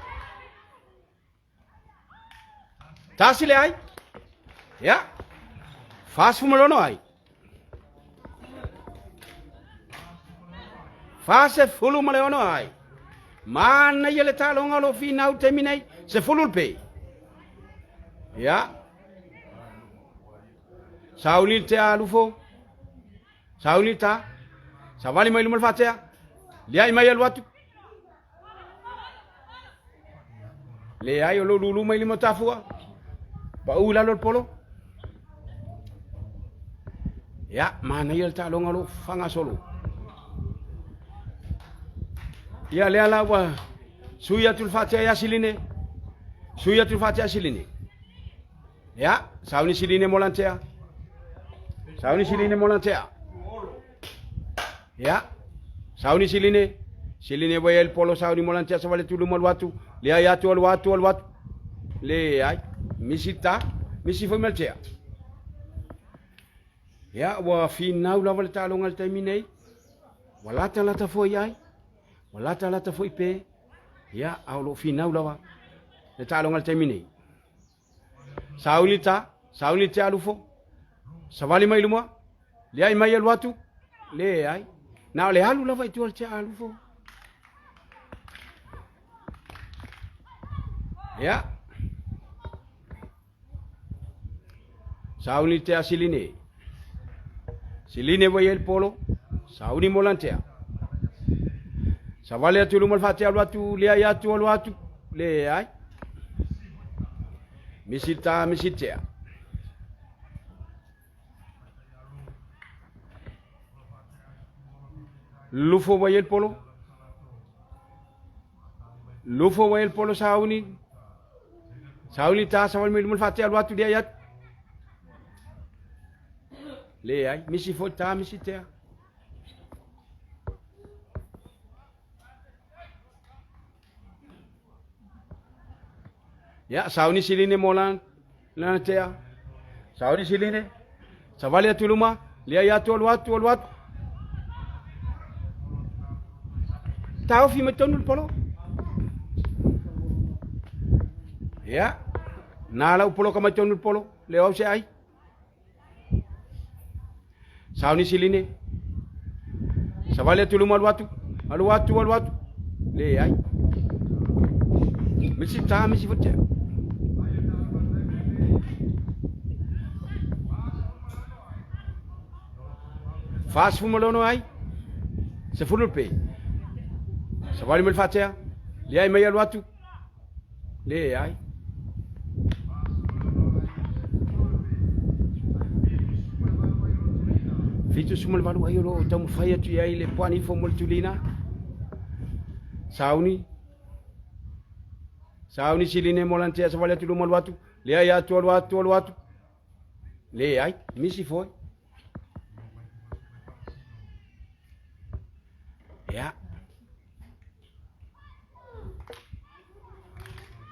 Tasi le ai. Ia. 46 ai. 46 ai. Manaia le taaloga o lo o finau taimi nei, 10 le pe. Ia. Sauni te alufo. Sauni ta. Savali mai luma le faatea. Liai mai alu atu. Leai o lo lulu mai lima tafua. Pau i lalo le polo. Ia, manaia le taaloga o lo o faagasolo. Ia, lea la ua sui atu le faatea ia Siline. Sui atu le faatea Siline. Ia, sauni Siline mo lantea. Sauni Siline mo lantea. Ia, sauni Siline. Siline vai el polo sauni mo lantea sa vale tulu malu atu. Le ai atu alu atu alu atu. Le ai, misi ta, misi foi maltea. Ia, ua finau lava le taaloga i le taimi nei. Ua latalata foi ai. Ua latalata foi pe. Ia, a o lo o finau lava le taaloga i le taimi nei. Sauni ta, sauni te alufo. Savali mai luma, liai mai alu atu, leai. Na o le alu lava i tua le te alufo. Ia. Sauni te asiline. Siline vai el polo, sauni molantea. Savali atu luma le faatea alu atu, liai atu alu atu, leai. Misi ta, misi tea. Lufo vai el polo. Lufo vai el polo sauni. Sauni ta, savali mai luma le faatea alu atu, liai atu. Leai, misi foi ta, misi tea. Ia, sauni siline mo lana, lana tea. Sauni siline. Savali atu luma, liai atu, alu atu, alu atu. Taofi mai tonu le polo. Ia, na lau polo ka mai tonu le polo, le au se ai. Sauni siline. Savali atu luma alu atu. Alu atu, alu atu. Leai. Misi ta, misi fote. 46 ai. 10 le pe. Savali mai le faatea. Leai mai alu atu. Leai. 78 ai o lo o taumafai atu i ai le Poanifo mo le tulina. Sauni. Sauni siline mo lantea savali atu luma alu atu. Leai atu alu atu alu atu. Leai. Misi foi. Ia.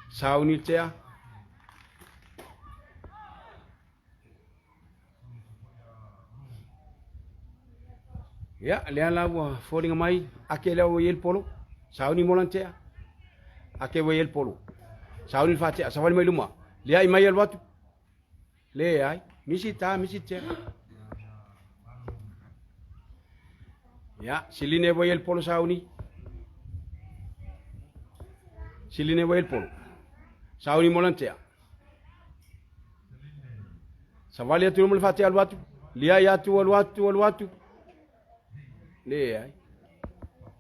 Sauni tea. Ia, lea la ua foliga mai, ake lea ua i ai le polo, sauni mo lana tea. Ake ua i ai le polo. Sauni le faatea, savali mai luma. Liai mai alu atu. Leai, misi ta, misi tea. Ia, siline ua i ai le polo sauni. Siline ua i ai le polo. Sauni mo lana tea. Savali atu i luma le faatea alu atu. Liai atu, alu atu, alu atu. Leai.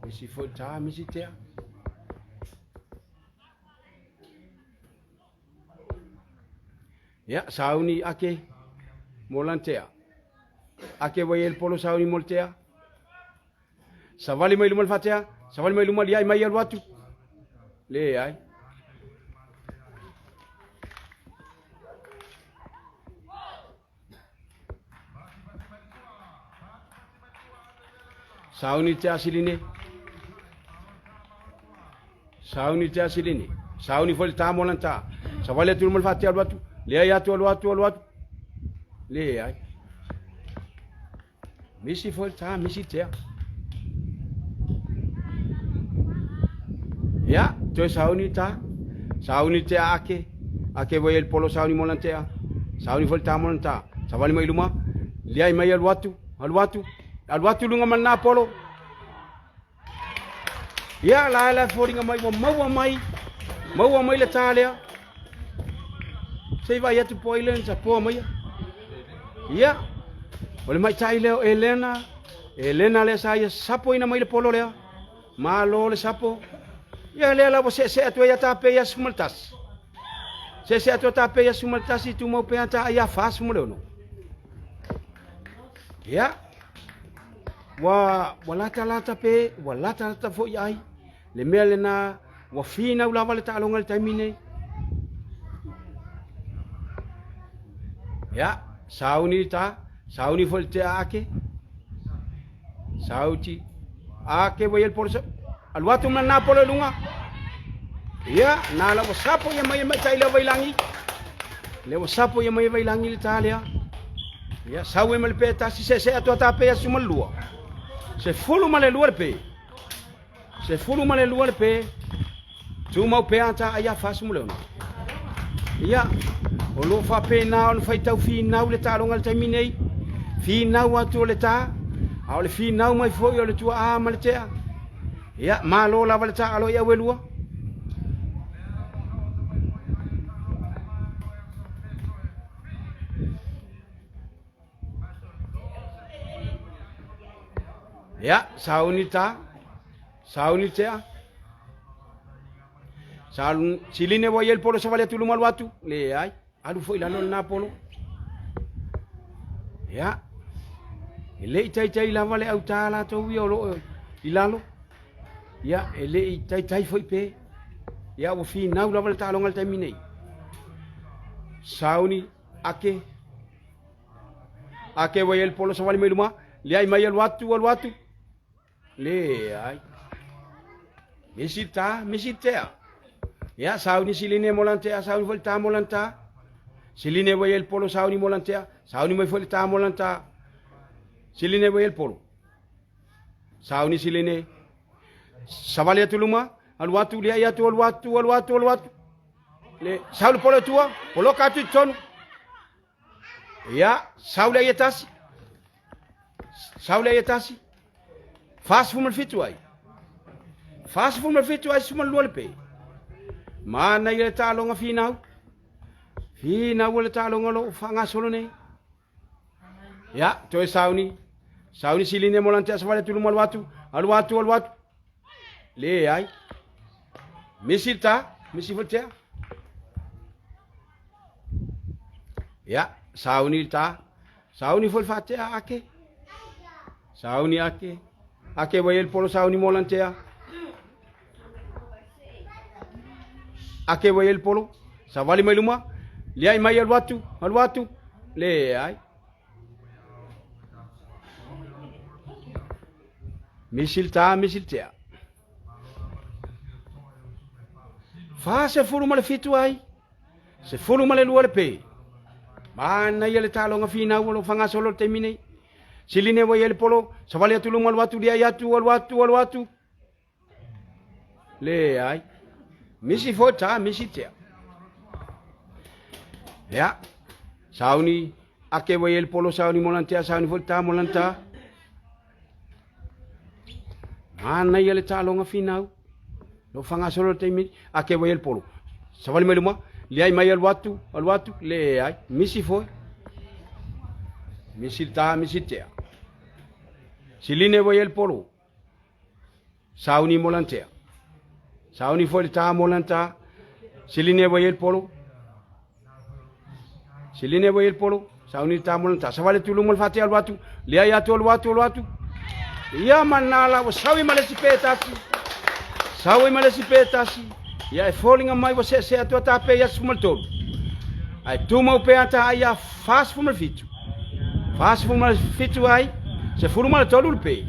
Misi foi tā, misi tea. Ia, sauni ake mo lana tea. Ake wai e le polo sauni mo le tea. Savali mai luma le faatea, savali mai luma liai mai alu atu. Leai. Sauni te asiline. Sauni te asiline. Sauni foi le tā mo lana tā. Savali atu luma le faatea alu atu. Leai atu alu atu alu atu. Leai. Misi foi le tā, misi tea. Ia, toe sauni tā. Sauni tea ake. Ake wai el polo sauni mo lana tea. Sauni foi le tā mo lana tā. Savali mai luma. Liai mai alu atu, alu atu. Alu atu lunga ma lena polo. Ia, la la foliga mai ua maua mai, maua mai le tā lea. Se i vaai atu po ai lea sa poa maia. Ia, o le maitai lea o Elena, Elena lea sa ia sapoina mai le polo lea. Malo le sapo. Ia lea la ua seesee atu ai ia tape ia 11. Seesee atu a tape ia 11 tumau pea ta ia 46. Ia, Ua, ua latalata pe, ua latalata foi ai. Le mea lena, ua finau lava le taaloga i le taimi nei. Ia, sauni le ta, sauni foi le tea ake. Sauti, ake ua ia le polo sa, alu atu ma na polo i luga. Ia, na la ua sapo ia mai e maitai lea vailangi. Lea ua sapo ia mai e vailangi le ta lea. Ia, sau e ma le pe tasi, se se atu ata pe asu ma le lua. Se fulu ma le lua le pe. Se fulu ma le lua le pe. Tumau pea ata ai a fasu ma le ono. Ia, o lo faapena ona faitau finau le taaloga i le taimi nei. Finau atu o le tā, a o le finau mai foi o le tuaa ma le tea. Ia, malo lava le taalo i auelua. Ia, sauni ta, sauni tea. Sa siline wa iel polo savali atu luma alu atu. Leai, alu foi lalo lena polo. Ia, e le i taitai lava le autā latou ia o loo i lalo. Ia, e le i taitai foi pe. Ia, ua finau lava le taaloga i le taimi nei. Sauni, ake, ake ua i ai le polo savali mai luma, liai mai alu atu, alu atu. Leai. Misi ta, misi tea. Ia, sauni siline mo lana tea, sauni foi le tā mo lana tā. Siline ua i ai le polo sauni mo lana tea, sauni mai foi le tā mo lana tā. Siline ua i ai le polo. Sauni siline. Savali atu luma, alu atu, liai atu, alu atu, alu atu, alu atu. Le, sau le polo tua, poloka atu i totonu. Ia, sau le ai e tasi. Sau le ai e tasi. 47 ai. 47 ai, 12 le pe. Manaia le taaloga finau. Finau le taaloga o lo o faagasolo nei. Ia, toe sauni. Sauni siline mo lana tea savali atu luma alu atu. Alu atu, alu atu. Leai. Misi le ta, misi foi le tea. Ia, sauni le ta. Sauni foi le faatea ake. Sauni ake. Ake wai el polo sauni mo lana tea. Ake wai el polo. Savali mai luma. Liai mai alu atu, alu atu. Leai. Misi le tā, misi le tea. 47 ai. 12 le pe. Manaia le taaloga finau o lo faagasolo le taimi nei. Siline ua i ai le polo, savali atu luma alu atu, liai atu, alu atu, alu atu. Leai. Misi foi tā, misi tea. Ia, sauni, ake ua i ai le polo sauni mo lana tea, sauni foi le tā mo lana tā. Manaia le taaloga finau. Lo faagasolo le taimi, ake ua i ai le polo. Savali mai luma, liai mai alu atu, alu atu, leai, misi foi. Misi le tā, misi le tea. Siline ua i ai le polo. Sauni mo lana tea. Sauni foi le tā mo lana tā. Siline ua i ai le polo. Siline ua i ai le polo. Sauni le tā mo lana tā. Savali atu i luma le faatea alu atu. Liai atu alu atu alu atu. Ia ma nā la ua sau i ma le isi pe tasi. Sau i ma le isi pe tasi. Ia e foliga mai ua seesee atu a tā pe ia 13. Ae tumau pea tā ai ia 47. 47 ai, 13 le pe.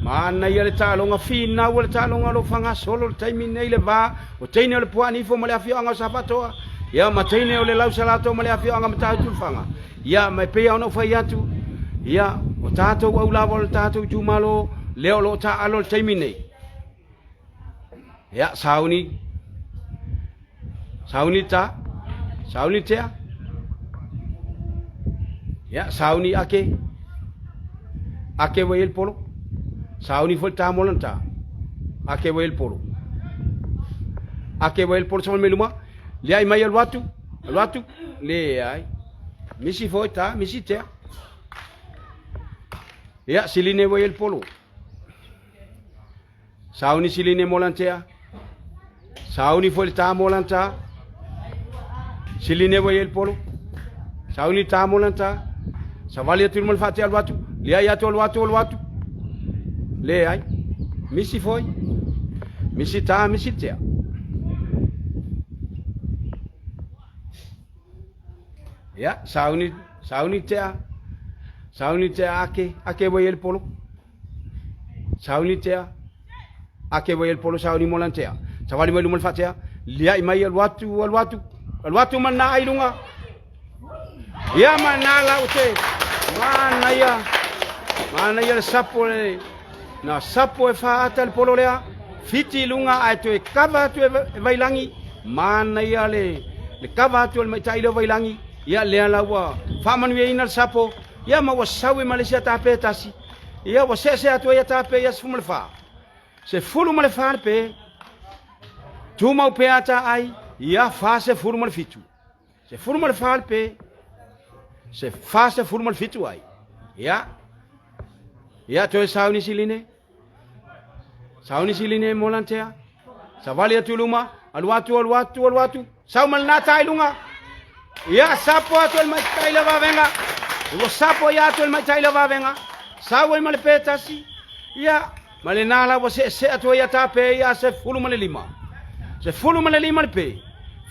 Manaia le taaloga finau o le taaloga o lo o fagasolo le taimi nei le va o teine o le Puaanifo ma le afioaga o Safatoa, ia ma teine o le Lausalato ma le afioaga Matautu-le-Faga. Ia, ma e pei lava ona ou fai atu, ia, o tatou au lava o le tatou itumalo, lea o lo o taaalo le taimi nei. Ia, sauni, sauni ta, sauni tea. Ia, sauni ake, ake ua i ai le polo. Sauni foi le tā mo lana tā. Ake ua i ai le polo. Ake ua i ai le polo, sauni mai luma. Liai mai alu atu, alu atu, leai. Misi foi tā, misi tea. Ia, siline ua i ai le polo. Sauni siline mo lana tea. Sauni foi le tā mo lana tā. Siline ua i ai le polo. Sauni le tā mo lana tā. Savali atu i luma le faatea alu atu. Liai atu alu atu alu atu. Leai. Misi foi. Misi tā, misi tea. Ia, sauni, sauni tea. Sauni tea ake, ake ua i ai le polo. Sauni tea. Ake ua i ai le polo sauni mo lana tea. Savali mai luma le faatea. Liai mai alu atu, alu atu. Alu atu ma na ai lunga. Ia ma na lau te. Manaia. Manaia le sapo le. Na sapo e faata le polo lea. Fiti i luga ae toe kava atu e Vailangi. Manaia le le kava atu o le maitai lea o Vailangi. Ia lea la ua faamanuiaina le sapo. Ia ma ua sau i ma le isi atape e tasi. Ia ua seese atu ai atape ia 14. 14 le pe. Tumau pea ata ai. Ia 47. 14 le pe. Se 47 ai. Ia. Ia toe sauni siline. Sauni siline mo lantea. Savali atu luma, alu atu, alu atu, alu atu. Sau ma lena tai lunga. Ia sapo atu le maitai le vavenga. Ua sapo ia atu le maitai le vavenga. Sau ai ma le pe tasi. Ia, ma lena la ua seese atu ai ata pe ia 15. 15 le pe.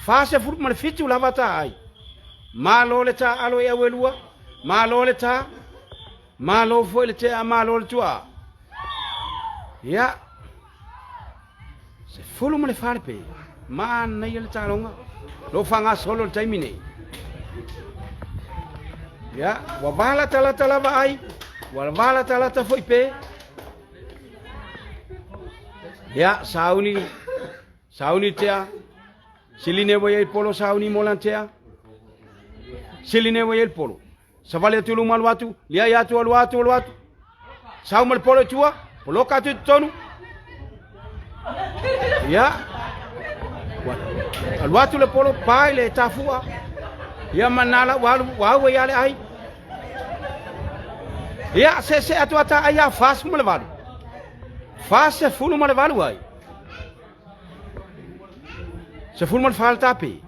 47 lava ta ai. Malo le ta alo i au e lua. Malo le ta. Malo foi le tea, malo le tuaa. Ia, 14 le pe. Manaia le taaloga. Lo faagasolo le taimi nei. Ia, ua valatalata lava ai, ua valatalata foi pe. Ia, sauni, sauni tea. Siline ua i ai polo sauni mo lana tea. Siline ua i ai le polo. Savali atu i luma alu atu, liai atu alu atu alu atu. Sau ma le polo i tua, poloka atu i totonu. Ia. Alu atu le polo, pa i le tafua. Ia ma nā la ua alu, ua aua ia le ai. Ia, se se atu ata ai a 48. 48 ai. 14 le tape.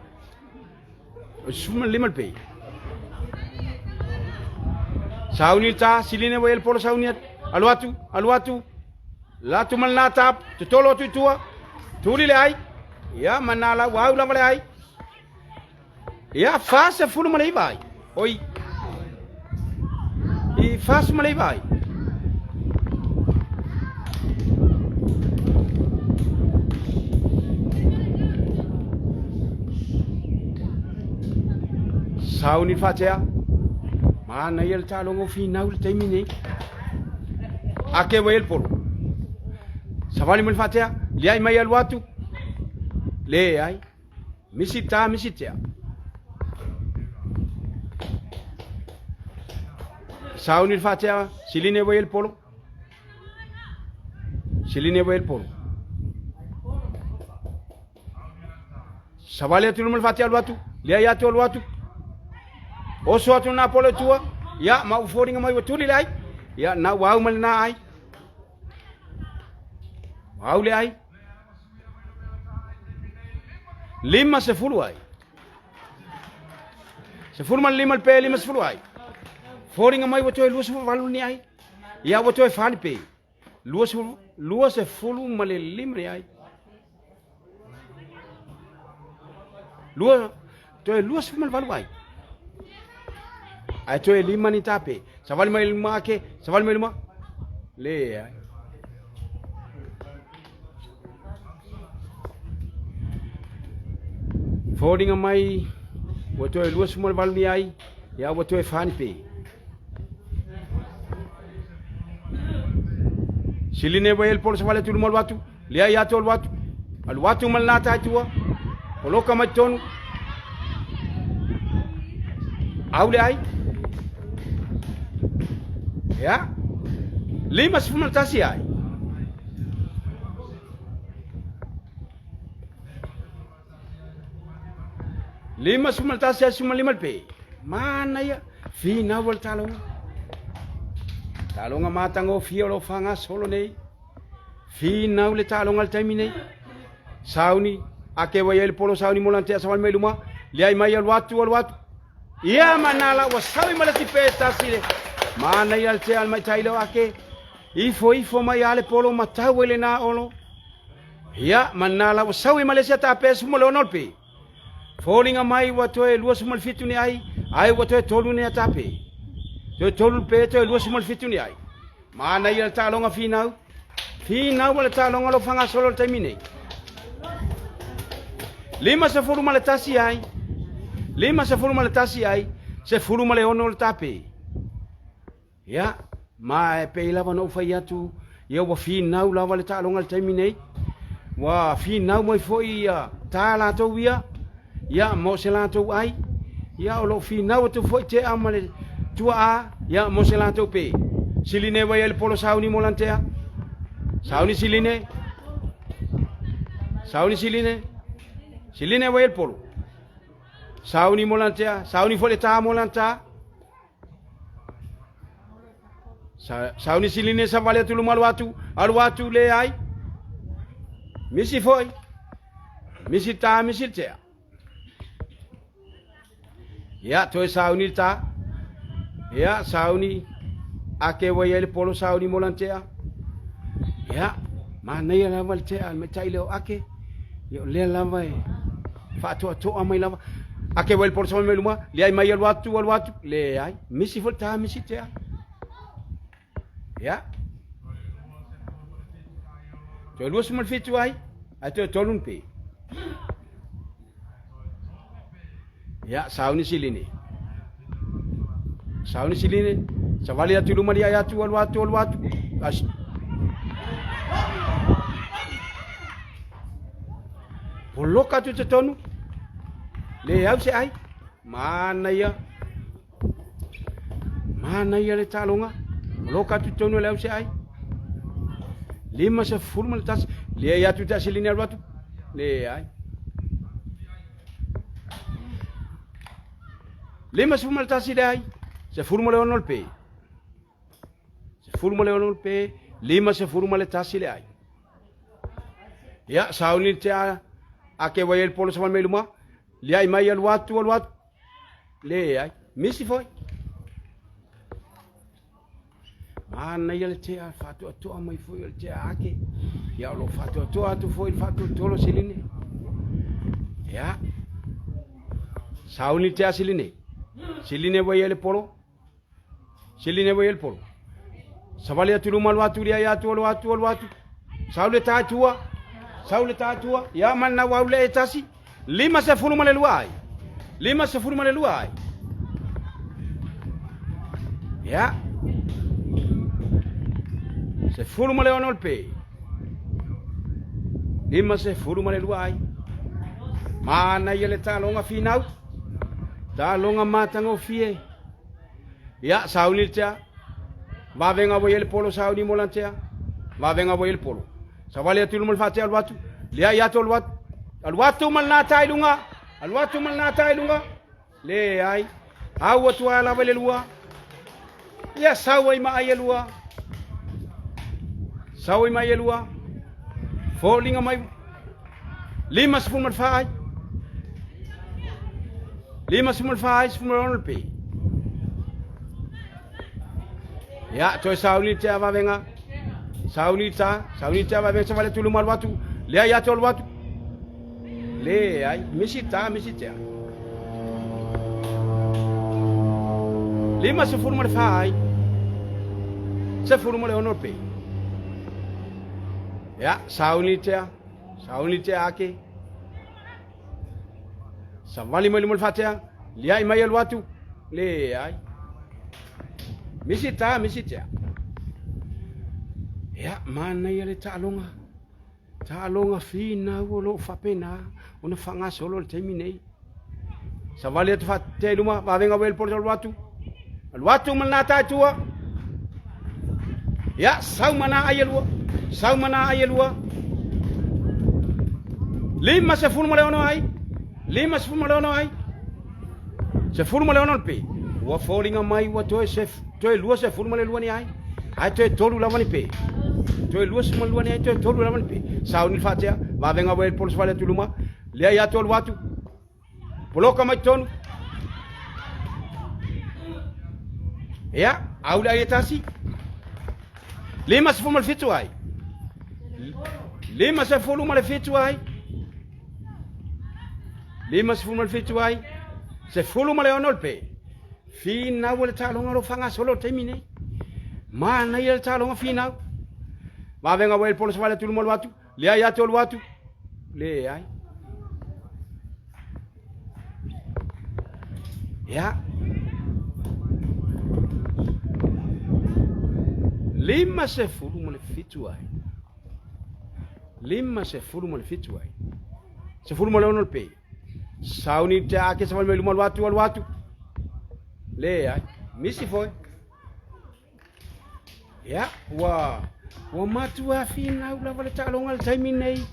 15 le pe. Sauni le tā, siline ua i ai le polo sauni atu. Alu atu, alu atu. La atu ma lena tā, totolo atu i tua. Tuli le ai. Ia, ma nā la ua au lava le ai. Ia, 49 ai. Oi. I 49 ai. Sauni faatea. Manaia le taaloga o finau le taimi nei. Ake ua i ai le polo. Savali mai le faatea, liai mai alu atu. Leai. Misi tā, misi tea. Sauni le faatea, siline ua i ai le polo. Siline ua i ai le polo. Savali atu i luma le fati alu atu, leai atu alu atu. Oso atu na polo tua, ia ma u foliga mai ua tuli le ai. Ia na ua au ma lena ai. Ua au le ai. 50 ai. 15 le pe 50 ai. Foliga mai ua toe 28 ni ai. Ia ua toe fali pe. 25 ni ai. Lua, toe 28 ai. Ae toe lima ni tape. Savali mai luma ake, savali mai luma. Le ai. Foliga mai ua toe 28 ni ai, ia ua toe fa ni pe. Siline wai el polo savali atu luma alu atu, lea ia atu alu atu. Alu atu ma le nata ai tua. Poloka mai tonu. Au le ai. Ia. 51 ai. 51 ai 15 le pe. Manaia. Finau o le taloga. Taloga matagofie o lo faagasolo nei. Finau le taaloga le taimi nei. Sauni, ake wai ai le polo sauni mo lantea sawali mai luma. Liai mai alu atu, alu atu. Ia manala ua saui ma le si pe tasi le. Mana ia le tea mai tai leo ake. Ifo ifo mai ale polo matau ai le na olo. Ia manala ua saui ma le si ata pe sumo le ono le pe. Foliga mai ua toe 27 ni ai, ai ua toe tolu ni ata pe. Toe tolu pe toe 27 ni ai. Manaia le taaloga finau. Finau le taaloga lo faagasolo le taimi nei. 51 ai. 51 ai. 16 le tape. Ia, ma e pei lava na ou fai atu, ia ua finau lava le taaloga le taimi nei. Ua finau mai foi ia tā latou ia, ia mo se latou ai. Ia o lo o finau atu foi tea ma le tuaa, ia mo se latou pe. Siline wai ai le polo sauni mo lantea. Sauni siline. Sauni siline. Siline wai ai le polo. Sauni mo lantea, sauni foi le tā mo lanta. Sauni siline savali atu luma alu atu, alu atu le ai. Misi foi. Misi tā, misi tea. Ia, toe sauni tā. Ia, sauni. Ake wai ai le polo sauni mo lantea. Ia, manaia lava le tea, le matai leo ake. Ia, o lea lava e faatoatoa mai lava. Ake wai le polo sauni mai luma, leai mai alu atu, alu atu. Leai, misi foi le tā, misi tea. Ia. Toe 27 ai, ai toe tolu ni pe. Ia, sauni siline. Sauni siline. Savali atu luma liai atu, alu atu, alu atu. As. Poloka atu te tonu. Le au se ai. Manaia. Manaia le taaloga. O lo ka atu tonu le au se ai. 51. Leai atu te asilini alu atu. Leai. 51 le ai. 16 le pe. 16 le pe. 51 le ai. Ia, sauni le tea. Ake wai el polo sa mai luma. Liai mai alu atu, alu atu. Leai, misi foi. Manaia le tea, faatoatoa mai foi o le tea ake. Ia o lo faatoatoa atu foi le faatolotolo siline. Ia. Sauni tea siline. Siline wai ele polo. Siline wai ele polo. Savali atu luma alu atu lia atu alu atu alu atu. Saule tātua. Saule tātua. Ia mana wau le e tasi. 52 ai. 52 ai. Ia. 16 le pe. 52 ai. Manaia le taaloga finau. Taaloga matagofie. Ia, sauni le tea. Vavega ua i ai le polo sauni mo lantea. Vavega ua i ai le polo. Savali atu i luma le faatea alu atu. Leai atu alu atu. Alu atu ma lena ta i luga. Alu atu ma lena ta i luga. Leai. Au atu a lava i le lua. Ia sau ai ma ai e lua. Sau ai mai e lua. Foliga mai 54 ai. 54 ai, 16 le pe. Ia, toe sauni te avavenga. Sauni ta, sauni te avavenga, sa vale tulu malu atu. Lea ia te alu atu. Leai, misi ta, misi tea. 54 ai. 16 pe. Ia, sauni tea, sauni tea ake. Savali mai luma le faatea, liai mai alu atu. Leai. Misi ta, misi tea. Ia, manaia le taaloga. Taaloga finau o lo o faapena ona faagasolo i le taimi nei. Savali atu faatea i luma, vavega whale polo alu atu. Alu atu ma lena taetua. Ia, sau ma na ai e lua. Sau ma na ai e lua. 56 ai. 56 ai. 16 le pe. Ua foliga mai ua toe se toe 22 ni ai. Ae toe tolu lava ni pe. Toe 22 ni ai, toe tolu lava ni pe. Sauni le faatea, vavenga whale polo savali atu i luma. Lea ia atu alu atu. Poloka mai tonu. Ia, au le ai e tasi. 57 ai. 57 ai. 57 ai. 16 le pe. Finau le taaloga lo faagasolo le taimi nei. Manaia le taaloga finau. Vavenga whale polo savali atu luma alu atu. Leai atu alu atu. Leai. Ia. 57 ai. 57 ai. 16 le pe. Sauni te ake sa mai luma alu atu alu atu. Leai. Misi foi. Ia, ua, ua matua finau lava le taaloga le taimi nei.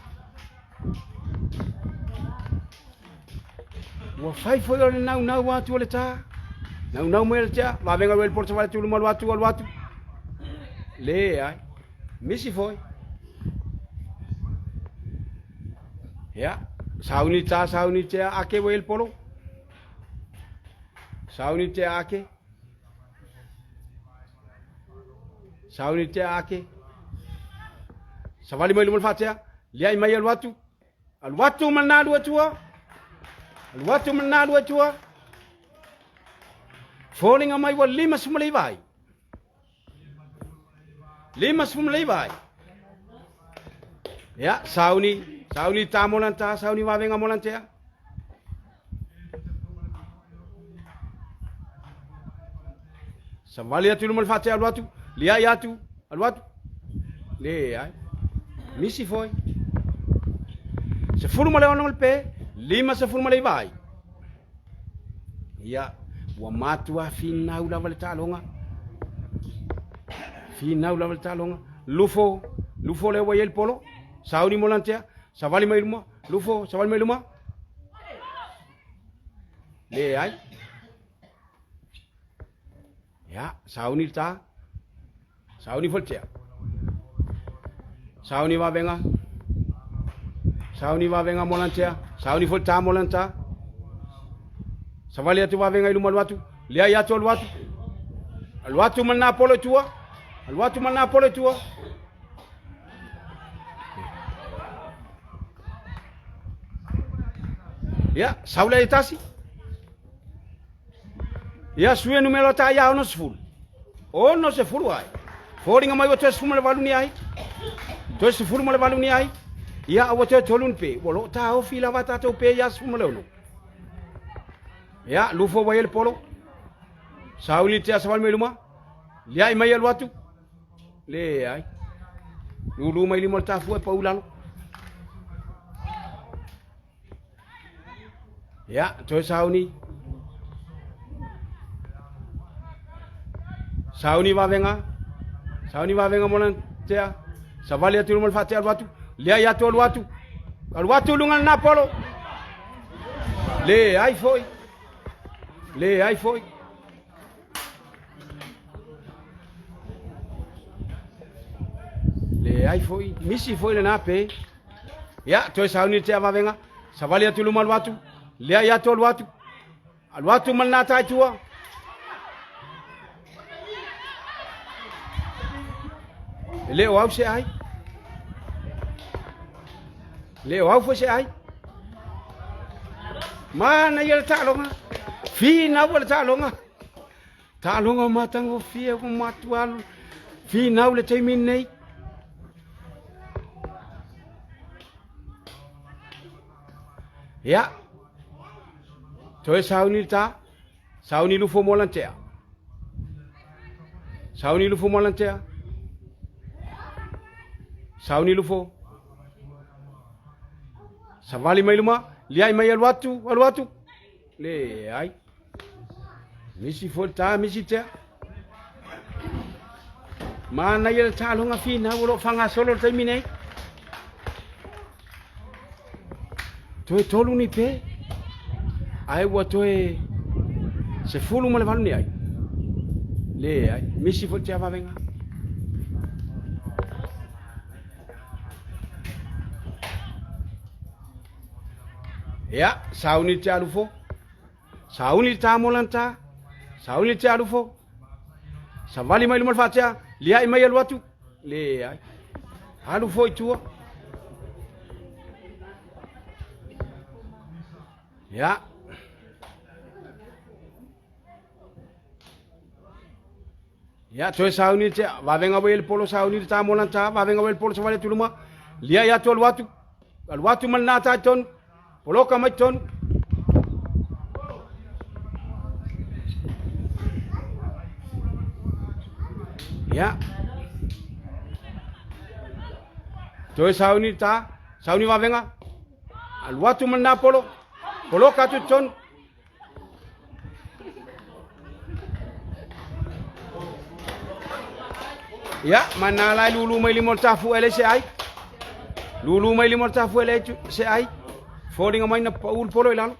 Ua fai foi o le naunau atu o le tā. Naunau mai le tea, vavenga le porta vale tulu malu atu alu atu. Leai, misi foi. Ia, sauni tā, sauni tea, ake wei le polo. Sauni tea ake. Sauni tea ake. Savali mai luma le faatea. Liai mai alu atu. Alu atu ma lena alu atua. Alu atu ma lena alu atua. Foliga mai ua 59 ai. 59 ai. Ia, sauni, sauni tā molanta, sauni vavenga molantea. Savali atu i luma le faatea alu atu, liai atu, alu atu. Leai. Misi foi. 16 le pe, 59 ai. Ia, ua matua finau lava le taaloga. Finau lava le taaloga. Lufo, lufo lea ua i ai le polo. Sauni molantea, savali mai luma, lufo, savali mai luma. Leai. Ia, sauni le ta. Sauni foi le tea. Sauni vavenga. Sauni vavenga molantea. Sauni foi le ta molanta. Savali atu vavenga i luma alu atu. Leai atu alu atu. Alu atu ma lena polo i tua. Alu atu ma lena polo i tua. Ia, sau lea i tasi. Ia, sui e numera ta ia 60. 60 ai. Foliga mai ua toe 18 ni ai. Toe 18 ni ai. Ia, ua toe tolu ni pe. Ua loo taofi lava tatou pe ia 16. Ia, lufo ua i le polo. Sauni te asa mai luma. Liai mai alu atu. Leai. Lulu mai lima o le tafua e pau lalo. Ia, toe sauni. Sauni vavenga. Sauni vavenga mo tea. Savali atu luma le faatea alu atu. Liai atu alu atu. Alu atu i luga lena polo. Leai foi. Leai foi. Leai foi. Misi foi lena pe. Ia, toe sauni le tea vavega. Savali atu i luma alu atu. Leai atu alu atu. Alu atu ma lena taitua. E le o au se ai. Le o au foi se ai. Mana ia le taaloga. Finau le taaloga. Taaloga o matagofie o matualu. Finau le taimi nei. Ia. Toe sauni le ta. Sauni lufo mo lantea. Sauni lufo mo lantea. Sauni lufo. Savali mai luma. Liai mai alu atu, alu atu. Leai. Misi foi ta, misi tea. Manaia le taaloga finau o lo o faagasolo le taimi nei. Toe tolu ni pe, ae ua toe 18 ni ai. Leai, misi foi tea vavega. Ia, sauni te alufo. Sauni le ta molanta, sauni le tea alufo. Savali mai luma le faatea, liai mai alu atu. Leai. Alu foi tua. Ia. Ia, toe sauni le tea, vavenga wei le polo sauni le ta molanta, vavenga wei le polo savali atu luma. Liai atu alu atu. Alu atu ma lena tai tonu. Poloka mai tonu. Ia. Toe sauni ta, sauni vavenga. Alu atu ma lena polo. Poloka atu tonu. Ia, mana lai lulu mai lima o le tafu ele se ai. Lulu mai lima o le tafu ele se ai. Foliga mai na pau le polo i lalo.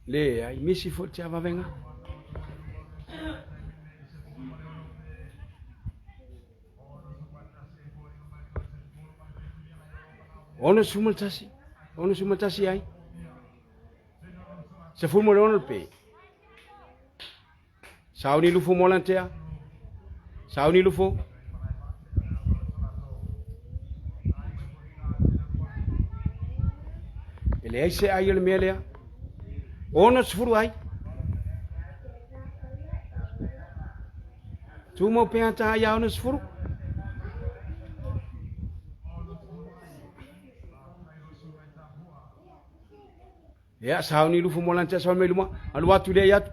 Leai, misi foi te avavenga. 61, 61 ai. 16 le pe. Sauni lufo molantea. Sauni lufo. E leai se ai o le mea lea. 60 ai. Tumau pea tā ia 60. Ia, sauni lufu mo lantia sauni mai luma. Alu atu le atu.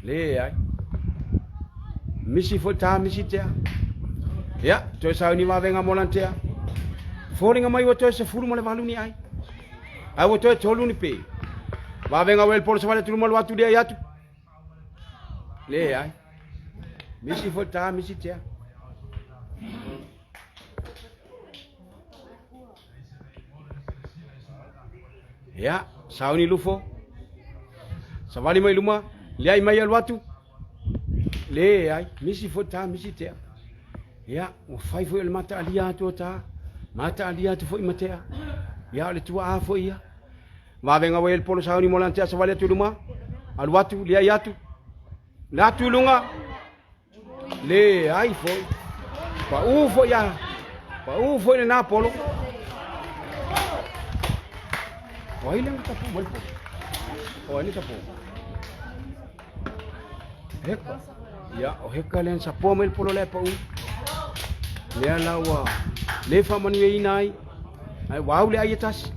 Le ai. Misi foi tā misi tea. Ia, toe sauni vavenga mo lantia. Fōringa mai ua toe 18 ni ai. Ai ua toe tolu ni pe. Vavenga wel polo savale tulu malu atu le atu. Leai. Misi foi tā, misi tea. Ia, sauni lufo. Savali mai luma, leai mai alu atu. Leai, misi foi tā, misi tea. Ia, ua fai foi o le mataalia atu o tā. Mataalia atu foi ma tea. Ia, o le tuaa foi ia. Vavega ua i le polo sauni mo lana tea savali atu i luma. Alu atu, liai atu. Le atu i luga. Leai foi. Pau foi a. Pau foi lena polo. O ai le tapu mai polo. O ai le tapu. Heka. Ia, o heka le sapoa mai le polo le pau. Lea la ua le faamanuiaina ai. Ai ua au le ai e tasi.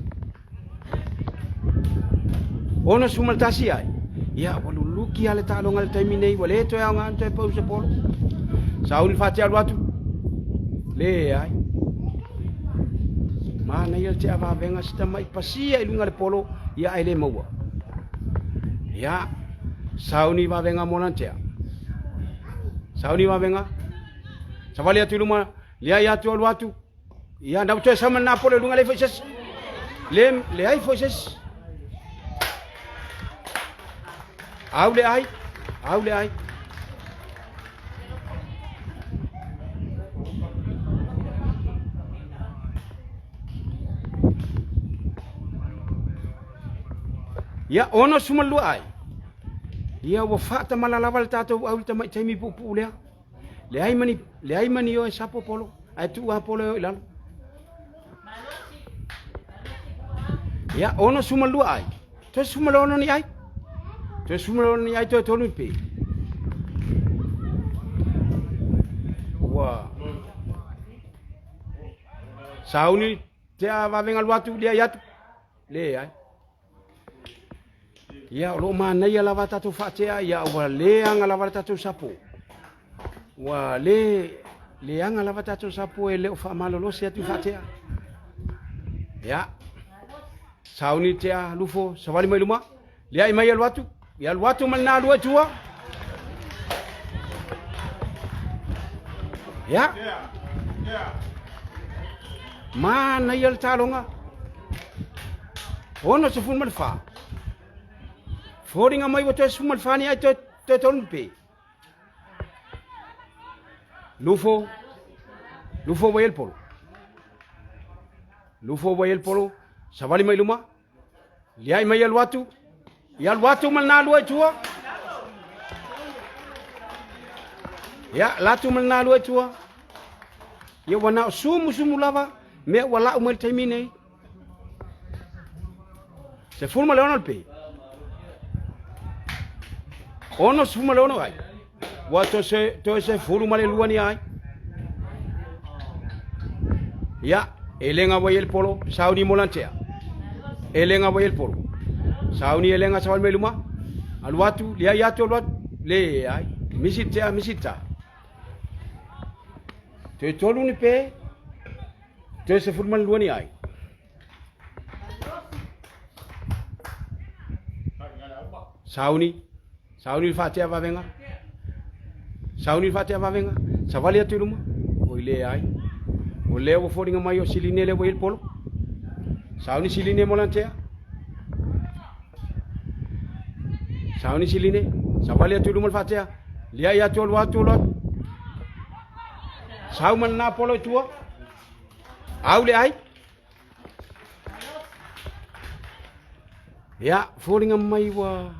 61 ai. Ia, ua luluki a le taaloga le taimi nei, ua le toe aoga ona toe pau se polo. Sauni fati alu atu. Leai. Manaia le tea vavega si tamai pasia i luga le polo, ia ai le maua. Ia, sauni vavega mo lantea. Sauni vavega. Savali atu i luma, leai atu alu atu. Ia, na toe sama na pole lunga le foi sesi. Le le ai foi sesi. Au le ai, au le ai. Ia, 62 ai. Ia, ua faatamala lava le tatou au i le tamaitai puupuu lea. Leai ma ni, leai ma ni oe sapo polo, ae tuu lava polo e o i lalo. Ia, 62 ai. Toe 16 ni ai. Toe 16 ni ai, toe tolu ni pe. Ua sauni te a vavenga lu atu lia i atu. Leai. Ia, o lo o manaia lava tatou faatea, ia ua leaga lava le tatou sapo. Ua le leaga lava tatou sapo e le o faamalolosi atu i faatea. Ia, sauni tea lufo, savali mai luma, leai mai alu atu, ia alu atu ma lena lua i tua. Ia, manaia le taloga. 64. Foliga mai ua toe 14 ni ai toe, toe tolu pe. Lufo, lufo ua i le polo. Lufo ua i le polo, savali mai luma, liai mai alu atu, i alu atu ma lena lua i tua. Ia, latu ma lena lua i tua. Ia ua na o sumusumu lava, mea ua lau mai le taimi nei. 16 le pe. 66 ai. Ua toe 12 ni ai. Ia, e le ngā wai e le polo, sauni mo lantea. E le ngā wai e le polo. Sauni e le ngā sawal me luma. Alu atu, le ai atu, alu atu, le ai. Misi tea, misi ta. Toe tolu ni pe, Toe 12 ni ai. Sauni, sauni le faatea vavenga. Sauni le faatea vavenga. Savali atu i luma. Oi le ai. O lea ua foliga mai o siline lea ua i le polo. Sauni siline mo lantea. Sauni siline. Savali atu i luma le faatea. Liai atu alu atu alu atu. Sau ma lena polo i tua. Au le ai. Ia, foliga mai ua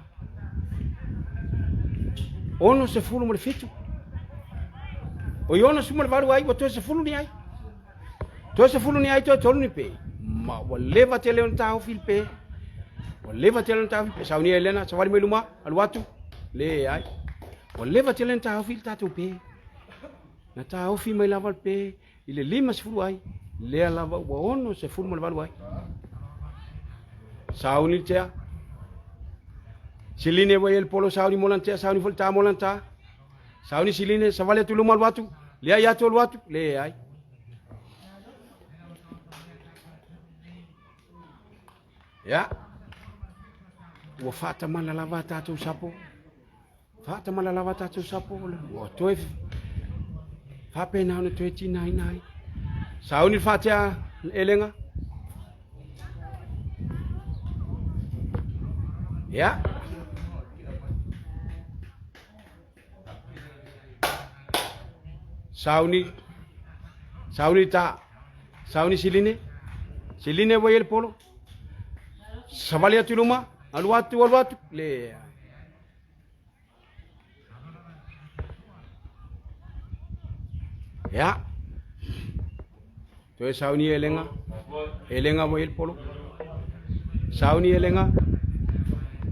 67. Oi 68 ai, ua toe sefulu ni ai. Toe sefulu ni ai, toe tolu ni pe. Ma ua leva tele ona taofi le pe. Ua leva tele ona taofi pe. Saunia Elena, savali mai luma, alu atu. Le ai. Ua leva tele ona taofi le tatou pe. Na taofi mai lava le pe i le 50 ai, lea lava ua 68 ai. Sauni tea. Siline ua i le polo sauni molan tea, sauni foi ta molan ta. Sauni siline, savali atu luma alu atu, lea i atu alu atu, le ai. Ya. Ua faatamala lava tatou sapo. Faatamala lava tatou sapo ua toe faapena ona toe tinaina ai. Sauni le faatea elega. Ia. Sauni sauni ta sauni siline siline ua i le polo savali atu i luma alu atu alu atu le Ia. Toe sauni elega. Elega ua i le polo. Sauni elega.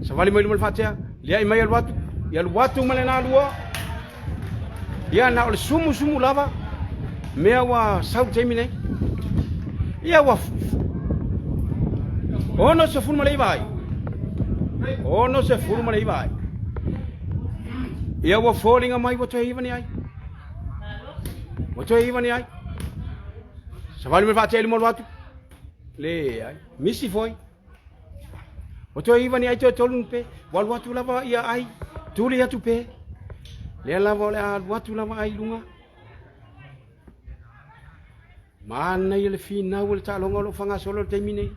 Savali mai luma le faatea. Liai mai alu atu. Ia alu atu ma le nalua. Ia na o le sumusumu lava. Mea ua sau le taimi nei. Ia ua 69 ai. 69 ai. Ia ua foliga mai ua toe iva ni ai. Ua toe iva ni ai. Savali mai faatea i luma alu atu. Leai. Misi foi. Ua toe 9 ni ai toe 3 ni pe. Ua alu atu lava ia ai, tuli atu pe. Lea lava o le a alu atu lava ai i luga. Manaia le finau o le taaloga o lo o faagasolo i le taimi nei.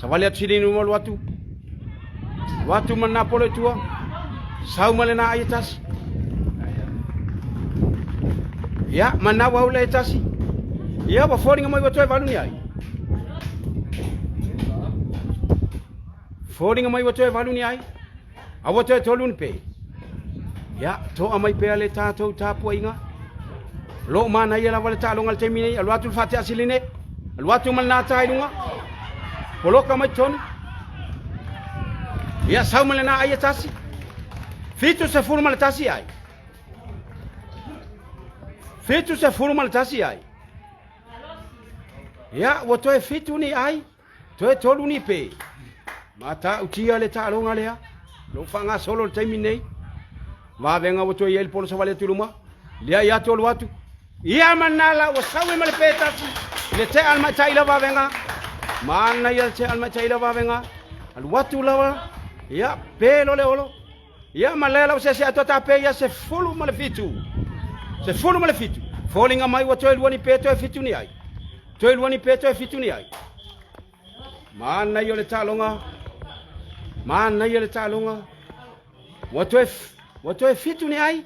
Savali atu sili numa alu atu. Alu atu ma lena polo i tua. Sau ma lena ai e tasi. Ia, manau au le e tasi. Ia, ua foliga mai ua toe valu ni ai. Foliga mai ua toe valu ni ai. A ua toe tolu ni pe. Ia, toa mai pea le tatou tapuaiga. O lo o manaia lava le taaloga i le taimi nei. Alu atu le faatea siline. Alu atu ma le nata i luga. Poloka mai totonu. Ia, sau ma lena ai e tasi. 71 ai. 71 ai. Ia, ua toe 7 ni ai. Toe 3 ni pe. Matautia le taaloga lea. Lo faagasolo le taimi nei. Vavenga ua toe i ai le polo savali atu i luma. Lea i atu alu atu. Ia manala ua sau e ma le pe tasi. Le tea al maitai la vavenga. Mana ia le tea al maitai la vavenga. Alu atu lava. Ia pe lo le olo. Ia ma lea lau se atu ta pe ia 17. 17. Foliga mai ua toe 2 ni pe toe 7 ni ai. Toe 2 ni pe toe 7 ni ai. Manaia o le taaloga. Manaia le taaloga. Ua toe 7 ni ai.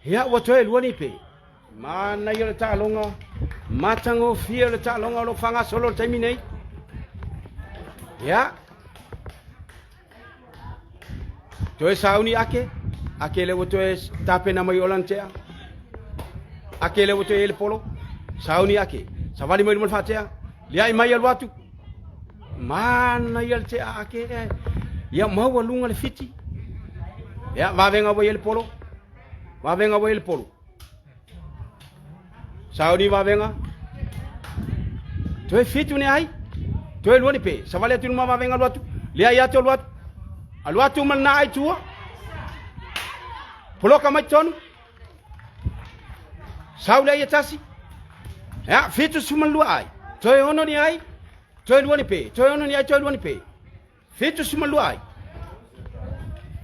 Ia ua toe 2 ni pe. Manaia o le taaloga. Matagofie o le taaloga o lo o faagasolo le taimi nei. Ia. Toe sauni ake, ake le ua toe tapena mai o lana tea. Ake le ua toe i le polo, sauni ake. Savali mai luma le faatea, liai mai alu atu. Manaia le tea ake e. Ia maualuga le fiti. Ia, vavenga ua i le polo. Vavenga ua i le polo. Sauni vavenga. Toe 7 ni ai. Toe 2 ni pe. Savali atu luma vavenga alu atu. Liai atu alu atu. Alu atu ma lena ai tua. Poloka mai tonu. Sau le ai e tasi. Ia, 72 ai. Toe 6 ni ai. Toe 2 ni pe. Toe 6 ni ai, toe 2 ni pe. 72 ai.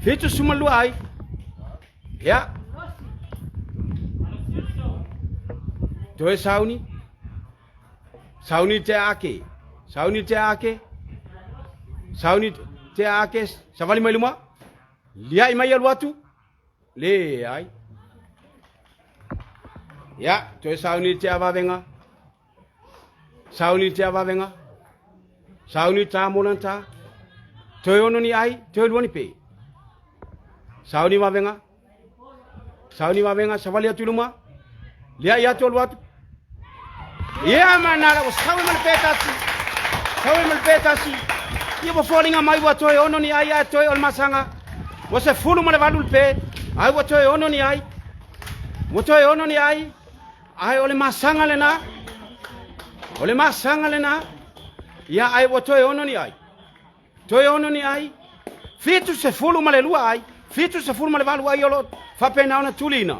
72 ai. Ia. Toe sauni. Sauni te ake. Sauni te ake. Sauni te ake. Savali mai luma. Liai mai alu atu. Leai. Ia, toe sauni te avavenga. Sauni te avavenga. Sauni tā mona tā. Toe 6 ni ai, toe 2 ni pe. Sauni vavenga. Sauni vavenga, savali atu i luma. Liai atu alu atu. Ia manala ua sau e ma le pe tasi. Sau e ma le pe tasi. Ia ua foliga mai ua toe 6 ni ai ae toe o le masaga. Ua 18 le pe. Ai ua toe 6 ni ai. Ua toe 6 ni ai. Ae o le masaga lena. O le masaga lena. Ia ae ua toe 6 ni ai. Toe 6 ni ai. 72 ai. 78 ai o lo o faapena ona tulina.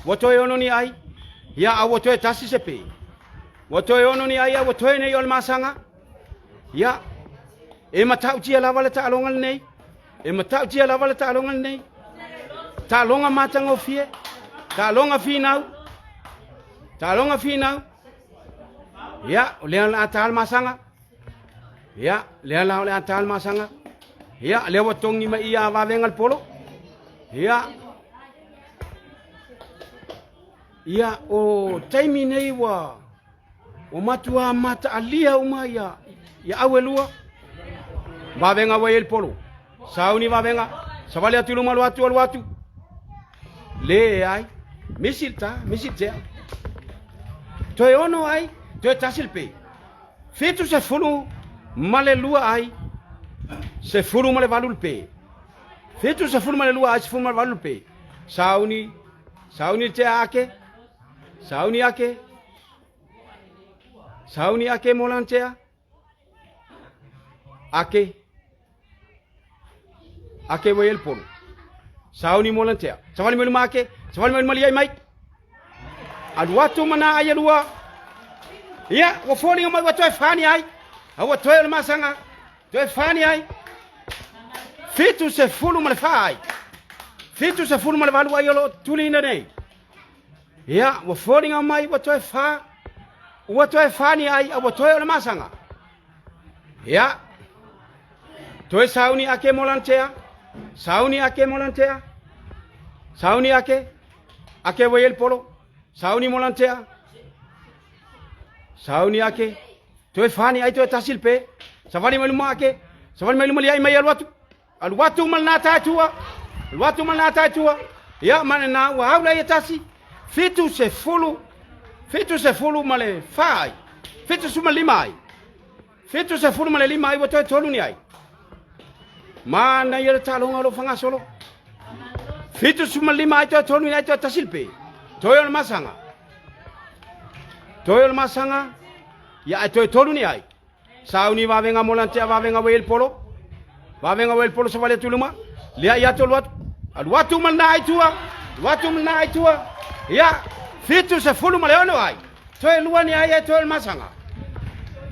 Ua toe 6 ni ai. Ia a ua toe 1 se pe. Ua toe 6 ni ai a ua toe nei o le masaga. Ia e matautia lava le taaloga lenei. E matautia lava le taaloga lenei. Taaloga matagofie. Taaloga finau. Taaloga finau. Ia, o lea o le a ta le masaga. Ia, lea la o le a ta le masaga. Ia, lea ua togi mai ia vavenga le polo. Ia. Ia, o taimi nei ua ua matua mataalia uma ia ia au e lua. Vavenga ua i ai le polo. Sauni vavenga. Savali atu i luma alu atu alu atu. Le ai. Misi le ta, misi le tea. Toe 6 ai, toe 1 le pe. 72 ai, 18 le pe. 72 ai, 18 le pe. Sauni, sauni le tea ake. Sauni ake. Sauni ake mo lana tea. Ake. Ake ua i ai le polo. Sauni mo lana tea. Savali mai luma ake. Savali mai luma liai mai. Alu atu ma nā ai e lua. Ia, ua foliga mai ua toe 4 ni ai. A ua toe o le masaga. Toe fa ni ai. 74 ai. 78 ai o lo o tuliina nei. Ia, ua foliga mai ua toe fa, ua toe fa ni ai, a ua toe o le masaga. Ia, toe sauni ake mo lana tea, sauni ake mo lana tea, sauni ake, ake ua i ai le polo, sauni mo lana tea, sauni ake, toe fa ni ai toe tasi le pe, savali mai luma ake, savali mai luma liai mai alu atu, Alu atu ma lena tae tua, alu atu ma lena tae tua. Ia, ma lena ua au lea ia tasi, 70, 74 ai, 75 ai, 75 ai, ua toe tolu ni ai. Manaia le taaloga o lo o fagasolo. 75 ai toe tolu ni ai toe tasi le pe. Toe o le masaga. Toe o le masaga, ia ae toe tolu ni ai. Sauni vavenga mo lana tea vavenga ua i ai le polo. Vavenga ua i ai le polo savali atu i luma. Liai atu alu atu. Alu atu ma lena ai tua. Alu atu ma lena ai tua. Ia, 76 ai. Toe lua ni ai ai toe o le masaga.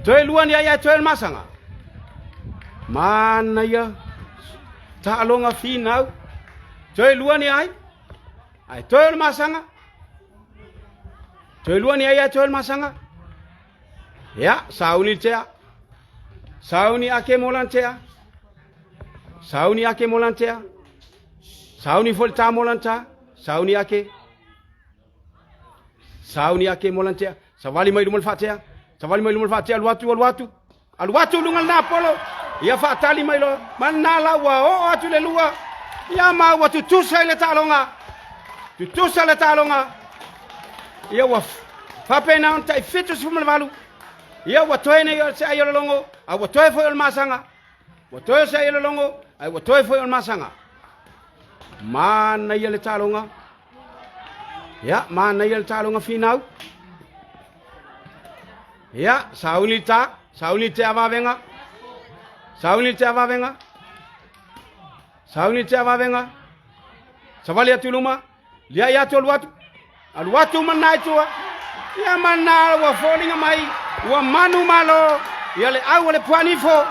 Toe lua ni ai ai toe o le masaga. Manaia. Taaloga finau. Toe lua ni ai. Ae toe o le masaga. Toe lua ni ai ai toe o le masaga. Ia, sauni le tea. Sauni ake mo lana tea. Sauni ake mo lana tea. Sauni foi le tā mo lana tā. Sauni ake. Sauni ake mo lana tea. Savali mai luma le faatea. Savali mai luma le faatea, alu atu, alu atu. Alu atu luga lena polo. Ia faatali mai loa. Ma lena la ua oo atu le lua. Ia ma ua tutusa i le taaloga. Tutusa le taaloga. Ia ua faapena ona tai 78. Ia ua toe nei o se ai o le logo, a ua toe foi o le masaga. Ua toe o se ai o le logo, a ua toe foi o le masaga. Manaia le taaloga. Ia, manaia le taaloga finau. Ia, sauni ta, sauni te avavenga. Sauni te avavenga. Sauni te avavenga. Savali atu luma. Liai atu alu atu. Alu atu ma nai tua. Ia mana ua foliga mai. Ua manu malo. Ia le au o le puanifo.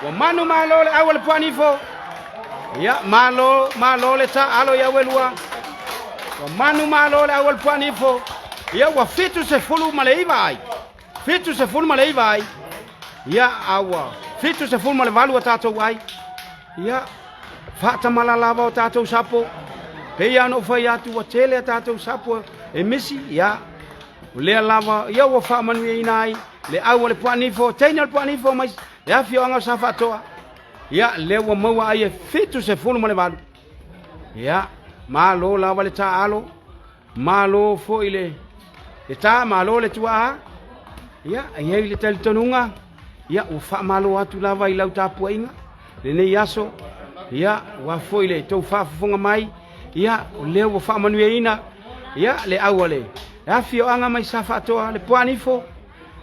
Ua manu malo le au o le puanifo. Ia malo, malo le ta alo ia uelua. Ua manu malo le au o le puanifo. Ia ua 79 ai. 79 ai. Ia a ua 78 a tatou ai. Ia faatamala lava o tatou sapo. Pei lava ona ou fai atu ua tele a tatou sapo e misi. Ia o lea lava ia ua faamanuiaina ai le au o le puanifo, teine o le puanifo mai le afioaga o Safaatoa. Ia lea ua maua ai e 78. Ia malo lava le taaalo. Malo foi le le tā, malo le tuaa. Ia, e i ai le talitonuga, ia, ua faamalo atu lava i lau tapuaiga lenei aso. Ia, ua foi le tou faafofoga mai, ia, o lea ua faamanuiaina, ia, le au a le afioaga mai Safaatoa, le Puanifo,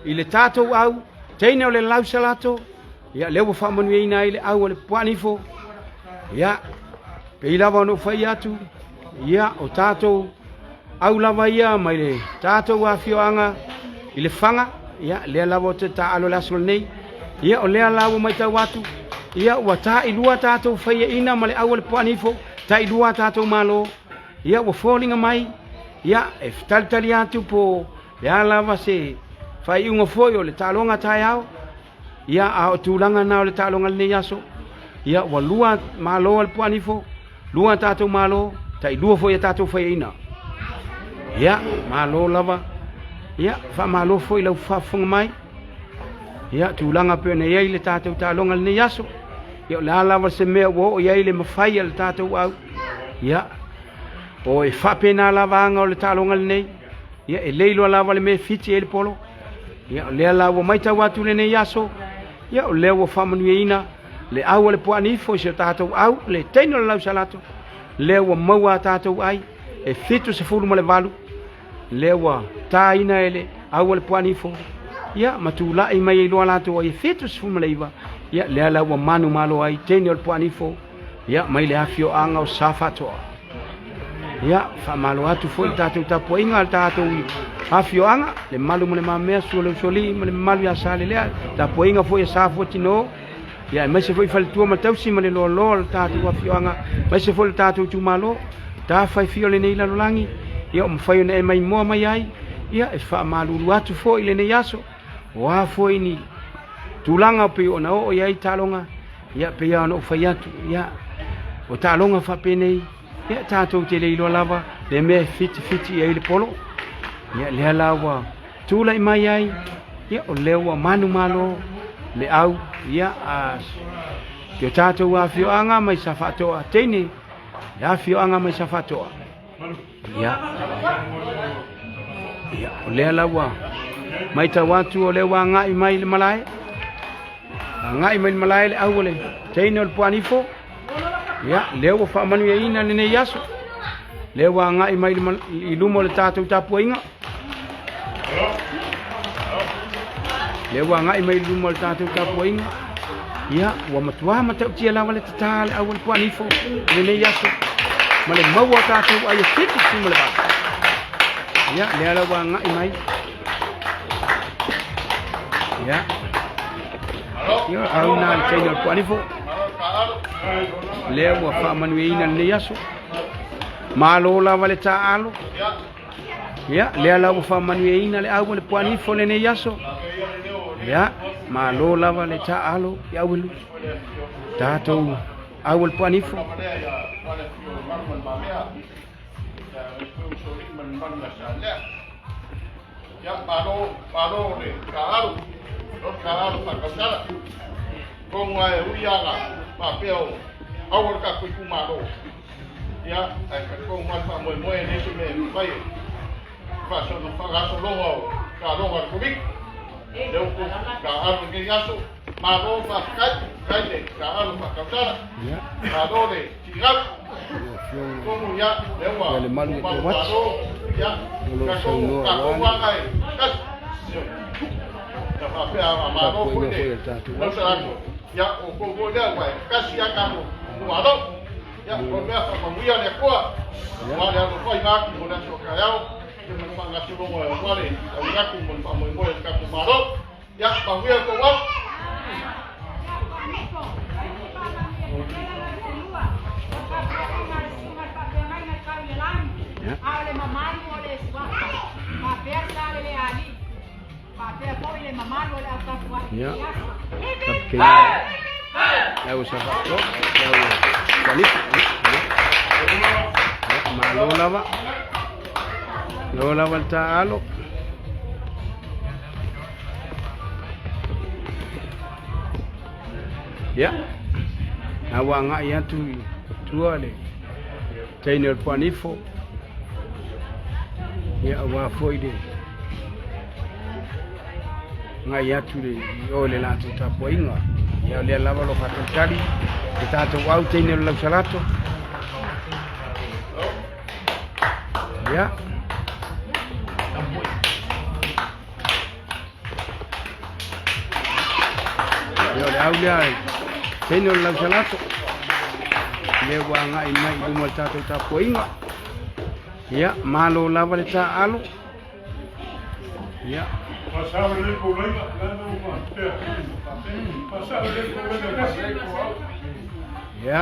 i le tatou au, teine o le Lausalato, ia, lea ua faamanuiaina ai le au a le Puanifo. Ia, pei lava ona ou fai atu, ia, o tatou au lava ia mai le tatou afioaga i le Faga, ia, lea lava ou te taaalo i le aso lenei. Ia, o lea la ua matau atu, ia, ua tailua tatou faiaina ma le au a le Puanifo, tailua tatou malo. Ia, ua foliga mai, ia, e talitali atu po le a lava se faaiuga foi o le taaloga taeao. Ia, a o tulaga na o le taaloga lenei aso, ia, ua lua malo a le Puanifo, lua tatou malo, tailua foi a tatou faiaina. Ia, malo lava. Ia, faamalo foi lau faafofoga mai. Ia, tulaga pei ona i ai le tatou taaloga lenei aso. Ia, o le a lava se mea ua oo i ai le mafai a le tatou au. Ia, o e faapena lava aga o le taaloga lenei. Ia, e le iloa lava le mea e fiti ai le polo. Ia, o lea la ua matau atu lenei aso, ia, o lea ua faamanuiaina le au a le Puanifo i si o tatou au, le teine o le Lausalato, lea ua maua a tatou ai, e 78, lea ua taina e le au a le Puanifo, ia, ma tulai mai ai loa latou ai e 79, ia, lea la ua manumalo ai teine o le Puanifo, ia, mai le afioaga o Safaatoa. Ia, faamalo atu foi le tatou tapuaiga, le tatou afioaga, le malu ma le mamea, sua le usoalii ma le mamalu ia Salelea, tapuaiga foi a Safuatino. Ia aemaise foi faletua ma tausi ma le loaloa o le tatou afioaga, aemaise foi le tatou itumalo, tafa e fia o lenei lalolagi, ia o mafai ona e maimoa mai ai, ia e faamalulu atu foi i lenei aso, o a foi ni tulaga pei ona oo i ai taaloga, ia pei lava ona ou fai atu, ia o taaloga faapenei, ia tatou te le iloa lava le mea e fitifiti i ai le polo. Ia lea la ua tulai mai ai, ia o lea ua manumalo le au, ia a o tatou afioaga mai Safaatoa teine, le afioaga mai Safaatoa. Ia, ia o lea la ua matau atu o lea ua agai mai le malae, agai mai le malae le au o le teine o le puanifo. Ia, lea ua faamanuiaina lenei aso. Lea ua agai mai i luma o le tatou tapuaiga. Lea ua agai mai i luma o le tatou tapuaiga. Ia, ua matua matautia lava le tatā le au o le puanifo i lenei aso. Ma le maua o tatou ai e 7.8. Ia, lea la ua agai mai. Ia. Ia, au na le teine o le puanifo. Lea ua faamanuiaina lenei aso. Malo lava le taaalo. Ia, lea la ua faamanuiaina le au o le puanifo lenei aso. Ia, malo lava le taaalo i auelu. Tatou au o le puanifo. Ia, malo, malo le taaalo, lo taaalo faatautala. Tonu lava e ui lava faapea o aua le tatou itumalo. Ia, ae talitonu lava le faamoemoe e leai se mea e mafai e faagasologa o taaloga a le Komiti. Lea ua outou taaalo i lenei aso, malo faafetai, faafetai le taaalo faatautala, malo le tiigau. Tonu ia, lea ua malo, ia, tatou, tatou aga e tasi. Ia faapea malo foi le lausa ia, o outou foi lea ua e tasi lava tatou itumalo. Ia, o mea faamanuia le Atua, aua le alofaiga atu mo le aso a taeao, ia ma le faagasologa aua le auina atu mo le faamoemoe o le tatou Malo. Ia, manuia le tou aso. Ia, tapikei le au Safaatoa, le au Puanifo. Ia, malo lava. Malo lava le taaalo. Ia, na ua agai atu i tua le teine o le Puanifo. Ia, aua foi le agai atu le i o le latou tapuaiga. Ia, o lea lava o lo o faatalitali le tatou au teine o le lausalato. Ia. Ia, o le au lea teine o le lausalato. Lea ua agai mai i luma o le tatou tapuaiga. Ia, malo lava le taaalo. Ia. Ia.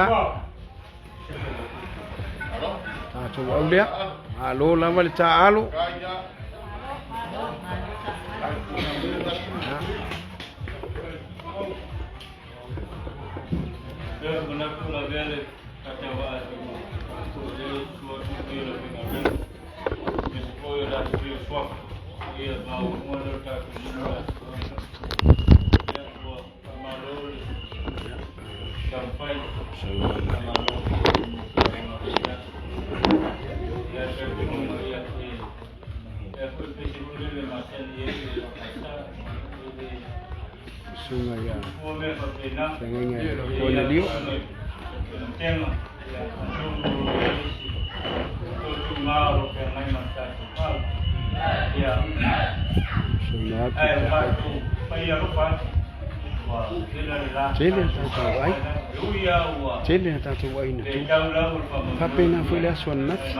Tatou au lea. Malo lava le taaalo. Ia. Susuga ia Feagaiga Konelio. Susuga atu Tele a tatou ai. Tele a tatou ai na tuli. Faapena foi le aso ananafi.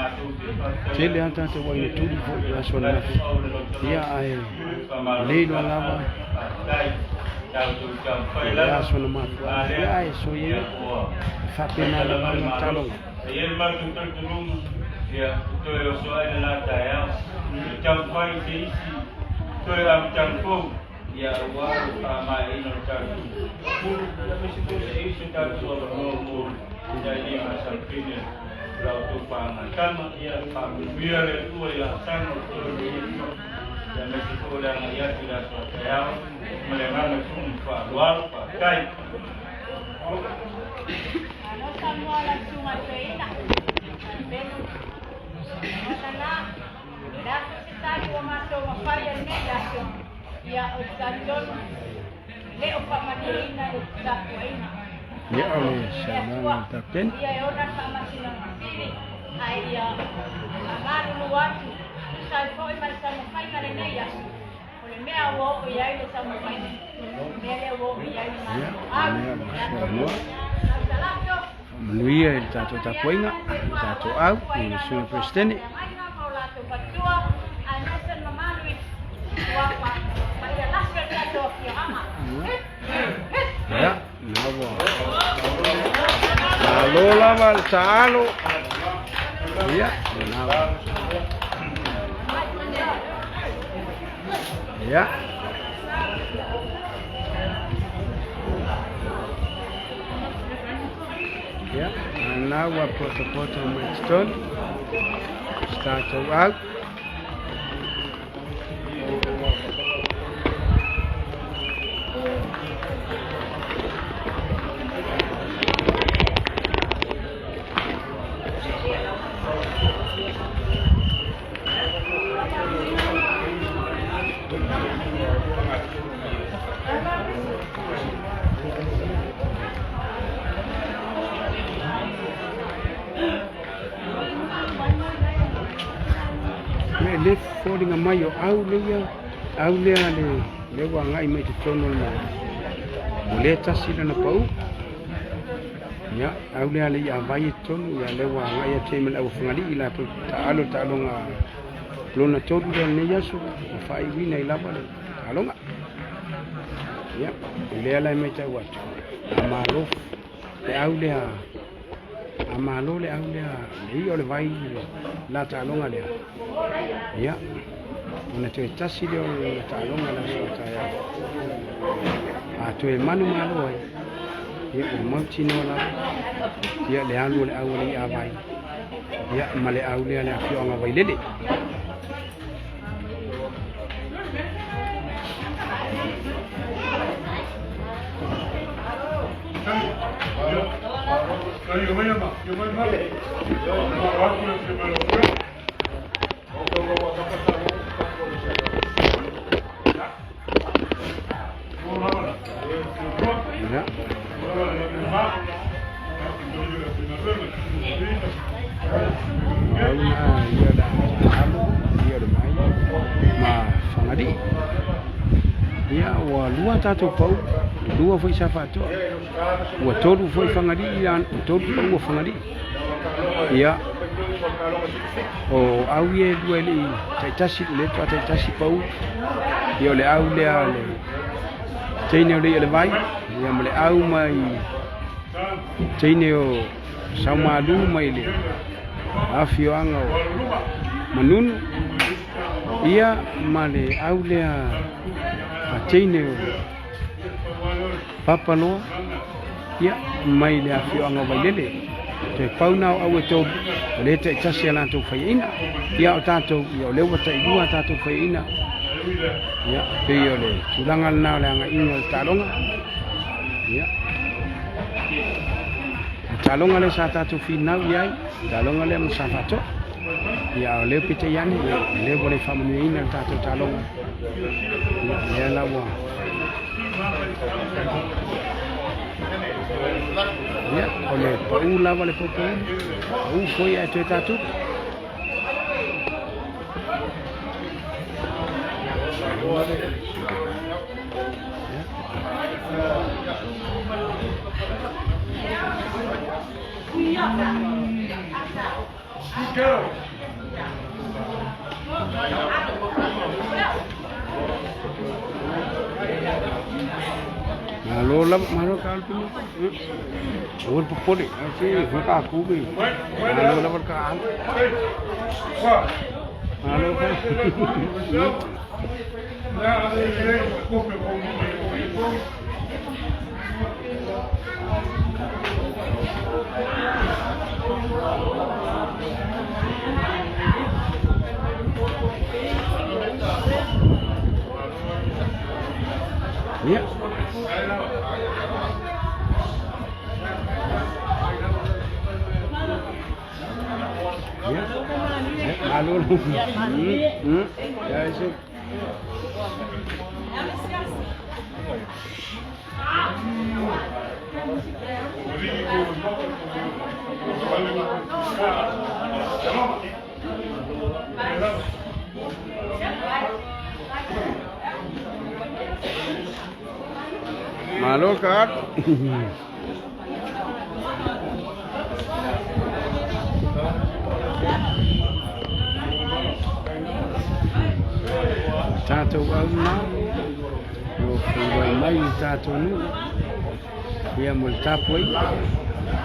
Tele a tatou ai na tuli foi le aso ananafi. Ia ae le iloa lava. O le aso na mafua ia ae soia e faapena le auga taaloga. E i ai le matou talitonuga, ia, e toe oso ai le la taeao, e taumafai i se isi toe amataga fou, ia, aua le faamaeaina o le tatou pulu, aemaise foi se i o tatou avanoa mo le sailia masalosina o la outou paagatama. Ia faamanuia le Atua i laasaga o totoe o lenei aso, aemaise foi o le agai atu i le aso a taeao, ma le agaga i su'u ma faaaloalo. Faafetai. Malo Samoa lau susuga i toeaina Pelu Moana. O le aso se tali ua matou mafai ai lenei aso, ia ou te talitonu e le o faamalieina le tapuaiga. Ia o Tatou le i le saunoaga Atua a le Kapeteni. ia e ona le faamasinoga sili ae ia faamalulu atu tusa ai foi ma le taumafaiga lenei aso. O le mea ua oo i ai le taumafaiga, o le mea lea ua oo i ai le Ia matou o au, lea ua tatou saunoa. Salato. Faamanuia i le tatou tapuaiga, le tatou au i le susuga Peresetene. Ia, na ua malo lava le taalo. Ia, na ua. Ia. Ia, na ua potopoto mai totonu se tatou au. Me le foliga mai o au leia au lea le le ua agai mai totonu o le Maota. Ua le tasi lana pau. Ia, au lea le ia vai i totonu, ia lea ua agai atu ai ma le au Fagalii latou taalo taaloga lona tolu lea o lenei aso ua faaiuina ai lava le taaloga. Ia, o lea la e matau atu, a malo le au lea, a malo le au lea, le ia o le vai la taaloga lea. Ia, ona toe tasi lea o le taaloga le aso a taeao. A toe manu malo ai, ia ua mautinoa lava, ia le alu o le au o le ia vai, ia ma le au lea le afioaga Vailele. Ia. Au na ia la alo, ia le mai ma Fagalii. Ia ua lua tatou pau, lua foi sa faatoa. Ua tolu foi Fagalii, ia tolu pau o Fagalii. Ia o au ia e lua e le i taitasi le toa taitasi pau. Ia o le au lea le teine o le ia le vai, ia ma le au mai teine o Saumalu mai le afioaga o Manunu. Ia ma le au lea a teine o Papaloa, ia mai le afioaga o Vailele. Toe pau na o au e tolu, o le taitasi a latou faiaina. Ia o tatou, ia o lea ua tailua a tatou faiaina. Ia, pei o le tulaga lena o le agaiga o le taaloga. Ia, le taaloga lea sa tatou finau i ai, le taaloga lea ma sa faatoa. Ia, o lea peitai ane, ia, lea ua le faamanuiaina le tatou taaloga. Ia, lea la ua. Ia, o le pau lava le poupouli, pau foi ae toe tatupu. Ia. Malo lava, malo ka alu pili. Aua le popole, se foi ka ku i. Malo lava le ka alu. Malo ka. Ia. Ia. Malo. Ia se. Malo ka. Tatou au na o feiloai mai i tatou nuu ia mo le tapuaiga.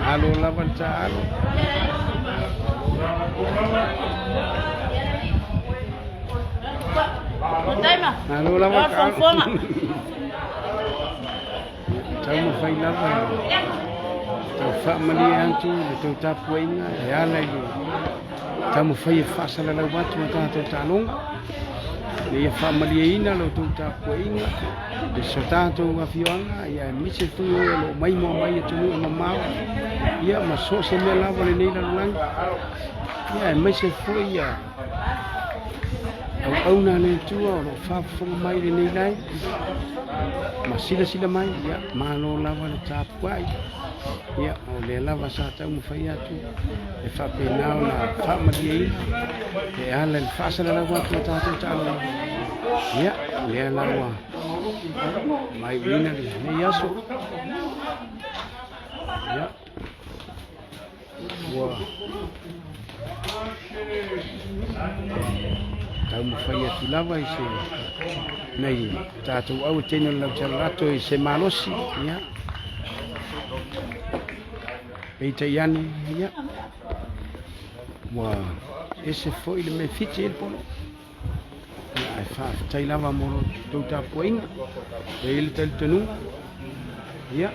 Malo lava le taalo. Malo lava le taalo. Taumafai lava tau faamalie atu le tau tapuaiga e ala i le taumafai e faasalalau atu a tatou taaloga ina ia faamalieina la outou tapuaiga i so tatou afioaga ia aemaise foi o e o lo o maimoa mai atunuu e mamao ia ma so o se mea lava o lenei lalolagi ia aemaise foi ia auauna a le Atua o lo o faafofoga mai lenei lae ma silasila mai, ia malo lava le tapuai. Ia o lea lava sa taumafai atu e faapena ona faamalieina e ala i le faasalalau atu a tatou taaloga. Ia lea la ua maiuina lenei aso. Ia ua taumafai atu lava i se nai tatou au e teine o le lautala i se malosi ia peitai ane ia ua ese foi le mea fiti ai le polo ia ae faafetai lava mo lo tou tapuaiga e i le talitonuga ia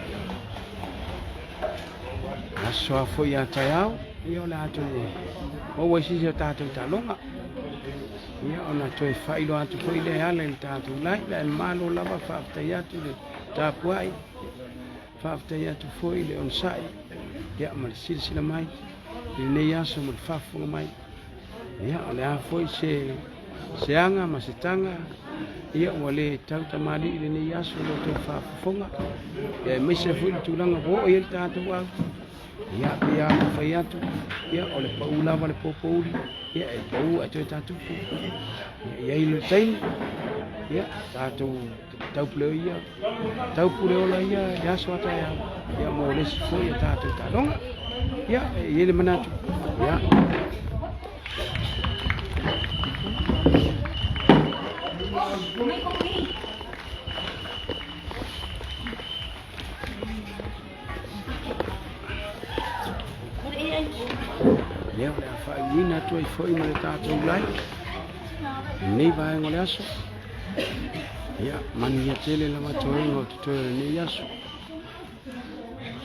aso a foi a taeao ia o le a toe maua i sisi o tatou taaloga ia ona toe faailoa atu foi lea e ala i le tatou live ae malo lava faafetai atu le tapuai faafetai atu foi le onosai ia ma le silasila mai i lenei aso ma le faafofoga mai Ia, o le a foi se se aga ma se taga, ia ua le tau tamalii i lenei aso lo outou faafofoga, ia aemaise foi le tulaga ua oo i ai le tatou au. Ia, pei lava ona fai atu, ia o le pau lava le popouli, ia e pau ae toe tatupu. Ia, i ai le taimi, ia tatou taupule ia, taupule ola ia i le aso a taeao, ia mo le isi foi o tatou taaloga. Ia, e i ai le manatu, ia, Ia, o le a faaiuina atu ai foi ma le tatou live lenei vaega o le aso. Ia, manuia tele lava toega o totoe o lenei aso.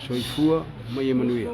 Soifua ma ia manuia.